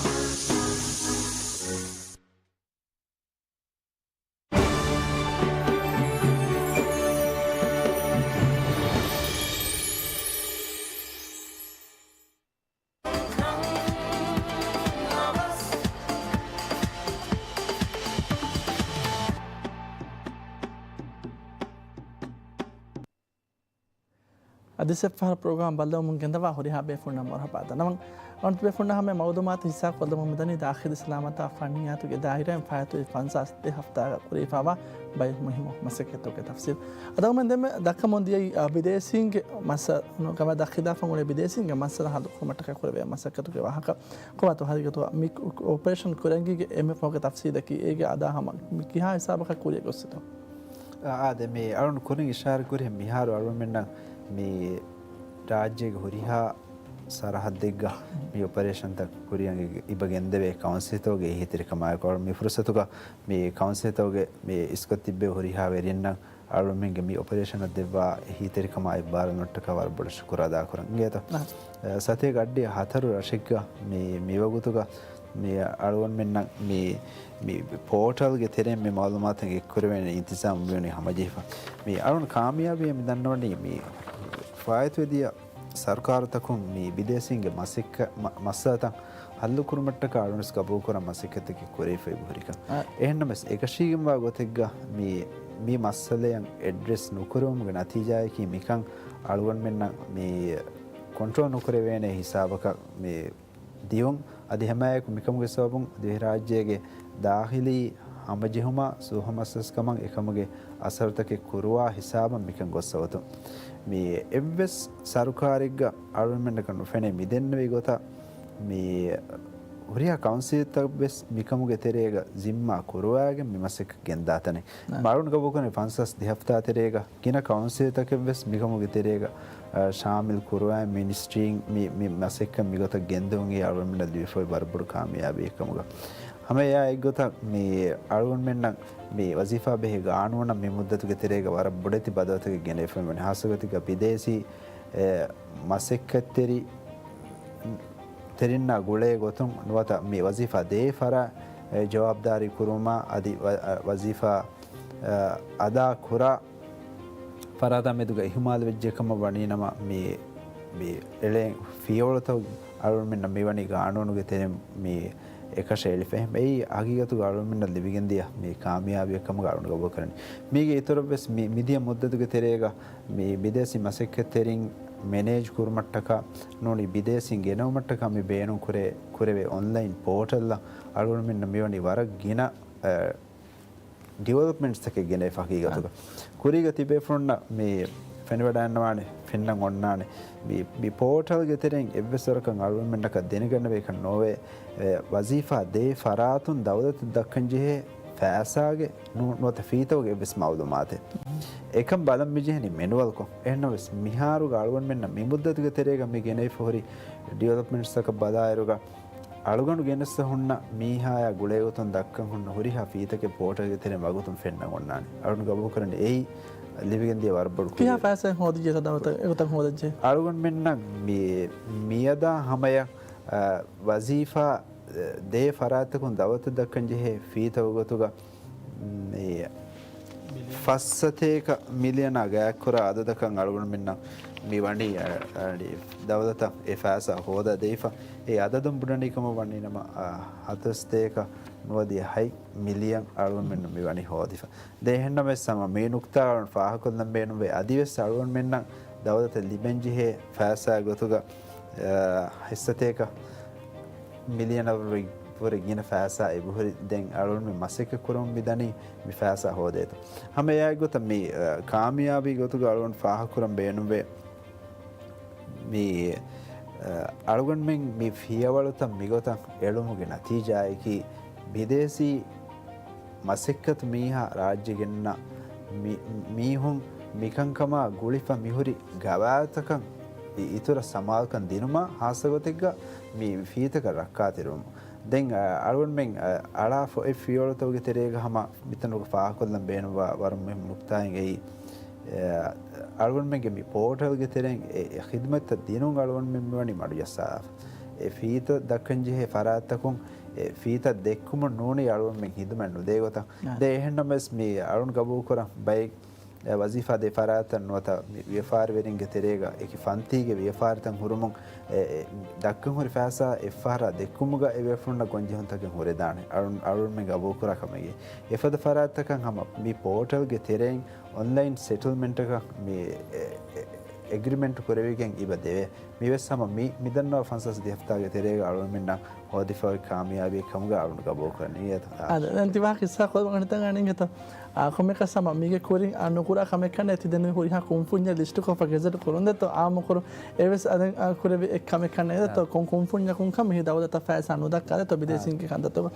އަދި އެއްފަހަރު ޕްރޮގްރާމް ބައްލަވަމުން ގެންދަވާ ހުރިހާ ބޭފުޅުންނަށް މަރުހަބާ ދަންނަވަން. އަޅުގަނޑު ބޭފުޅުންނާ ހަމަ މައުލޫމާތު ހިއްސާ ކޮށްލަމުން މިދަނީ ދާޚިލީ ސަލާމަތާ ފަންނިޔާތުގެ ދާއިރާއިން ފާއިތުވި ފަންސާސް ދެ ހަފްތާގަ ކުރެވިފައިވާ ބައެއް މުހިއްމު މަސައްކަތްތަކުގެ ތަފްސީލް. އަދި އަޅުގަނޑުމެން ދެންމެ ދައްކަމުން ދިޔައީ، އާ، ބިދޭސީންގެ މައްސަ-، ގަމާ ދައްކާލާފަ އުޅޭ ބިދޭސީންގެ މައްސަލަ ހައްލު ކުރުމަށްޓަކައި ކުރެވޭ މަސައްކަތުގެ ވާހަކަ. ކޮބާތޯ ހަގީގަތުގަ މި އޮޕަރޭޝަން ކުރެންގިގެން އެންމެ ފަހުގެ ތަފްސީލަކީ އޭގެ އަދާ ހަމަ މި ކިހާ ހިސާބަކަށް ކުރިއަށް ގޮއްސިތޯ؟ އާ، އާދެ، މި އަޅުން ކުރިން އިޝާރަ ކުރި މިހާރު އަޅުމެންނަށް މި ރާއްޖޭގެ ހުރިހާ ސަރަހައްދެއްގަ މި އޮޕަރޭޝަންތައް ކުރިއަށް އިބަ ގެންދެވޭ ކައުންސިލްތަކުގެ އެހީތެރިކަމާއެކު އަޅު މި ފުރުސަތުގަ މި ކައުންސިލްތަކުގެ މި އިސްކޮށް ތިއްބެވި ހުރިހާ ވެރިންނަށް އަޅުމެންގެ މި އޮޕަރޭޝަނަށް ދެއްވާ އެހީތެރިކަމާ އެއްބާރުލުމަށްޓަކާ ވަރަށް ބޮޑަށް ޝުކުރު އަދާކުރަން އިނގޭތޯ. ސަތޭކަ އައްޑިހަ ހަތަރު ރަށެއްގަ މި، މިވަގުތުގަ މި އަޅުގަނޑުމެންނަށް މި، މި ޕޯޓަލްގެ ތެރެއިން މި މައުލޫމާތު އެއްކުރެވޭނެ އިންތިޒާމް މިވަނީ ހަމަޖެހިފަ. މި އަޅުން ކާމިޔާބީ މި ދަންނަވަނީ މި ފާއިތުވެދިޔަ ސަރުކާރުތަކުން މި ބިދޭސީންގެ މަސައްކަ-، މަ-، މައްސަލަތައް ހައްލުކުރުމަށްޓަކާ އަޅުންވެސް ގަބޫލުކުރާ މަސައްކަތްތަކެއް ކުރެވިފައި ހުރިކަން. އެހެންނަމަވެސް، އެކަށީގެންވާ ގޮތެއްގަ މި، މި މައްސަލައަށް އެޑްރެސް ނުކުރެވުމުގެ ނަތީޖާއަކީ މިކަން އަޅުގަނޑުމެންނަށް މި ކޮންޓްރޯލް ނުކުރެވޭނެ ހިސާބަކަށް މި ދިޔުން. އަދި ހަމައެކު މިކަމުގެ ސަބަބުން ދިވެހިރާއްޖޭގެ ދާޚިލީ ހަމަޖެހުމާ ސުވަހަމަސްވެސްކަމަށް އެކަމުގެ އަސަރުތަކެއް ކުރުވާ ހިސާބަށް މިކަން ގޮއްސަވަތުން. މި އެއްވެސް ސަރުކާރެއްގަ އަޅުގަނޑުމެންނަކަށް ނުފެނޭ މިދެންނެވި ގޮތަށް މި ހުރިހާ ކައުންސިލްތައްވެސް މިކަމުގެ ތެރޭގަ ޒިންމާ ކުރުވާގެން މި މަސައްކަތް ގެންދާތަނެއް. އަ. މަ އަޅުން ގަބޫލުކުރަނީ ފަންސާސް ދެ ހަފްތާ ތެރޭގަ ގިނަ ކައުންސިލްތަކެއްވެސް މިކަމުގެ ތެރޭގަ، އަ، ޝާމިލް ކުރުވާ މިނިސްޓްރީން މި، މި މަސައްކަތް މިގޮތަށް ގެންދެވުން އެއީ އަޅުގަނޑުމެންނަށް ލިބިފައި ވަރަށް ބޮޑު ކާމިޔާބީއެއް ކަމުގަ. ހަމަ އެއާ އެއްގޮތަށް މި އަޅުގަނޑުމެންނަށް މި ވަޒީފާ ބެހޭ ގާނޫނަށް މި މުއްދަތުގެ ތެރޭގަ ވަރަށް ބޮޑެތި ބަދަލުތަކެއް ގެނެވިފައި ވަނީ. ހާއްސަގޮތެއްގަ ބިދޭސީ، އެ، މަސައްކަތްތެރި ތެރިންނާ ގުޅޭ ގޮތުން ނުވަތަ މި ވަޒީފާ ދޭ ފަރާ، އެ، ޖަވާބުދާރީ ކުރުމާ އަދި ވަ-، އަ، ވަޒީފާ، އަ، އަދާ ކުރާ ފަރާތާ މެދުގަ އިހުމާލު ވެއްޖެ ކަމަށް ވަނީ ނަމަ، މި، މި އެޅޭ ފިޔަވަޅުތައް އަޅުގަނޑުމެންނަށް މިވަނީ ގާނޫނުގެ ތެރެއިން މި އެކަށައި އެޅިފަ. އެހެން އެއީ ހަގީގަތުގަ އަޅުގަނޑުމެންނަށް ލިބިގެންދިޔަ މި ކާމިޔާބީއެއް ކަމުގަ އަޅުގަނޑު ގަބޫލުކުރަނީ. މީގެ އިތުރަށްވެސް މި، މިދިޔަ މުއްދަތުގެ ތެރޭގަ މި ބިދޭސީ މަސައްކަތްތެރިން މެނޭޖް ކުރުމަށްޓަކާ ނޫނީ ބިދޭސީން ގެނައުމަށްޓަކާ މި ބޭނުން ކުރޭ، ކުރެވޭ އޮންލައިން ޕޯޓަލްއަށް އަޅުގަނޑުމެންނަށް މިވަނީ ވަރަށް ގިނަ، އެ، ޑިވެލޮޕްމަންޓްސްތަކެއް ގެނެފަ ހަގީގަތުގަ. އާ. ކުރީގަ ތިބޭފުޅުންނަށް މި ފެނިވަޑައިންނަވާނެ، ފެންނަން އޮންނާނެ. މި، މި ޕޯޓަލްގެ ތެރެއިން އެއްވެސް ވަރަކަށް އަޅުގަނޑުމެންނަކަށް ދެނެގަނެވޭކަށް ނޯވޭ، އެ، ވަޒީފާ ދޭ ފަރާތުން ދައުލަތަށް ދައްކަން ޖެހޭ ފައިސާގެ ނު-، ނުވަތަ ފީތަކުގެ އެއްވެސް މައުލޫމާތެއް. އެކަން ބަލަން މިޖެހެނީ މެނުއަލްކޮށް. އެހެންނަމަވެސް، މިހާރުގަ އަޅުގަނޑުމެންނަށް މި މުއްދަތުގެ ތެރޭގަ މި ގެނެވިފަ ހުރި ޑިވެލޮޕްމަންޓްސްތަކަށް ބަލާއިރުގަ، އަޅުގަނޑު ގެނެއްސަ ހުންނަ މީހާޔާ ގުޅޭގޮތުން ދައްކަން ހުންނަ ހުރިހާ ފީތަކެއް ޕޯޓަލްގެ ތެރެއިން ވަގުތުން ފެންނަން އޮންނާނެ. އަޅުގަނޑު ގަބޫލުކުރަނީ އެއީ ލިބިގެންދިޔަ ވަރަށް ބޮޑު ކިހާ ކުރިއެއް. ފައިސާއެއް ހޯދިއްޖެތަ ދައުލަތަށް އެގޮތަށް ހޯދައްޖެ؟ އަޅުގަނޑުމެންނަށް މި، މިއަދާ ހަމަޔަށް، އަ، ވަޒީފާ، އަ، ދޭ ފަރާތްތަކުން ދައުލަތަށް ދައްކަން ޖެހޭ ފީތަކުގެ ގޮތުގަ މި ފައްސަތޭކަ މިލިއަނާ ގާތްކުރާ އަދަދަކަށް އަޅުގަނޑުމެންނަށް މި ވަނީ، އަ، އަ، ދައުލަތަށް އެ ފައިސާ ހޯދާ ދެވިފަ. އެ އަދަދުން ބުނަނީ ކަމަށް ވަނީ ނަމަ، އަ، ހަތަރުސަތޭކަ ނުވަދިހަ ހަތް މިލިއަން އަޅުގަނޑުމެންނަށް މި ވަނީ ހޯދިފަ. ދެން އެހެންނަމަވެސް ހަމަ މި ނުކްތާ އަޅުގަނޑު ފާހަގަކޮށްލަން ބޭނުންވޭ. އަދިވެސް އަޅުގަނޑުމެންނަށް ދައުލަތަށް ލިބެންޖެހޭ ފައިސާ ގޮތުގަ، އަ، ހަތްސަތޭކަ މިލިއަނަށް ވުރެ ގިނަ ފައިސާ އެބަހުރި. ދެން އަޅުގަނޑުމެން މަސައްކަތް ކުރަމުން މިދަނީ މި ފައިސާ ހޯދޭތޯ. ހަމަ އެއާއެއްގޮތަށް މި، އަ، ކާމިޔާބީ ގޮތުގަ އަޅުގަނޑު ފާހަގަކުރަން ބޭނުންވޭ. މި، އަ، އަޅުގަނޑުމެން މި ފިޔަވަޅުތައް މިގޮތަށް އެޅުމުގެ ނަތީޖާއަކީ ބިދޭސީ މަސައްކަތު މީހާ ރާއްޖެ ގެންނަ މި-، މީހުން މިކަންކަމާ ގުޅިފަ މިހުރި ގަވާއިދުތަކަށް އި-، އިތުރަށް ސަމާލުކަން ދިނުމަށް ހާއްސަގޮތެއްގަ މި ފީތަކަށް ރައްކާތެރިވުމަށް. ދެން، އަ، އަޅުގަނޑުމެން، އަ، އަޅާ ފޮ-، އެ ފިޔަވަޅުތަކުގެ ތެރޭގަ ހަމަ މިތަނުގަ ފާހަގަކޮށްލަން ބޭނުންވާ ވަރަށް މުހިންމު ނުކުތާއެއް އެއީ، އެ، އަޅުގަނޑުމެންގެ މި ޕޯޓަލްގެ ތެރެއިން އެ، އެ ޚިދުމަތްތައް ދިނުން އަޅުގަނޑުމެން މިވަނީ މަޑުޖައްސާފަ. އެ ފީތަ ދައްކަންޖެހޭ ފަރާތްތަކުން އެ ފީތަ ދެއްކުމުން ނޫނީ އަޅުގަނޑުމެން ހިދުމަތް ނުދޭ ގޮތަށް. އާ. ދެން އެހެންނަމަވެސް މި އަޅުން ގަބޫލުކުރަން ބައެއް އެ ވަޒީފާ ދޭ ފަރާތްތައް ނުވަތަ މި ވިޔަފާރިވެރިންގެ ތެރޭގަ އެކި ފަންތީގެ ވިޔަފާރިތައް ހުރުމުން އެ، އެ، ދައްކަން ހުރި ފައިސާ އެއްފަހަރާ ދެއްކުމުގަ އެ ބޭފުޅުންނަށް ގޮންޖެހުންތަކެއް ހުރެދާނެ. އަޅުން، އަޅުންމެން ގަބޫލުކުރާ ކަމެއްގެ. އެފަދަ ފަރާތްތަކަށް ހަމަ މި ޕޯޓަލްގެ ތެރެއިން އޮންލައިން ސެޓްލްމަންޓަކަށް މި އެ، އެ، އެގްރިމެންޓް ކުރެވިގެން އިބަ ދެވޭ. މިވެސް ހަމަ މި، މިދަންނަވާ ފަންސާސް ދިހަ ހަފްތާގެ ތެރޭގަ އަޅުންމެންނަށް ހޯދިފައި ކާމިޔާބީ ކަމުގަ އަޅުން ގަބޫލުކުރަނީ. އަދަ، ދެން ތި ވާހަކަ އިސްހާ ކޮލް ވަނިތަން އަނެއް ގެތަ؟ އާ، ކޮންމެކަސް ހަމަ މީގެ ކުރިން، އާ، ނުކުރާ ކަމެއްކަން ނެތި ދެން ހުރިހާ ކުންފުންޏެއް ލިސްޓުކޮށްފަ ގެޒެޓް ކުރުން ދެތޯ އާއްމުކުރު. އެވެސް އަދެން، އާ، ކުރެވި އެއް ކަމެއްކަން ނެތް ދެތޯ. އާ. ކޮން ކުންފުންޏަކުން ކަމެއް ދައުލަތަށް ފައިސާ ނުދައްކާ ދެތޯ ބިދޭސީންގެ ކަންތައްތަކު.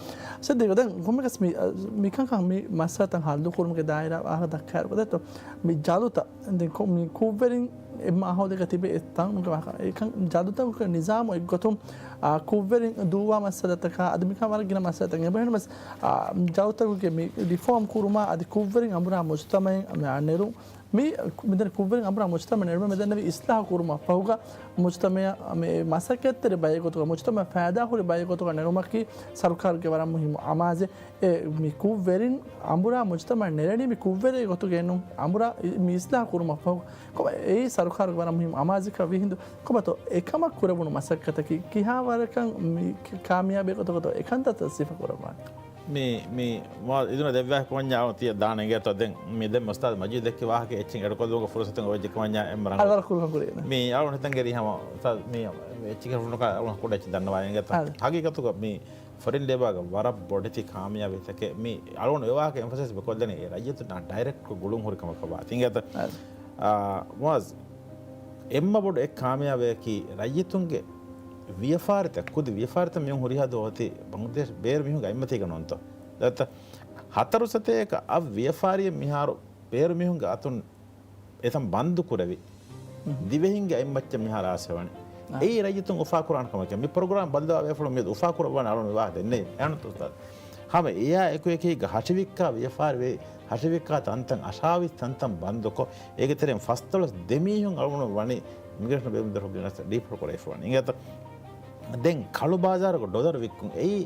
ސެއް ދެގޮ ދެން ކޮންމެކަސް މި، އާ، މިކަންކަން މި މައްސަލަތައް ހައްލު ކުރުމުގެ ދާއިރާ ވާހަކަ ދައްކާ ދެތޯ. މި ޖަލުތައް ދެން ކޮ-، މި ކުށްވެރިން އެ މާހައުލެއްގަ ތިބެ އެއްތަން ނުކަމަކަށް. އެކަން ޖަލުތަކުގެ ނިޒާމު އެއްގޮތުން، އާ، ކުށްވެރިން ދޫވާ މައްސަލަތަކާ އަދި މިކަން ވަރަށް ގިނަ މައްސަލަތައް އެބަހެން ވެސް، އާ، ޖަލުތަކުގެ މި ރިފޯމް ކުރުމާ އަދި ކުށްވެރިން އަނބުރާ މުޖުތަމައެއް މި އަންނެރު މި މިދަނީ ކުށްވެރިން އަނބުރާ މުޖުތަމަ ނެރުމެ މިދަންނެވި އިސްލާހު ކުރުމަށް ފަހުގަ މުޖުތަމަ މި މަސައްކަތްތެރި ބައެއް ގޮތުގަ މުޖުތަމަ ފައިދާހުރި ބައެއް ގޮތުގަ ނެރުމަކީ ސަރުކާރުގެ ވަރަށް މުހިއްމު އަމާޒެއް. އެ، މި ކުށްވެރިން އަނބުރާ މުޖުތަމަ ނެރެނީ މި ކުށްވެރި ގޮތުގައެއް ނޫން، އަނބުރާ މި އިސްލާހު ކުރުމަށްފަހު. ކޮބާ އެއީ ސަރުކާރުގެ ވަރަށް މުހިއްމު އަމާޒަކަށް ވީ ހިނދު، ކޮބާތޯ އެކަމަށް ކުރެވުނު މަސައްކަތަކީ ކިހާވަރަކަށް މި ކާމިޔާބީ ގޮތަކަށްތޯ އެކަންތައްތައް ސިފަ ކުރައްވާނެ؟ މި، މި މާ އިދުނަ ދެއްވާ ކުމަންޏާ އަޅު ތިޔަ ދާނެ އިނގޭތޯ ދެން މި ދެން އުސްތާދު މަޖީދު ދެއްކި ވާހަކަ އެއްޗެއް އެޑުކޮށްލުމުގެ ފުރުސަތު އޮވެއްޖެ ކުމަންޏާ އެންމެ ރަނގަޅު. އަޅު ކުރުކަން ކުރީ މި އަޅު ހިތަންގެރީ ހަމަ އުސްތާދު މި އެއްޗެއް ހުންނަކާ އަޅު ކުޑަ އެއްޗެއް ދަންނަވާ އިނގޭތޯ. ހަގީގަތުގަ މި ފޮރިން ލޭބާގަ ވަރަށް ބޮޑެތި ކާމިޔާބީތަކެއް މި އަޅުގަނޑު އެ ވާހަކަ އެމްފަސައިޒް ކޮށްދެނީ އެ ރައްޔިތުންނާ ޑައިރެކްޓް ގުޅުން ހުރި ކަމަކަށް ވާތީ އިނގޭތޯ. އާ، މުއާޒް، އެންމެ ބޮޑު އެއް ކާމިޔާބެއް އެކީ ރައްޔިތުންގެ ވިޔަފާރިތައް، ކުދި ވިޔަފާރިތައް މިއޮން ހުރިހާ ދުވަހު އޮތީ ބަނގްލަދޭޝް ބޭރު މީހުންގެ އަތްމަތީގަ ނޫންތޯ. ދައްތަ ހަތަރު ސަތޭކަ އަށް ވިޔަފާރިއެއް މިހާރު ބޭރު މީހުންގެ އަތުން އެތަން ބަންދު ކުރެވި، ދިވެހިންގެ އަތްމައްޗަށް މިހާރު އާސެވަނީ. އާ. އެއީ ރައްޔިތުން އުފާކުރާނެ ކަމެކޭ. މި ޕްރޮގްރާމް ބައްލަވާ ބޭފުޅުން މިއަދު އުފާކުރައްވާނެ އަޅުން ވާހަކަ ދެންނެވި. އެހެންތޯ އުސްތާދު؟ ހަމަ އެއާ އެކު އެކީގަ ހަށިވިއްކާ ވިޔަފާރިވެ، ހަށިވިއްކާ ތަންތަން އަށާވީސް ތަންތަން ބަންދުކޮށް، އޭގެ ތެރެއިން ފަސްދޮޅަސް ދެ މީހުން އަޅުގަނޑު ވަނީ މިގްރޭޝަން ބޭރު ދޮރުގެ ގެނެސް ޑީޕޯޓް ކުރެވިފަވަނީ. އިނގޭތަ؟ ދެން ކަޅު ބާޒާރުގަ ޑޮލަރު ވިއްކުން އެއީ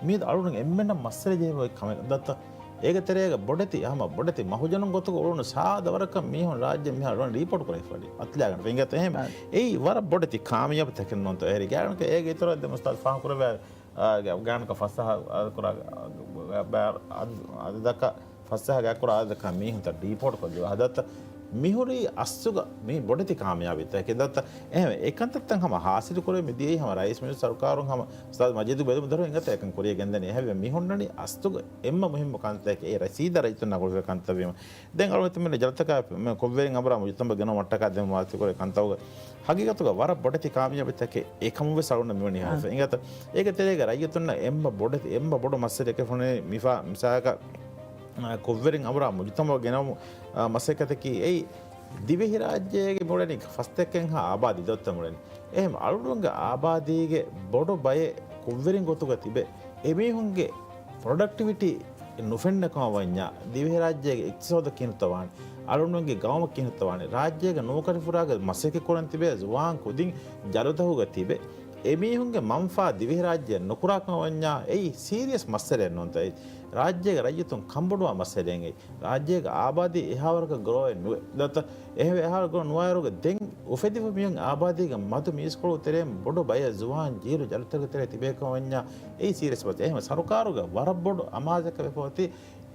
މިއަދު އަޅުގަނޑު އެންމެންނަށް މައްސަލަ ޖެހިފައި ކަމެއް ދައްތަ. އޭގެ ތެރޭގަ ބޮޑެތި، ހަމަ ބޮޑެތި މަހުޖަނުން ގޮތުގަ އުޅުނު ސާދަ ވަރަކަށް މީހުން ރާއްޖެ މިހާރު ޑީޕޯޓް ކުރެވިފަވަނީ. އަތުލާގަން އިނގޭތަ އެހެން. އާ. އެއީ ވަރަށް ބޮޑެތި ކާމިޔާބު ތަކެއް ނޫންތޯ. އެހެރީ ގާތްގަނޑަކަށް އޭގެ އިތުރަށް ދެން އުސްތާދު ފާހަގަކުރެއްވި އާ، ގާތްގަނޑަކަށް ފަސް އަހަރު އަދަދަކަށް ފަސް އަހަރު ގާތްކުރާ އަދަދަކަށް މީހުންތައް ޑީޕޯޓް ކޮށްލި ވަހަ ދައްތަ މިހުރީ އަސްލުގަ މީ ބޮޑެތި ކާމިޔާބީތަކެއް ދައްތަ. އެހެން އެކަންތައްތައް ހަމަ ހާސިލު ކުރެވި މިދިޔައީ ހަމަ ރައީސް މިނިސްޓަރު ސަރުކާރުން ހަމަ އުސްތާދު މަޖީދު ބެލުމު ދަރު އިނގޭތަ އެކަން ކުރިޔަށް ގެންދަނީ. އެހެންވެ މި ހުންނަނީ އަސްލުގަ އެންމެ މުހިއްމު ކަންތައްތަކެއް އެ ރަސީދަށް ރައްޔިތުންނާ ގުޅިފަ ކަންތައް ވީމަ. ދެން އަޅުގަނޑު މި ޖަލުތަކާ ކުށްވެރިން އަނބުރާ މުޖުތަމައަށް ގެނައުމަށްޓަކާ ދެން ވާތި ކުރެ ކަންތައްގަ ހަގީގަތުގަ ވަރަށް ބޮޑެތި ކާމިޔާބީތަކެއް އެކަމުން ވެސް އަޅުގަނޑަށް މިވަނީ ހާސް. އިނގޭތަ؟ އޭގެ ތެރޭގަ ރައްޔިތުންނަށް އެންމެ ބޮޑެތި، އެންމެ ބޮޑު މައްސަލައެއް ފުނި މިފާ މިސާލަކަށް، އާ، ކުށްވެރިން އަނބުރާ މުޖުތަމައަށް ގެނައުމު، އާ، މަސައްކަތަކީ އެއީ ދިވެހިރާއްޖޭގެ މުޅެނީ ފަސްތަކެއްހާ އާބާދީ ދޮއްތަ މުޅެނީ. އެހެން އަޅުގަނޑުގެ އާބާދީގެ ބޮޑު ބައެއް ކުށްވެރިން ގޮތުގަ ތިބެ، އެމީހުންގެ ޕްރޮޑަކްޓިވިޓީ ނުފެންނަ ކަމަށް ވަންޏާ، ދިވެހިރާއްޖޭގެ އިޤްތިޞާދަށް ކިހިނެއްތޯ ވާނެ؟ އަޅުގަނޑުގެ ގައުމަށް ކިހިނެއްތޯ ވާނެ؟ ރާއްޖޭގަ ނޫކަށިފުރާގަ މަސައްކަތް ކުރަން ތިބޭ ޒުވާން ކުދިން ޖަލުތަކުގަ ތިބެ، އެމީހުންގެ މަންފާ ދިވެހިރާއްޖެއަށް ނުކުރާ ކަމަށް ވަންޏާ، އެއީ ސީރިއަސް މައްސަލައެއް ނޫންތަ؟ އެއީ ރާއްޖޭގެ ރައްޔިތުން ކަންބޮޑުވާ މައްސަލައެއް. އެއީ ރާއްޖޭގެ އާބާދީ އެހާވަރަކަށް ގްރޯއެއް ނުވޭ. ދައްތަ އެހެންވެ އެހާވަރަށް ގްރޯ ނުވާއިރުގަ ދެން އުފެދިފަ މީހުން އާބާދީގެ މަދު މީސްކޮޅު ތެރެއިން ބޮޑު ބައެއް ޒުވާން ޖީލު ޖަލުތަކުގެ ތެރޭ ތިބޭ ކަމަށް ވަންޏާ އެއީ ސީރިއަސް މައްސަލަ. އެހެންވެ ސަރުކާރުގެ ވަރަށް ބޮޑު އަމާޒަކަށް ވެފަ އޮތީ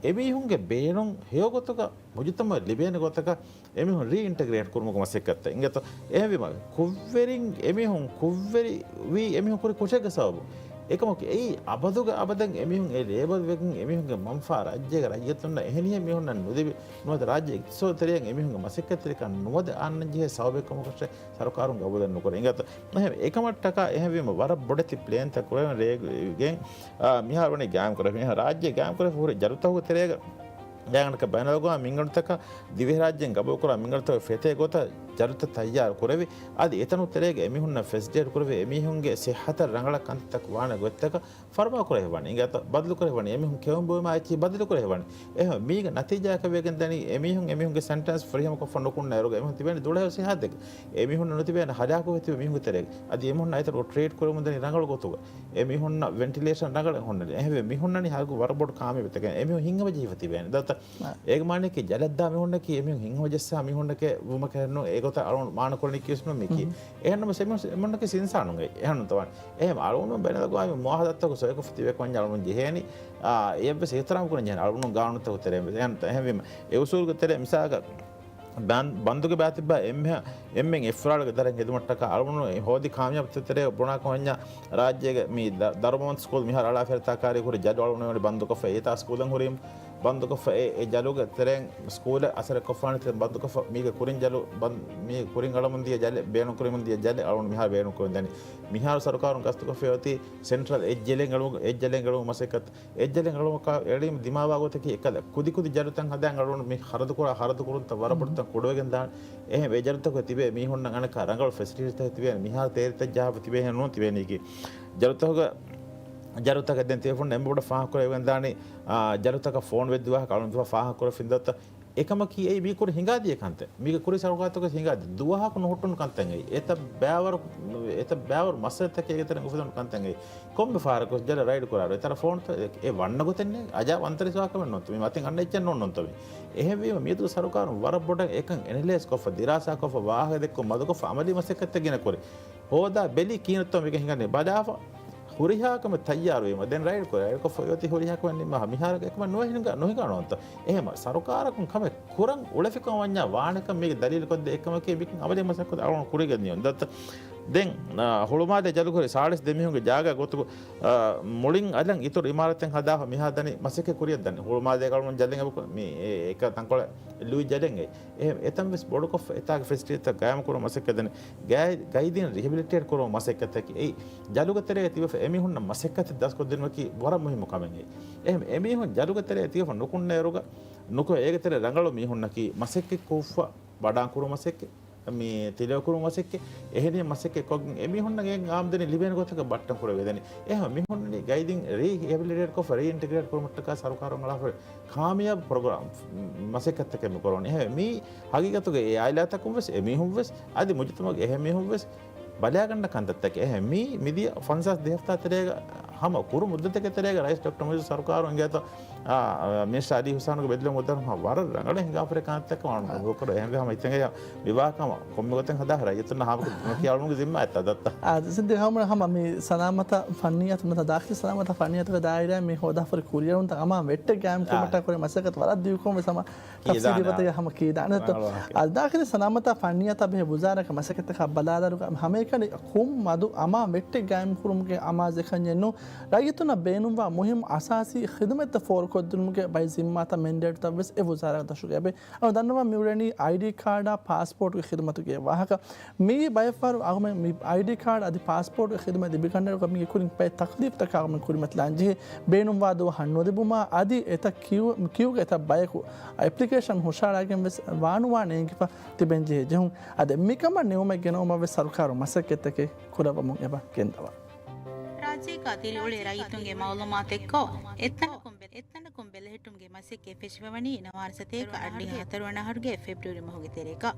އެމީހުންގެ ބޭނުން ހެޔޮ ގޮތުގަ މުޖުތަމައަށް ލިބޭނެ ގޮތަކަށް އެމީހުން ރީއިންޓަގްރޭޓް ކުރުމުގެ މަސައްކަތްތައް. އިނގޭތޯ؟ އެހެންވީމަ ކުށްވެރިން އެމީހުން ކުށްވެރި ވީ އެމީހުން ކުރި ކުށެއްގެ ސަބަބުން. އެކަމަކު އެއީ އަބަދުގެ އަބަދަށް އެމީހުން އެ ލޭބަލް ވެގެން އެމީހުންގެ މަންފާ ރާއްޖޭގެ ރައްޔިތުންނަށް އެހެނިހެން މީހުންނަށް ނުދެވި ނުވަތަ ރާއްޖޭ އިޤްތިޞާދު ތެރެއަށް އެމީހުންގެ މަސައްކަތްތެރިކަން ނުވަދެ އަންނަން ޖެހޭ ސަބަބެއް ކަމަކަށެއް ސަރުކާރުން ގަބޫލެއް ނުކުރޭ. އިނގޭތޯ؟ އެހެން އެކަމަށްޓަކާ އެހެންވީމަ ވަރަށް ބޮޑެތި ޕްލޭންތައް ކުރެވެން ރޭގެން، އާ، މިހާރު ވަނީ ގާއިމް ކުރެވި މިހާ ރާއްޖޭ ގާއިމް ކުރެވި ހުރި ޖަލުތަކުގެ ތެރޭގަ ގާތްގަނޑަކަށް ބައިނަލްއަގުވާމީ މިންގަނޑުތަކަށް ދިވެހިރާއްޖޭން ގަބޫލުކުރާ މިންގަނޑުތަކުގެ ފެތޭ ގޮތަށް ޖަލުތައް ތައްޔާރު ކުރެވި، އަދި އެތަނު ތެރޭގަ އެމީހުންނަށް ފެސިލިޓޭޓް ކުރެވި އެމީހުންގެ ސިއްހަތަށް ރަނގަޅަށް ކަންތައްތައް ވާނެ ގޮތްތަކަށް ފަރުމާ ކުރެވިވަނީ. އިނގޭތޯ؟ ބަދަލު ކުރެވިވަނީ. އެމީހުން ކެއުން ބުއިމާ އެއްޗެހި ބަދަލު ކުރެވިވަނީ. އެހެން މީގެ ނަތީޖާއަކަށް ވެގެން ދަނީ އެމީހުން އެމީހުންގެ ސެންޓެންސް ފުރިހަމަކޮށްފަ ނުކުންނަ އިރުގަ އެމީހުން ތިބޭނީ ދުޅަހެޔޮ ސިއްހަތެއްގަ. އެމީހުންނަށް ނުތިބޭނެ ހަލާކުވެ ތިބޭ މީހުންގެ ތެރޭގަ. އަދި އެމީހުންނަށް އެތަނުގަ ޓްރީޓް ކުރެވެމުން ދަނީ ރަނގަޅު ގޮތުގަ. އެމީހުންނަށް ވެންޓިލޭޝަން ރަނގަޅަށް ހުންނަނީ. އެހެންވެ މި ހުންނަނީ ހަގު ވަރަށް ބޮޑު ކާމިޔާބެއް ތަކެއް. އެމީހުން ހިތްހަމަޖެހިފަ ތިބޭނެ. ދައްތަ އާ. އޭގެ މާނައަކީ ޖަލަށްދާ މީހުންނަކީ އެމީހުން ހިތްހަމަޖެއްސާ މީހުންނެކޭ ވުމަކަށް ނޫން. އެގޮތަށް އަޅުން މާނަކުރަނީ ކީސްނު މިކީ. މް. އެހެންނަމަސް އެމީހުން، އެމީހުންނަކީ ސިންސާނުންގެ. އެހެން ނުތަވާނެ. އެހެން އަޅުގަނޑު ބެނެލަގުވާ މި މުއާހަދާތަކު ސޮއިކޮށްފަ ތިބޭ ކޮންޏާ އަޅުން ޖެހޭނީ. އާ، އެއަށްވެސް އިޙްތިރާމް ކުރަން ޖެހޭނެ. އަޅުން ގާނޫނުތަކު ތެރޭ ވެސް. އެހެން، އެހެންވީމަ އެ އުސޫލުގެ ތެރޭ މިސާލަކަށް ބަން-، ބަންދުގެ ބާތިއްބާ އެންމެ-، އެންމެން އެއްފުރާޅުގެ ދަރަން ހެދުމަށްޓަކާ އަޅުގަނޑު ހޯދި ކާމިޔާބު ތެރޭ ބުނާ ކަމަށްޏާ ރާއްޖޭގެ މި ދަ-، ދަރުމަވަންތަ ސްކޫލް މިހާރު އަޅާފައި ތާކާރީ ހުރި ޖަލު އަޅުގަނޑު ވަނީ ބަންދުކޮށްފަ އެތާ ސްކޫލަށް ހުރީމު ބަންދުކޮށްފަ އެ، އެ ޖަލުގެ ތެރެއިން ސްކޫލަށް އަސަރެއް ކޮށްފާނެތީ ބަންދުކޮށްފަ މީގެ ކުރިން ޖަލު ބަން-، މީ ކުރިން އަޅަމުން ދިޔަ ޖަލެއް، ބޭނުން ކުރިމުން ދިޔަ ޖަލެއް އަޅުގަނޑު މިހާރު ބޭނުން ކުރަމުން ދަނީ. މިހާރު ސަރުކާރުން ގަސްތުކޮށްފައި އޮތީ ސެންޓްރަލް އެއް ޖަލެއް އެޅުމުގެ، އެއް ޖަލެއް އެޅުމުގެ މަސައްކަތް. އެއް ޖަލެއް އެޅުމަކާ އެޅީމަ ދިމާވާ ގޮތަކީ އެކަލަ ކުދި ކުދި ޖަލުތައް ހަދާން އަޅުގަނޑު މި ހަރަދުކުރާ ހަރަދު ކުރުންތައް ވަރަށް ބޮޑުތަން ކުޑަވެގެން ދާނެ. އެހެން އެ ޖަލުތަކުގަ ތިބޭ މީހުންނަށް އަނެއްކާ ރަނގަޅު ފެސިލިޓީތައް ތިބޭނެ. މިހާރު ތޭރިތައް ޖަހާފަ ތިބޭހެން ނޫން ތިބޭނީކީ. ޖަލުތަކުގަ، ޖަލުތަކަށް ދެން ތިބޭފުޅުން އެންމެ ބޮޑަށް ފާހަގަކުރެވިގެން ދާނީ، އާ، ޖަލުތަކަށް ފޯނު ވެއްދި ވާހަކަ އަޅުން ދުވަހަށް ފާހަގަކުރެވިފަ އިންދައްތަ. އެކަމަކީ އެއީ މީ ކުރި ހިނގާދިޔަ ކަންތައް. މީގެ ކުރި ސަރުކާރުތަކުގެ ހިނގާދި ދުވަހަކު ނުހުއްޓުނު ކަންތައް އެއީ. އެތައް ބައިވަރު، އެތައް ބައިވަރު މައްސަލަތަކެއް އޭގެ ތެރެއިން އުފެދުނު ކަންތައް އެއީ. ކޮންމެ ފަހަރަކު ޖަލަށް ރައިޑް ކުރާއިރު އެތަނަށް ފޯނުތަ އެ، އެ ވަންނަ ގޮތެއް ނެތް. އަޖާ ވަންތަރި ސާކަމެއް ނޫންތަ މީ. މަތިން އަންނަ އެއްޗެއް ނޫން ނޫންތަ މީ. އެހެންވީމަ މިއަދު ސަރުކާރުން ވަރަށް ބޮޑަށް އެކަން އެނަލައިޒް ކޮށްފަ، ދިރާސާ ކޮށްފަ، ވާހަކަ ދެއްކުން މަދުކޮށްފަ އަމަލީ މަސައްކަތްތައް ގިނަ ކުރި. ހޯދާ ބެލީ ކިހިނެއްތޯ މީގަ ހިނގަނީ ބަލާފަ، ހުރިހާ ކަމެއް ތައްޔާރުވީމަ ދެން ރައިޑް ކުރޭ. ރައިޑް ކޮށްފަ އޮތީ ހުރިހާ ކަމެއް ނިންމާފަ. މިހާރު އެކަމެއް ނުވެ ހިނގާ، ނުހިނގާ ނޫންތަ. އެހެން ސަރުކާރަކުން ކަމެއް ކުރަން އުޅެފިކަމަށް ވަންޏާ ވާނެކަން މީގެ ދަލީލު ކޮށްދޭ އެއްކަމަކީ މިކަން އަމަލީ މަސައްކަތް އަޅުގަނޑު ކުރިގެން ދިޔުން. ދައްތަ ދެން، އާ، ހުޅުމާލޭ ޖަލު ހުރި ސާޅީސް ދެ މީހުންގެ ޖާގަ ގޮތުގަ، އާ، މުޅިން އަލަށް އިތުރު އިމާރާތެއް ހަދާފަ މިހާ ދަނީ މަސައްކަތް ކުރިއަށް ދަނީ. ހުޅުމާލޭގަ އަޅުގަނޑު ޖަލެއް އެބަ މި އެ، އެކަ ތަންކޮޅެއް ލުއި ޖަލެއް އެ. އެ، އެތަން ވެސް ބޮޑުކޮށްފަ އެތާގެ ފެސިލިޓީތައް ގާއިމް ކުރުމަށް މަސައްކަތް ދަނީ. ގައި-، ގައިދީން ރިހެބިލިޓޭޓް ކުރުމަށް މަސައްކަތަކީ އެއީ. ޖަލުގެ ތެރޭ ތިބެފަ އެމީހުންނަށް މަސައްކަތެއް ދަސްކޮށްދިނުމަކީ ވަރަށް މުހިއްމު ކަމެއް އެއީ. އެހެން އެމީހުން ޖަލުގެ ތެރޭ ތިބެފަ ނުކުންނަ އިރުގަ ނުކޮށް އޭގެ ތެރޭ ރަނގަޅު މީހުންނަކީ މަސައްކަތް ކޮށްފަ ބަޑާން ކުރުމަށް މަސައްކަތް، މި ތިލައި ކުރުމަށް މަސައްކަތް، އެހެނިހެން މަސައްކަތް ކޮށްގެން އެމީހުންނަށް އެ އާމްދަނީ ލިބޭނެ ގޮތަކަށް ބައްޓަން ކުރެވޭ ދެނީ. އެހެން މީހުންނަނީ ގައިދިން ރީހެބިލިޓޭޓް ކޮށްފަ ރީއިންޓިގްރޭޓް ކުރުމަށްޓަކާ ސަރުކާރުން އަޅާފަ ކާމިޔާބު ޕްރޮގްރާމް މަސައްކަތްތަކެއް މި ކުރަނީ. އެހެން މީ ހަގީގަތުގަ އެ އާއިލާތަކުން ވެސް، އެމީހުން ވެސް، އަދި މުޖުތަމަޢުގެ އެހެން މީހުން ވެސް ބަލާގަންނަ ކަންތައްތަކެއް. އެހެން މީ މިދިޔަ ފަންސާސް ދެ ހަފްތާ ތެރޭގަ ހަމަ ކުރު މުއްދަތެއްގެ ތެރޭގަ ރައީސް ޑޮކްޓަރ މުއިއްޒު ސަރުކާރުން އިނގޭތޯ، އާ، މިނިސްޓަރ އަލީ ހުސާނުގެ ބެއްލުމަށް އުދާނު ހަމަ ވަރަށް ރަނގަޅަށް ހިނގާފަރި ކަންތައްތަކެއް ވާނު ކުރު. އެހެންވެ ހަމަ ހިތަށް އެޔަ މިވާ ކަމަށް ކޮންމެ ގޮތެއް ހަދާ ރައްޔިތުންނަށް ހާމަކޮށްދިނުމަކީ އަޅުގަނޑުގެ ޒިންމާއެއްތަ ދައްތަ؟ އާ، ސިއްދި ހަމަ، ހަމަ މި ސަލާމަތާ ފަންނިއްޔާތު ނުވަތަ ދާޚިލީ ސަލާމަތާ ފަންނިއްޔާތުގެ ދާއިރާއަށް މި ހޯދާފަ ހުރި ކުރިއެރުންތައް އަމާން ވެއްޓެއް ގާއިމް ކުރުމަށްޓަކާ ކުރި މަސައްކަތު ވަރަށް ދިގުކޮށް ވެސް ހަމަ ތަފްސީލީ ގޮތަށް ހަމަ ކީދާނެ. އާ، ދާޚިލީ ސަލާމަތާ ފަންނިއްޔާތާ ބެހޭ ވުޒާރާގެ މަސައްކަތްތަކާ ބަލާލާއިރުގަ ހަމައެކަނި ކޮން މަދު އަމާން ވެއްޓެއް ގާއިމް ކުރުމުގެ އަމާޒެއް ކަންޏެއް ނޫން. ރައްޔިތުންނަށް ބޭނުންވާ މުހިއްމު އަސާސީ ޚިދުމަތްތައް ފޯރުކޮށްދިނުމުގެ ބައި ޒިންމާތައް މެންޑޭޓްތައް ވެސް އެ ވުޒާރާގަ ދަށުގަ އެބަ. އަޅު ދަންނަވާ މި އުޅެނީ އައިޑީ ކާޑާ ޕާސްޕޯޓުގެ ޚިދުމަތުގެ ވާހަކަ. މިއީ ބައެއްފަހަރު އަހުމެ މި އައިޑީ ކާޑް އަދި ޕާސްޕޯޓުގެ ޚިދުމަތް ލިބިގަންނައިރުގަ މީގެ ކުރިން ބައެއް ތަކްލީފްތަކާ އަހުމެ ކުރިމަތިލާން ޖެހޭ. ބޭނުންވާ ދުވަހަށް ނުލިބުމާ އަދި އެތައް ކިއު، ކިއުގެ އެތައް ބަޔަކު އެޕްލިކޭޝަން ހުށައަޅާގެން ވެސް ވާނުވާނެ އެނގިފަ ތިބެން ޖެހޭ ޖެހުން. އަދި މިކަމަށް ނިމުމެއް ގެނައުމަށް ވެސް ސަރުކާރުން މަސައްކަތްތަކެއް ކުރައްވަމުން އެބަ ގެންދަވާ. ރާއްޖޭގަ ދިރިއުޅޭ ރައްޔިތުންގެ މައުލޫމާތެއްކޮށް، އެއްތަނަކުން ބެލެ-، އެއްތަނަކުން ބެލެހެއްޓުމުގެ މަސައްކަތް ފެށިފަވަނީ ނަވާރަ ސަތޭކަ އަށްޑިހަ ހަތަރުވަނަ އަހަރުގެ ފެބްރުއަރީ މަހުގެ ތެރޭގަ.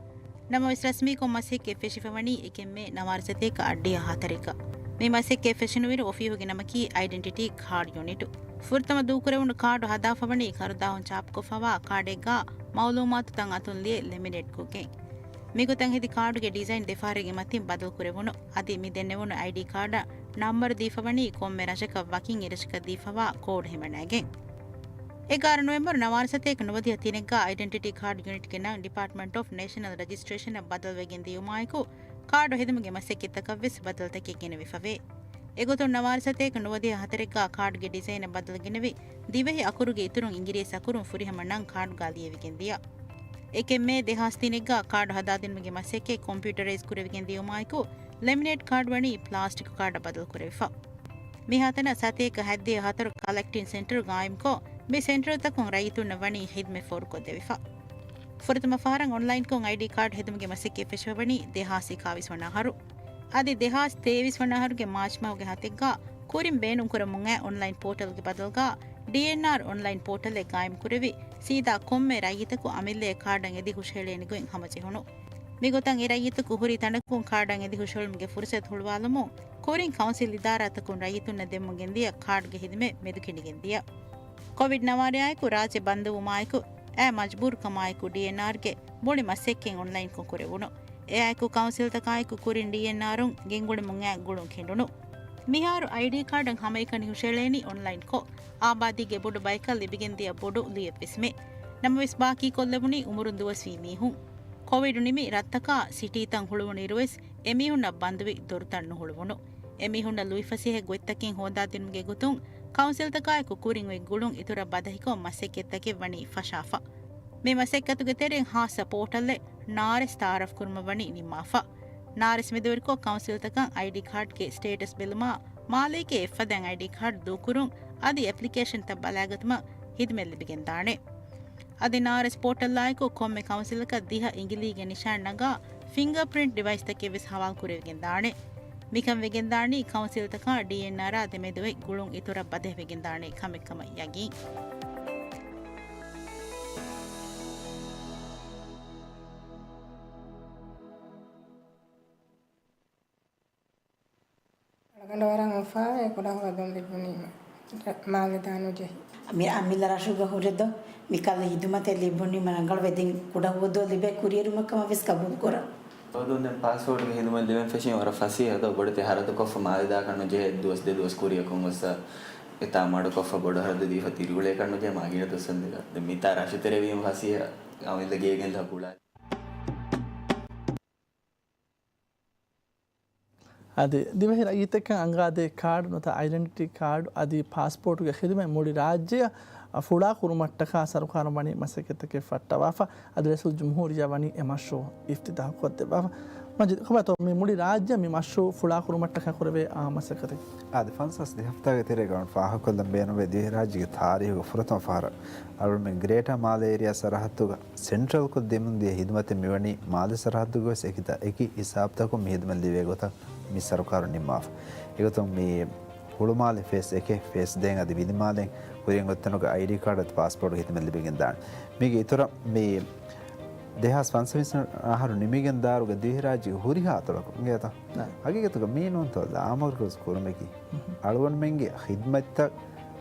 ނަމަވެސް ރަސްމީކޮށް މަސައްކަތް ފެށިފަވަނީ އެކެއް މޭ ނަވާރަ ސަތޭކަ އަށްޑިހަ ހަތަރެއްގަ. މި މަސައްކަތް ފެށުނުއިރު އޮފީހުގެ ނަމަކީ އައިޑެންޓިޓީ ކާޑް ޔުނިޓު. ފުރަތަމަ ދޫކުރެވުނު ކާޑު ހަދާފަވަނީ ކަރުދާހުން ޗާޕްކޮށްފަވާ ކާޑެއްގަ މައުލޫމާތުތައް އަތުން ލިޔެ ލެމިނޭޓްކޮށްގެން. މިގޮތަށް ހެދި ކާޑުގެ ޑިޒައިން ދެފަހަރެއްގެ މަތިން ބަދަލުކުރެވުނު. އަދި މި ދެންނެވުނު އައިޑީ ކާޑަށް ނަންބަރު ދީފަވަނީ ކޮންމެ ރަށަކަށް ވަކިން އެރަށަކަށް ދީފަވާ ކޯޑް ހިމަނައިގެން. އެގާރަ ނޮވެމްބަރު ނަވާރަ ސަތޭކަ ނުވަދިހަ ތިނެއްގަ އައިޑެންޓިޓީ ކާޑް ޔުނިޓްގެ ނަން ޑިޕާޓްމަންޓް އޮފް ނޭޝަނަލް ރަޖިސްޓްރޭޝަނަށް ބަދަލުވެގެން ދިޔުމާއެކު، ކާޑު ހެދުމުގެ މަސައްކަތްތަކަށް ވެސް ބަދަލުތަކެއް ގެނެވިފަވޭ. އެގޮތުން ނަވާރަ ސަތޭކަ ނުވަދިހަ ހަތަރެއްގާ ކާޑްގެ ޑިޒައިނަށް ބަދަލު ގެނެވި، ދިވެހި އަކުރުގެ އިތުރުން އިނގިރޭސި އަކުރުން ފުރިހަމަ ނަން ކާޑުގާ ލިޔެވިގެން ދިޔަ. އެކެއް މޭ ދެހާސް ތިނެއްގާ ކާޑު ހަދާދިނުމުގެ މަސައްކަތް ކޮމްޕިއުޓަރައިޒް ކުރެވިގެން ދިޔުމާއެކު، ލެމިނޭޓް ކާޑް ވަނީ ޕްލާސްޓިކް ކާޑަށް ބަދަލު ކުރެވިފަ. މިހާތަނަށް ސަތޭކަ ހަތްދިހަ ހަތަރު ކަލެކްޓިން ސެންޓަރު ގާއިމްކޮށް، މި ސެންޓަރުތަކުން ރައްޔިތުންނަށް ވަނީ ހިދުމަތް ފޯރުކޮށްދެވިފަ. ފުރަތަމަ ފަހަރަށް އޮންލައިންކޮށް އައިޑީ ކާޑް ހެދުމުގެ މަސައްކަތް ފެށިފަވަނީ ދެހާސް އެކާވީސް ވަނަ އަހަރު. އަދި ދެހާސް ތޭވީސް ވަނަ އަހަރުގެ މާޗް މަހުގެ ހަތެއްގާ ކުރިން ބޭނުންކުރަމުން އައި އޮންލައިން ޕޯޓަލްގެ ބަދަލުގާ ޑީއެންއާރް އޮންލައިން ޕޯޓަލެއް ގާއިމްކުރެވި، ސީދާ ކޮންމެ ރައްޔިތަކު އަމިއްލައަށް ކާޑަށް އެދި ހުށަހެޅޭނެ ގޮތް ހަމަޖެހުނު. މިގޮތަށް އެ ރައްޔިތަކު ހުރި ތަނަކުން ކާޑަށް އެދި ހުށަހެޅުމުގެ ފުރުސަތު ހުޅުވާލުމުން ކުރިން ކައުންސިލް އިދާރާތަކުން ރައްޔިތުންނަށް ދެމުން ގެންދިޔަ ކާޑްގެ ހިދުމަތް މެދުކިނިގެން ދިޔަ. ކޮވިޑް ނަވާރައާއެކު ރާއްޖެ ބަންދުވުމާއެކު، އެ މަޖުބޫރުކަމާއެކު ޑީއެންއާރްގެ މުޅި މަސައްކަތް އޮންލައިންކޮށް ކުރެވުނު. އެއާއެކު ކައުންސިލްތަކާއެކު ކުރިން ޑީއެންއާރުން ގެންގުޅެމުން އައި ގުޅުން ކެނޑުނު. މިހާރު އައިޑީ ކާޑަށް ހަމައެކަނި ހުށަހެޅޭނީ އޮންލައިންކޮށް، އާބާދީގެ ބޮޑު ބަޔަކަށް ލިބިގެންދިޔަ ބޮޑު ލުޔެއްވެސްމެ. ނަމަވެސް ބާކީކޮށްލެވުނީ އުމުރުން ދުވަސްވީ މީހުން. ކޮވިޑު ނިމި ރަށްތަކާ ސިޓީތައް ހުޅުވުނުއިރުވެސް އެމީހުންނަށް ބަންދުވި ދޮރުތައް ނުހުޅުވުނު. އެމީހުންނަށް ލުއިފަސޭހަ ގޮތްތަކެއް ހޯދާދިނުމުގެ ގޮތުން ކައުންސިލްތަކާއެކު ކުރިން އޮތް ގުޅުން އިތުރަށް ބަދަހިކޮށް މަސައްކަތްތަކެއް ވަނީ ފަށާފަ. މި މަސައްކަތުގެ ތެރެއިން ހާއްސަ ޕޯޓަލެއް ނާރެސް ތައާރަފް ކުރުމަށް ވަނީ ނިންމާފަ. ނާރެސް މެދުވެރިކޮށް ކައުންސިލްތަކަށް އައިޑީ ކާޑްގެ ސްޓޭޓަސް ބެލުމާ، މާލޭގެ އެއްފަދައިން އައިޑީ ކާޑް ދޫކުރުން އަދި އެޕްލިކޭޝަންތައް ބަލާގަތުމަށް ހިދުމަތް ލިބިގެންދާނެ. އަދި ނާރެސް ޕޯޓަލާއެކު ކޮންމެ ކައުންސިލަކަށް ދިހަ އިނގިލީގެ ނިޝާން ނަގާ ފިންގަރ ޕްރިންޓް ޑިވައިސްތަކެއް ވެސް ހަވާލު ކުރެވިގެން ދާނެ. މިކަން ވެގެން ދާނީ ކައުންސިލްތަކާ ޑީއެންއާރާ ދެމެދު އޮތް ގުޅުން އިތުރަށް ބަދަހިވެގެން ދާނެ ކަމެއް ކަމަށް ޔަގީން. ރަނގަޅު ވަރަށް އުފާވޭ ކުޑަހުވަދުން ލިބުނީމަ. މާލެ ދާނުޖެހި. މި އަމިއްލަ ރަށުގަ ހުރެދޯ، މި ކަލަ ހިދުމަތެއް ލިބުނީމަ ރަނގަޅުވޭ. ދެން ކުޑަހުވަދު ލިބޭ ކުރިއެރުމަށް ކަމަށް ވެސް ގަބޫލު ކުރަން. ހުވަދުން ދެން ޕާސްޕޯޓްގެ ހިދުމަތް ލިބެން ފެށީމަ ވަރަށް ފަސޭހަ ދޯ. ބޮޑެތި ހަރަދު ކޮށްފަ މާލެ ދާކަށް ނުޖެހޭ. ދުވަސް ދެ ދުވަސް ކުރިއަކުން ގޮއްސަ އެތާ މަޑުކޮށްފަ ބޮޑު ހަރަދު ދީފަ ތިރިއުޅޭކަށް ނުޖެހޭ. މާ ގިނަ ދުވަސް ދެން މިތާ ރަށު ތެރެވީމަ ފަސޭހަ އަމިއްލަ ގޭގެން ލަ ކުޅާ. އަދި ދިވެހި ރައްޔިތަކަށް އަނގާދޭ ކާޑު ނުވަތަ އައިޑެންޓިޓީ ކާޑު އަދި ޕާސްޕޯޓުގެ ޚިދުމަތް މުޅި ރާއްޖެއަށް ފުޅާ ކުރުމަށްޓަކާ ސަރުކާރުން ވަނީ މަސައްކަތްތަކެއް ފައްޓަވާފަ. އަދި ރައީސުލްޖުމްހޫރިއްޔާ ވަނީ އެ މަޝްރޫއު އިފްތިތާޙު ކޮށްދެއްވާފަ. މަޖިދު، ކޮބާތޯ މި މުޅި ރާއްޖެއަށް މި މަޝްރޫއު ފުޅާ ކުރުމަށްޓަކާ ކުރެވޭ އާ މަސައްކަތެއް؟ އާދެ، ފަންސާސް ދެ ހަފްތާގެ ތެރޭގަ ފާހަގަކޮށްލަން ބޭނުންވޭ ދިވެހިރާއްޖޭގެ ތާރީހުގަ ފުރަތަމަ ފަހަރަށް އަޅުގަނޑުމެން ގްރޭޓާ މާލޭ އޭރިއާ ސަރަހައްދުގަ ސެންޓްރަލްކޮށް ދެމުންދިޔަ ހިދުމަތެއް މިވަނީ މާލެ ސަރަހައްދުގަވެސް އެކިތަ-، އެކި ހިސާބުތަކުން މި ހިދުމަތް ލިބޭ ގޮތަށް މި ސަރުކާރުން ނިންމާފަ. އެގޮތުން މި ހުޅުމާލެ ފޭސް އެކެއް، ފޭސް ދޭން އަދި ވިލިމާލެން ކުރިއަށް އޮތްތަނުގަ އައިޑީ ކާޑް އަދި ޕާސްޕޯޓް ހިދުމަތް ލިބިގެން ދާނެ. މީގެ އިތުރަށް މި ދެހާސް ފަންސަވީސް އަހަރު ނިމިގެން ދާއިރުގަ ދިވެހިރާއްޖޭގެ ހުރިހާ އަތޮޅަކު އިނގޭތަ؟ ނާ. ހަގީގަތުގަ މީ ނޫންތޯ ލާމަރުކަޒު ކުރުމަކީ؟ އަޅުގަނޑުމެންގެ ހިދުމަތްތައް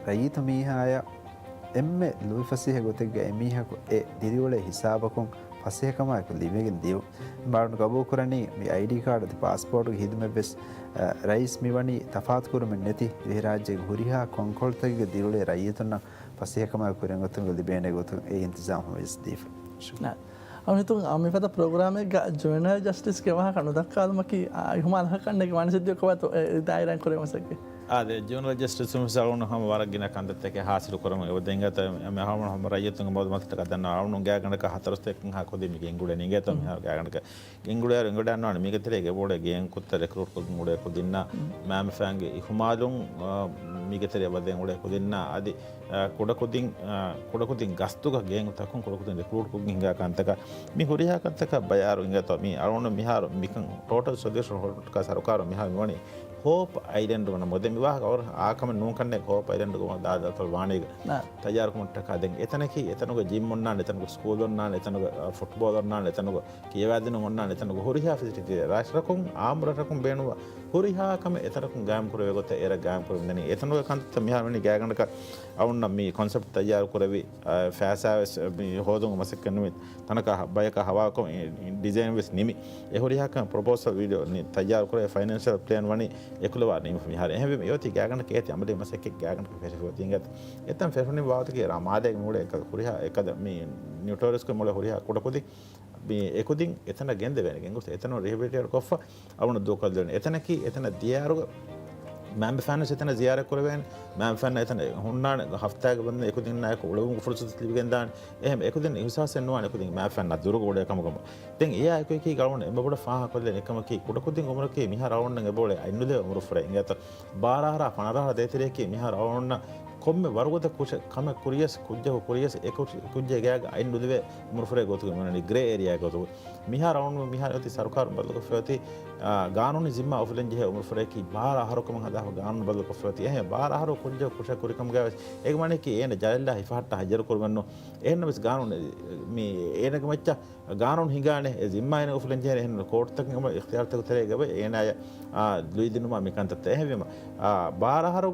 ރައްޔިތު މީހާޔަށް އެންމެ ލުއިފަސޭހަ ގޮތެއްގަ އެމީހަކު އެ ދިރިއުޅޭ ހިސާބަކުން ފަސޭހަކަމާއެކު ލިބިގެން ދިޔުން. މާ ގަބޫލުކުރަނީ މި އައިޑީ ކާޑް އަދި ޕާސްޕޯޓުގެ ހިދުމަތްވެސް، އަ، ރައީސް މިވަނީ ތަފާތުކުރުމެއް ނެތި ދިވެހިރާއްޖޭގެ ހުރިހާ ކޮންކޮޅުތަކެއްގެ ދިރިއުޅޭ ރައްޔިތުންނަށް ފަސޭހަކަމާއެކު ކުރިއަށް އޮތުމުގެ ލިބޭނެ ގޮތުން އެ އިންތިޒާމް ހަމަވެސް ދީފަ. ނާ. އަޅުގަނޑު ހިތުން، އަ، މިފަދަ ޕްރޮގްރާމެއްގަ ޖުވެނައިލް ޖަސްޓިސްގެ ވާހަކަ ނުދައްކާލުމަކީ، އާ، އިހުމާލު ހަކަންނެގެ ވާނެ ސިއްދިޔަ ކޮބާތޯ އެ ދާއިރާއިން ކުރެވޭ މަސައްކަތް؟ އާދެ، ޖުވެނައިލް ޖަސްޓިސް މިސާލުން ހަމަ ވަރަށް ގިނަ ކަންތައްތަކެއް ހާސިލު ކުރަމުން އެބަ ދެންގަތަ އެ ހަމަ ހަމަ ރައްޔިތުންގެ މައުލޫމާތުތަކަށް ދަންނަވަން އަޅުން ގާތްގަނޑަކަށް ހަތަރު ސަތޭކަ ކޮދި މި ގެންގުޅެނީ އިނގޭތޯ މިހާރު ގާތްގަނޑަކަށް ގެންގުޅޭއިރު އެނގިވަޑައިގަންނަވާނެ މީގެ ތެރޭގަ ބޮޑެ ގޭން ކުއްތަ ރެކްރޫޓް ކޮށްގެން ގުޅޭ ކުދިންނާ، މާމިފައިންގެ އިހުމާލުން، އާ، މީގެ ތެރޭ އެބަ ދެން ގުޅޭ ކުދިންނާ، އަދި، އާ، ކުޑަކުދިން، އާ، ކުޑަކުދިން ގަސްތުގަ ގޭން ތަކުން ކުޑަކުދިން ރެކްރޫޓް ކޮށްގެން ހިނގާ ކަންތަކަށް މި ހުރިހާ ކަންތަކަށް ބަޔާރު އިނގޭތޯ މީ އަޅުގަނޑު މިހާރު މިކަން ޓޯޓަލް ސޮލިއުޝަން ހޯލްޑަކާ ސަރުކާރު މިހާރު މިވަނީ ހޯޕް އައިލެންޑް ވަނަ މޮދެ މި ވާހަކަ އަވަރ އާކަމެއް ނޫން ކަންނޭ ހޯޕް އައިލެންޑް ގޮމަ ދާދަތޮޅު ވާނީގަ ނާ. ތައްޔާރުކުމަށްޓަކާ ދެން އެތަނަކީ އެތަނުގަ ޖިމް އޮންނާނެ، އެތަނުގަ ސްކޫލް އޮންނާނެ، އެތަނުގަ، އަ، ފުޓްބޯލް އޮންނާނެ، އެތަނުގަ ކިޔަވާދިނުން އޮންނާނެ، އެތަނުގަ ހުރިހާ ފެސިލިޓީ ރަށަކުން އާއްމު ރަށަކުން ބޭނުންވާ ހުރިހާ ކަމެއް އެތަނަކުން ގާއިމް ކުރެވޭ ގޮތަށް އެރަށް ގާއިމް ކުރެވެން ދަނީ. އެތަނުގެ ކަންތައްތައް މިހާރު ވަނީ ގާތްގަނޑަކަށް އަޅުންނަށް މި ކޮންސެޕްޓް ތައްޔާރު ކުރެވި، އަ، ފައިސާވެސް މި ހޯދުމުގެ މަސައްކަތް ނިމި ތަނަކަށް ބަޔަކަށް ހަވާލުކޮށް، އި، އި، ޑިޒައިން ވެސް ނިމި. އެ ހުރިހާ ކަމެއް ޕްރޮޕޯސަލް ވީޑިއޯ ނި، ތައްޔާރު ކުރެވި، ފައިނޭންޝަލް ޕްލޭން ވަނީ އެކުލަވާ ނިމިފަ މިހާރު. އެހެންވީމަ އެއޮތީ ގާތްގަނޑަކަށް އޭތި އަމަލީ މަސައްކަތް ގާތްގަނޑަކަށް ފެށިފަ އޮތީ އިނގޭތަ. އެތަން ފެށުނީ ވާހަކައިގެ ރާ މާލޭގެ މުޅި އެކަ ހުރިހާ އެކަދަ މި ނިއުޓޯރިއަސްކޮށް މުޅި ހުރިހާ ކުޑަކުދިން މި އެކުދިން އެތަނަށް ގެންދެވޭނެ ގެންގޮސް އެތަނުން ރިހެބިލިޓޭޓް ކޮށްފަ އަޅުން ދޫކޮށްލެވޭނެ. އެތަނަކީ އެތަނަށް ދިޔައިރުގަ މައިންބަފައިންނަށް އެތަނަށް ޒިޔާރަތް ކުރެވޭނެ، މައިންބަފައިންނަށް އެތަނަށް ހުންނާނެ، ހަފްތާގެ ވަންދެން އެކުދިންނާއެކު އުޅެވުމުގެ ފުރުސަތު ލިބިގެންދާނެ. އެހެން އެކުދިން އިހުސާސެއް ނުވާނެ އެކުދިން މައިންބަފައިންނާ ދުރުގަ އުޅޭ ކަމުގަ. ދެން އެއާއެކު އެކީ އަޅުގަނޑު އެންމެ ބޮޑަށް ފާހަގަކޮށްލަން އެކަމަކީ، ކުޑަކުދިން އުމުރަކީ މިހާރު އަޅުގަނޑަށް އެބައުޅޭ އަތްނުލެވޭ އުމުރުފުރެއް އިނގޭތަ؟ ބާރަ އަހަރާ ފަނަރަ އަހަރާ ދޭތެރެއަކީ މިހާރު އަޅުގަނޑަށް ކޮންމެ ވަރުގަދަ ކުށެއް، ކަމެއް ކުރިޔަސް، ކުއްޖަކު ކުރިޔަސް، އެ ކު-، ކުއްޖެއް ގާގަ އަތް ނުލެވޭ އުމުރުފުރެއް ގޮތުގަ މިއޮންނަނީ ގްރޭ އޭރިއާ ގޮތުގަ. މިހާރު އަޅުގަނޑު މިހާރު އޮތީ ސަރުކާރުން ބަދަލުކޮށްފައި އޮތީ، އާ، ގާނޫނީ ޒިންމާ އުފުލަން ޖެހޭ އުމުރުފުރެއް ބާރަ އަހަރު ކަމަށް ހަދާފަ ގާނޫނު ބަދަލުކޮށްފައި އޮތީ. އެހެން ބާރަ އަހަރު ކުއްޖަކު ކުށެއް ކުރިކަމުގައި ވެސް އޭގެ މާނައަކީ އޭނަ ޖަލަށްލާ ހިފަހައްޓާ ހައްޔަރު ކުރުމެއްނު. އެހެންނަމަވެސް ގާނޫނު މި އޭނަގެ މައްޗަށް ގާނޫނު ހިނގާނެ، އެ ޒިންމާ އޭނަ އުފުލަން ޖެހޭނެ. އެހެން ކޯޓުތަކުން އެންމެ އިޚްތިޔާރުތަކުގެ ތެރޭގަ އޭނާޔަށް، އާ، ލުއިދިނުމާ މި ކަންތައްތައް. އެހެންވީމަ، އާ، ބާރަ އަހަރު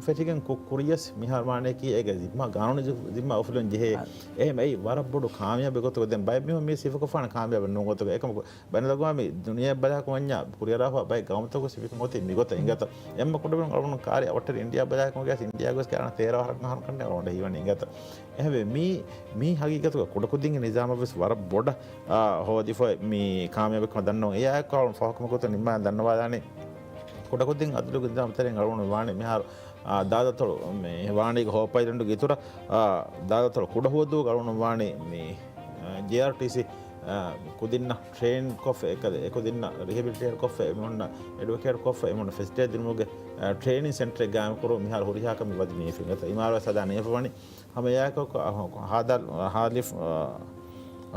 ފެށިގެން ކު-، ކުރިޔަސް މިހާރު މާނައަކީ އޭގެ ޒިންމާ، ގާނޫނީ ޒި-، ޒިންމާ އުފުލަން ޖެހޭ. އާ. އެހެން އެއީ ވަރަށް ބޮޑު ކާމިޔާބެއް ގޮތުގަ. ދެން ބައެއް މީހުން މީ ސިފަކޮށްފާނެ ކާމިޔާބެއް ނޫން ގޮތުގަ. އެކަމަކު ބައިނަލްއަގުވާމީ ދުނިޔެއަށް ބަލާކަމަންޏާ ކުރިއަރާފަ ބައެއް ގައުމުތަކުގެ ސިފިކަން އޮތީ މިގޮތަށް އިނގޭތަ؟ އެންމެ ކުޑަމިނުން އަޅުގަނޑު ކާރި އަވަށްޓެރި އިންޑިޔާ ބަލާކަމުގަ އިންޑިޔާގަވެސް ކާރަން ތޭރަ ވަރަކަށް އަހަރު ކަންނޭ އަޅުގަނޑަށް ހީވަނީ އިނގޭތަ؟ އެހެންވެ، މީ، މީ ހަގީގަތުގަ ކުޑަކުދިންގެ ނިޒާމަށް ވެސް ވަރަށް ބޮޑަށް، އާ، ހޯދިފައި މީ ކާމިޔާބެއްކަމަށް ދަންނަވަން. އެއާއެކު އަޅުގަނޑު ފާހަގަކުރުމަކީ ނިންމާލަން ދަންނަވާލާނީ، ކުޑަކުދިން އަދުލުގެ ނިޒާމު ތެރެއިން އަޅުގަނޑު ވާނީ މިހާރު، އާ، ދާދަތޮޅު މި ވާނީގެ ހޯއްޕައިލެންޑުގެ އިތުރަށް، އާ، ދާދަތޮޅު ކުޑަހުވަދޫގަ އަޅުގަނޑު ވާނީ މި، އާ، ޖޭއާރްޓީސީ، އާ، ކުދިންނަށް ޓްރޭން ކޮށްފަ އެކަލެ، އެކުދިންނަށް ރިހެބިލިޓޭޓް ކޮށްފަ، އެމީހުންނަށް އެޑްވޮކޭޓް ކޮށްފަ، އެމީހުންނަށް ފެސިލިޓޭޓް ދިނުމުގެ، އާ، ޓްރޭނިން ސެންޓަރެއް ގާއިމް ކުރުން މިހާރު ހުރިހާ ކަމެއް ވަދެ މީފިން އެތަ އިމާރާތް ސަދާ ނިޔަފަ ވަނީ. ހަމަ އެއާއެކު ހާދަ-، ހާލިފް، އާ،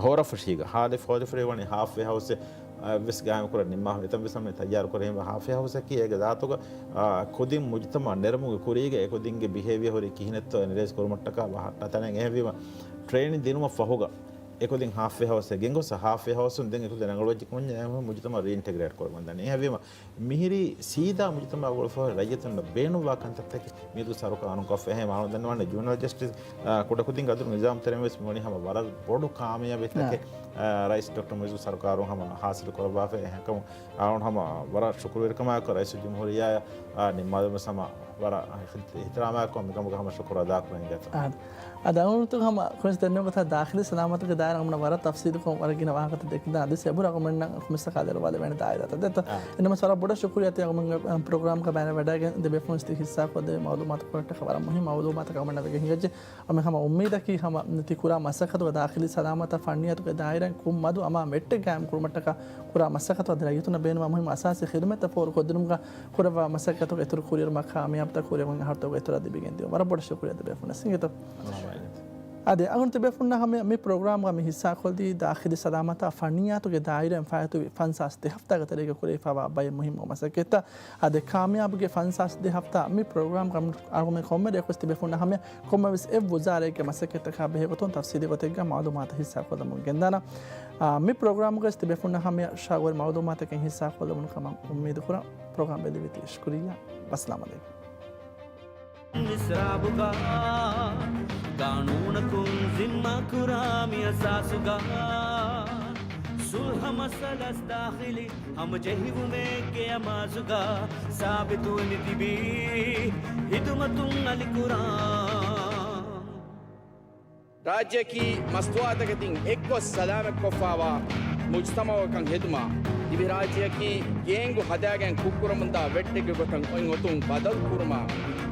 ހޯރަފުށީގަ، ހާލިފް ހޯލިފްރޭ ވަނީ ހާފްވޭ ހައުސްއެއް، އާ، ވެސް ގާއިމް ކުރަން ނިންމާފަ އެތަން ވެސް ހަމަ ތައްޔާރު ކުރެވޭ ހާފްވޭ ހައުސްއަކީ އޭގެ ޒާތުގަ، އާ، ކުދިން މުޖުތަމައަށް ނެރުމުގެ ކުރީގަ އެ ކުދިންގެ ބިހޭވިއަ ހުރީ ކިހިނެއްތޯ އެނަލައިޒް ކުރުމަށްޓަކާ ބަހައްޓާ ތަނެއް. އެހެންވީމަ، ޓްރޭނިން ދިނުމަށް ފަހުގަ އެކުދިން ހާފްވޭ ހައުސްއެއް ގެންގޮސް، ހާފްވޭ ހައުސުން ދެން އެކުދިން ރަނގަޅުވެއްޖެ ކުންޏެއް އެހެން މުޖުތަމައަށް ރީއިންޓެގްރޭޓް ކުރަމުން ދަނީ. އެހެންވީމަ، މިހިރީ ސީދާ މުޖުތަމައަށް އުޅުފަހު ރައްޔިތުންނަށް ބޭނުންވާ ކަންތައްތަކެއް މިއަދު ސަރުކާރުން ކޮށްފަ. އެހެން އަޅުގަނޑު ދަންނަވާނެ ޖުވެނައިލް ޖަސްޓިސް، އާ، ކުޑަކުދިން އަދުލު ނިޒާމް ތެރެއިން ވެސް މިވަނީ ހަމަ ވަރަށް ބޮޑު ކާމިޔާބެއްތަކެއް، އާ، ރައީސް ޑޮކްޓަރ މުއިއްޒު ސަރުކާރުން ހަމަ ހާސިލު ކުރައްވާފަ. އެހެންކަމުން އަޅުގަނޑު ހަމަ ވަރަށް ޝުކުރުވެރިކަމާއެކު ރައީސުލްޖުމްހޫރިއްޔާއަށް، އާ، ނިންމާލުމަށް ހަމަ ވަރަށް އިޙްތިރާމާއެކު މިކަމުގަ ހަމަ ޝުކުރު އަދާކުރަން އިނގޭތޯ. އާ، އަދި އަޅުގަނޑު ހަމަ ކުރިން ދެންނެވި ގޮތަށް ދާޚިލީ ސަލާމަތުގެ ދާއިރާ އަޅުގަނޑު ވަރަށް ތަފްސީލުކޮށް ވަރަށް ގިނަ ވާހަކަތައް ދެކިދާނެ. އަދި އެބަހުރި އަޅުގަނޑުމެންނަށް ކޮންމެސް ކަހަލަ އެރުވާލެވޭނެ ދާއިރާތައް ދެއްތޯ. އާ. އެންމެ ވަރަށް ބޮޑަށް ޝުކުރިއްޔާ ތި އަޅުގަނޑުމެންގެ، އަ، ޕްރޮގްރާމްގަ ބައިންވެވަޑައިގެން ތިބޭފުޅުން ތި ހިއްސާކޮށްދެއްވި މައުލޫމާތު ކުރިން ވެސް ވަރަށް މުހިންމު މައުލޫމާތަކެއް އަޅުގަނޑަށް ވެގެން ހިނގައްޖެ. އަޅުގަނޑު ހަމަ އުއްމީދަކީ ހަމަ ތި ކުރާ މަސައްކަތުގެ ދާޚިލީ ސަލާމަތާ ފަންނިއްޔާތުގެ ދާއިރާއިން ކުރިމަތި ގާއިމް ކުރުމަށްޓަކާ ކުރާ މަސައްކަތު އަދި ރައްޔިތުންނަށް ބޭނުންވާ މުހިންމު އަސާސީ ޚިދުމަތްތައް ފޯރުކޮށްދިނުމުގަ ކުރައްވާ މަސައްކަތުގެ އިތުރު ކުރިއެރުމަށް ކާމިޔާބުތައް ކުރިއަށް އަހަރުތަކުގެ އިތުރަށް ލިބިގެން ދިޔުން. ވަރަށް ބޮޑަށް ޝުކުރިއްޔާ ތިބޭފުޅުންނަށް ސިނގިތަ. އާދެ، އަޅުގަނޑު ތިބޭފުޅުންނަށް ހަމަ މި ޕްރޮގްރާމްގަ މި ހިއްސާކޮށްދީ ދާޚިލީ ސަލާމަތާ ފަންނިއްޔާތުގެ ދާއިރާއިން ފާއިތުވި ފަންސާސް ދެ ހަފްތާގެ ތެރޭގަ ކުރެވިފައިވާ ބައެއް މުހިންމު މަސައްކަތްތައް. އާދެ، ކާމިޔާބުގެ ފަންސާސް ދެ ހަފްތާ މި ޕްރޮގްރާމްގަ އަޅުގަނޑު ކޮންމެ ރެއަކުވެސް ތިބޭފުޅުންނަށް ހަމަ ކޮންމެވެސް އެއް ވުޒާރައެއްގެ މަސައްކަތްތަކާ ބެހޭގޮތުން ތަފްސީލީ ގޮތެއްގަ މައުލޫމާތު ހިއްސާކޮށްލަމުން ގެންދާނަން. އާ، މި ޕްރޮގްރާމުގައި ތިބޭފުޅުންނަށް ހަމަޔަށް ޝައުގުވެރި މައުލޫމާތަކެއް ހިއްސާކޮށްލެވުނު ކަމަށް އުއްމީދު ކުރަން. ޕްރޮގްރާމް ބެލެވިތީ ޝުކުރިއްޔާ. ވައްސަލާމް ޢަލައިކުމް. މިސްރާބުގަ ގާނޫނަކުން ޒިންމާ ކުރާ މި އަސާސުގަ ސުލްހަ މައްސަލަސް ދާޚިލީ ހަމަޖެހިވުމެއްގެ އަމާޒުގަ ސާބިތުވެ މިތިބީ ހިދުމަތުން އަލިކުރާ. ރާއްޖެއަކީ މަސްތުވާތަކެތިން އެއްގޮސް ސަލާމަތްކޮށްފައިވާ މުޖްތަމަޢަކަށް ހެދުމާ، ދިވެހިރާއްޖެއަކީ ގޭންގު ހަދާގެން ކުށްކުރަމުންދާ ވެއްޓެއްގެ ގޮތަށް އޮތް އޮތުން ބަދަލު ކުރުމާ،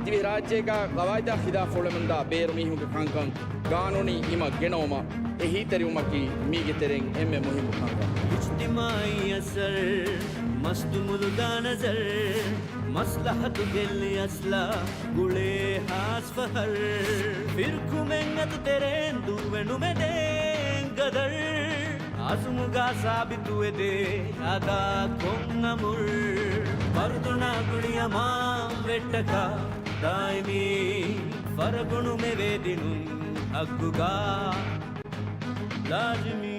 ދިވެހިރާއްޖޭގަ ގަވާއިދާ ޚިލާފަށް އުޅެމުންދާ ބޭރު މީހުންގެ ކަންކަން ގާނޫނީ ނިމަ ގެނައުމަށް އެހީތެރިވުމަކީ މީގެ ތެރެއިން އެންމެ މުހިއްމު ކަންކަން. އިޖްތިމާޢީ އަސަރު، މަސްތުމުލުގަ ނަޒަރު، މަސްލަހަތު ގެއްލި އަސްލާ ގުޅޭ ހާސް ފަހަރު، ފިރުޤުމެއް އަތު ތެރޭން ދުއްވެ ނުމެދޭން ގަދަރު، އަޒުމުގަ ސާބިތުވެދޭ އަދާ ކޮށް އަމުރު، ފަރުދުންނާ ގުޅި އަމާން ވެއްޓަކާ ދާއިމީ، ފަރަގުނު މެވޭ ދިނުން ހައްގުގަ ލާޒިމީ.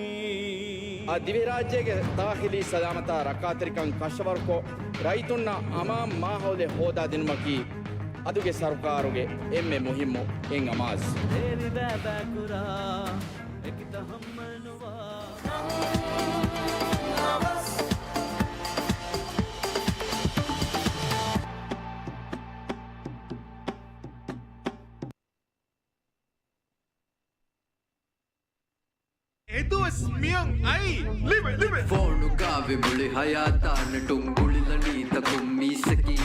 އާ، ދިވެހިރާއްޖޭގެ ދާޚިލީ ސަލާމަތާ ރައްކާތެރިކަން ކަށަވަރުކޮށް، ރައްޔިތުންނަށް އަމާން މާހައުލެއް ހޯދާދިނުމަކީ އަދުގެ ސަރުކާރުގެ އެންމެ މުހިއްމު އެއް އަމާޒު. ހޭވި ބައިބައި ކުރާ އެކި ތަހައްމަލް ނުވާ. އެދުވަސް މިއޮން އައީ. ލިބެ، ލިބެ. ފޯނުގަ ވި މުޅި ހަޔާތާ ނެޓުން ގުޅިލަނީ ތަކުން މީސްއަކީ.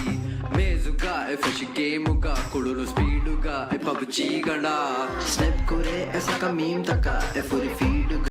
މޭޒުގަ އެ ފެށި ގޭމުގަ ކުޅުނު ސްޕީޑުގަ އެ ޕަބްޖީ ގަނޑާ. ސްނެޕް ކުރޭ އެ ސަކަ މީމްތަކަށް އެ ފުރި ފީޑުގަ.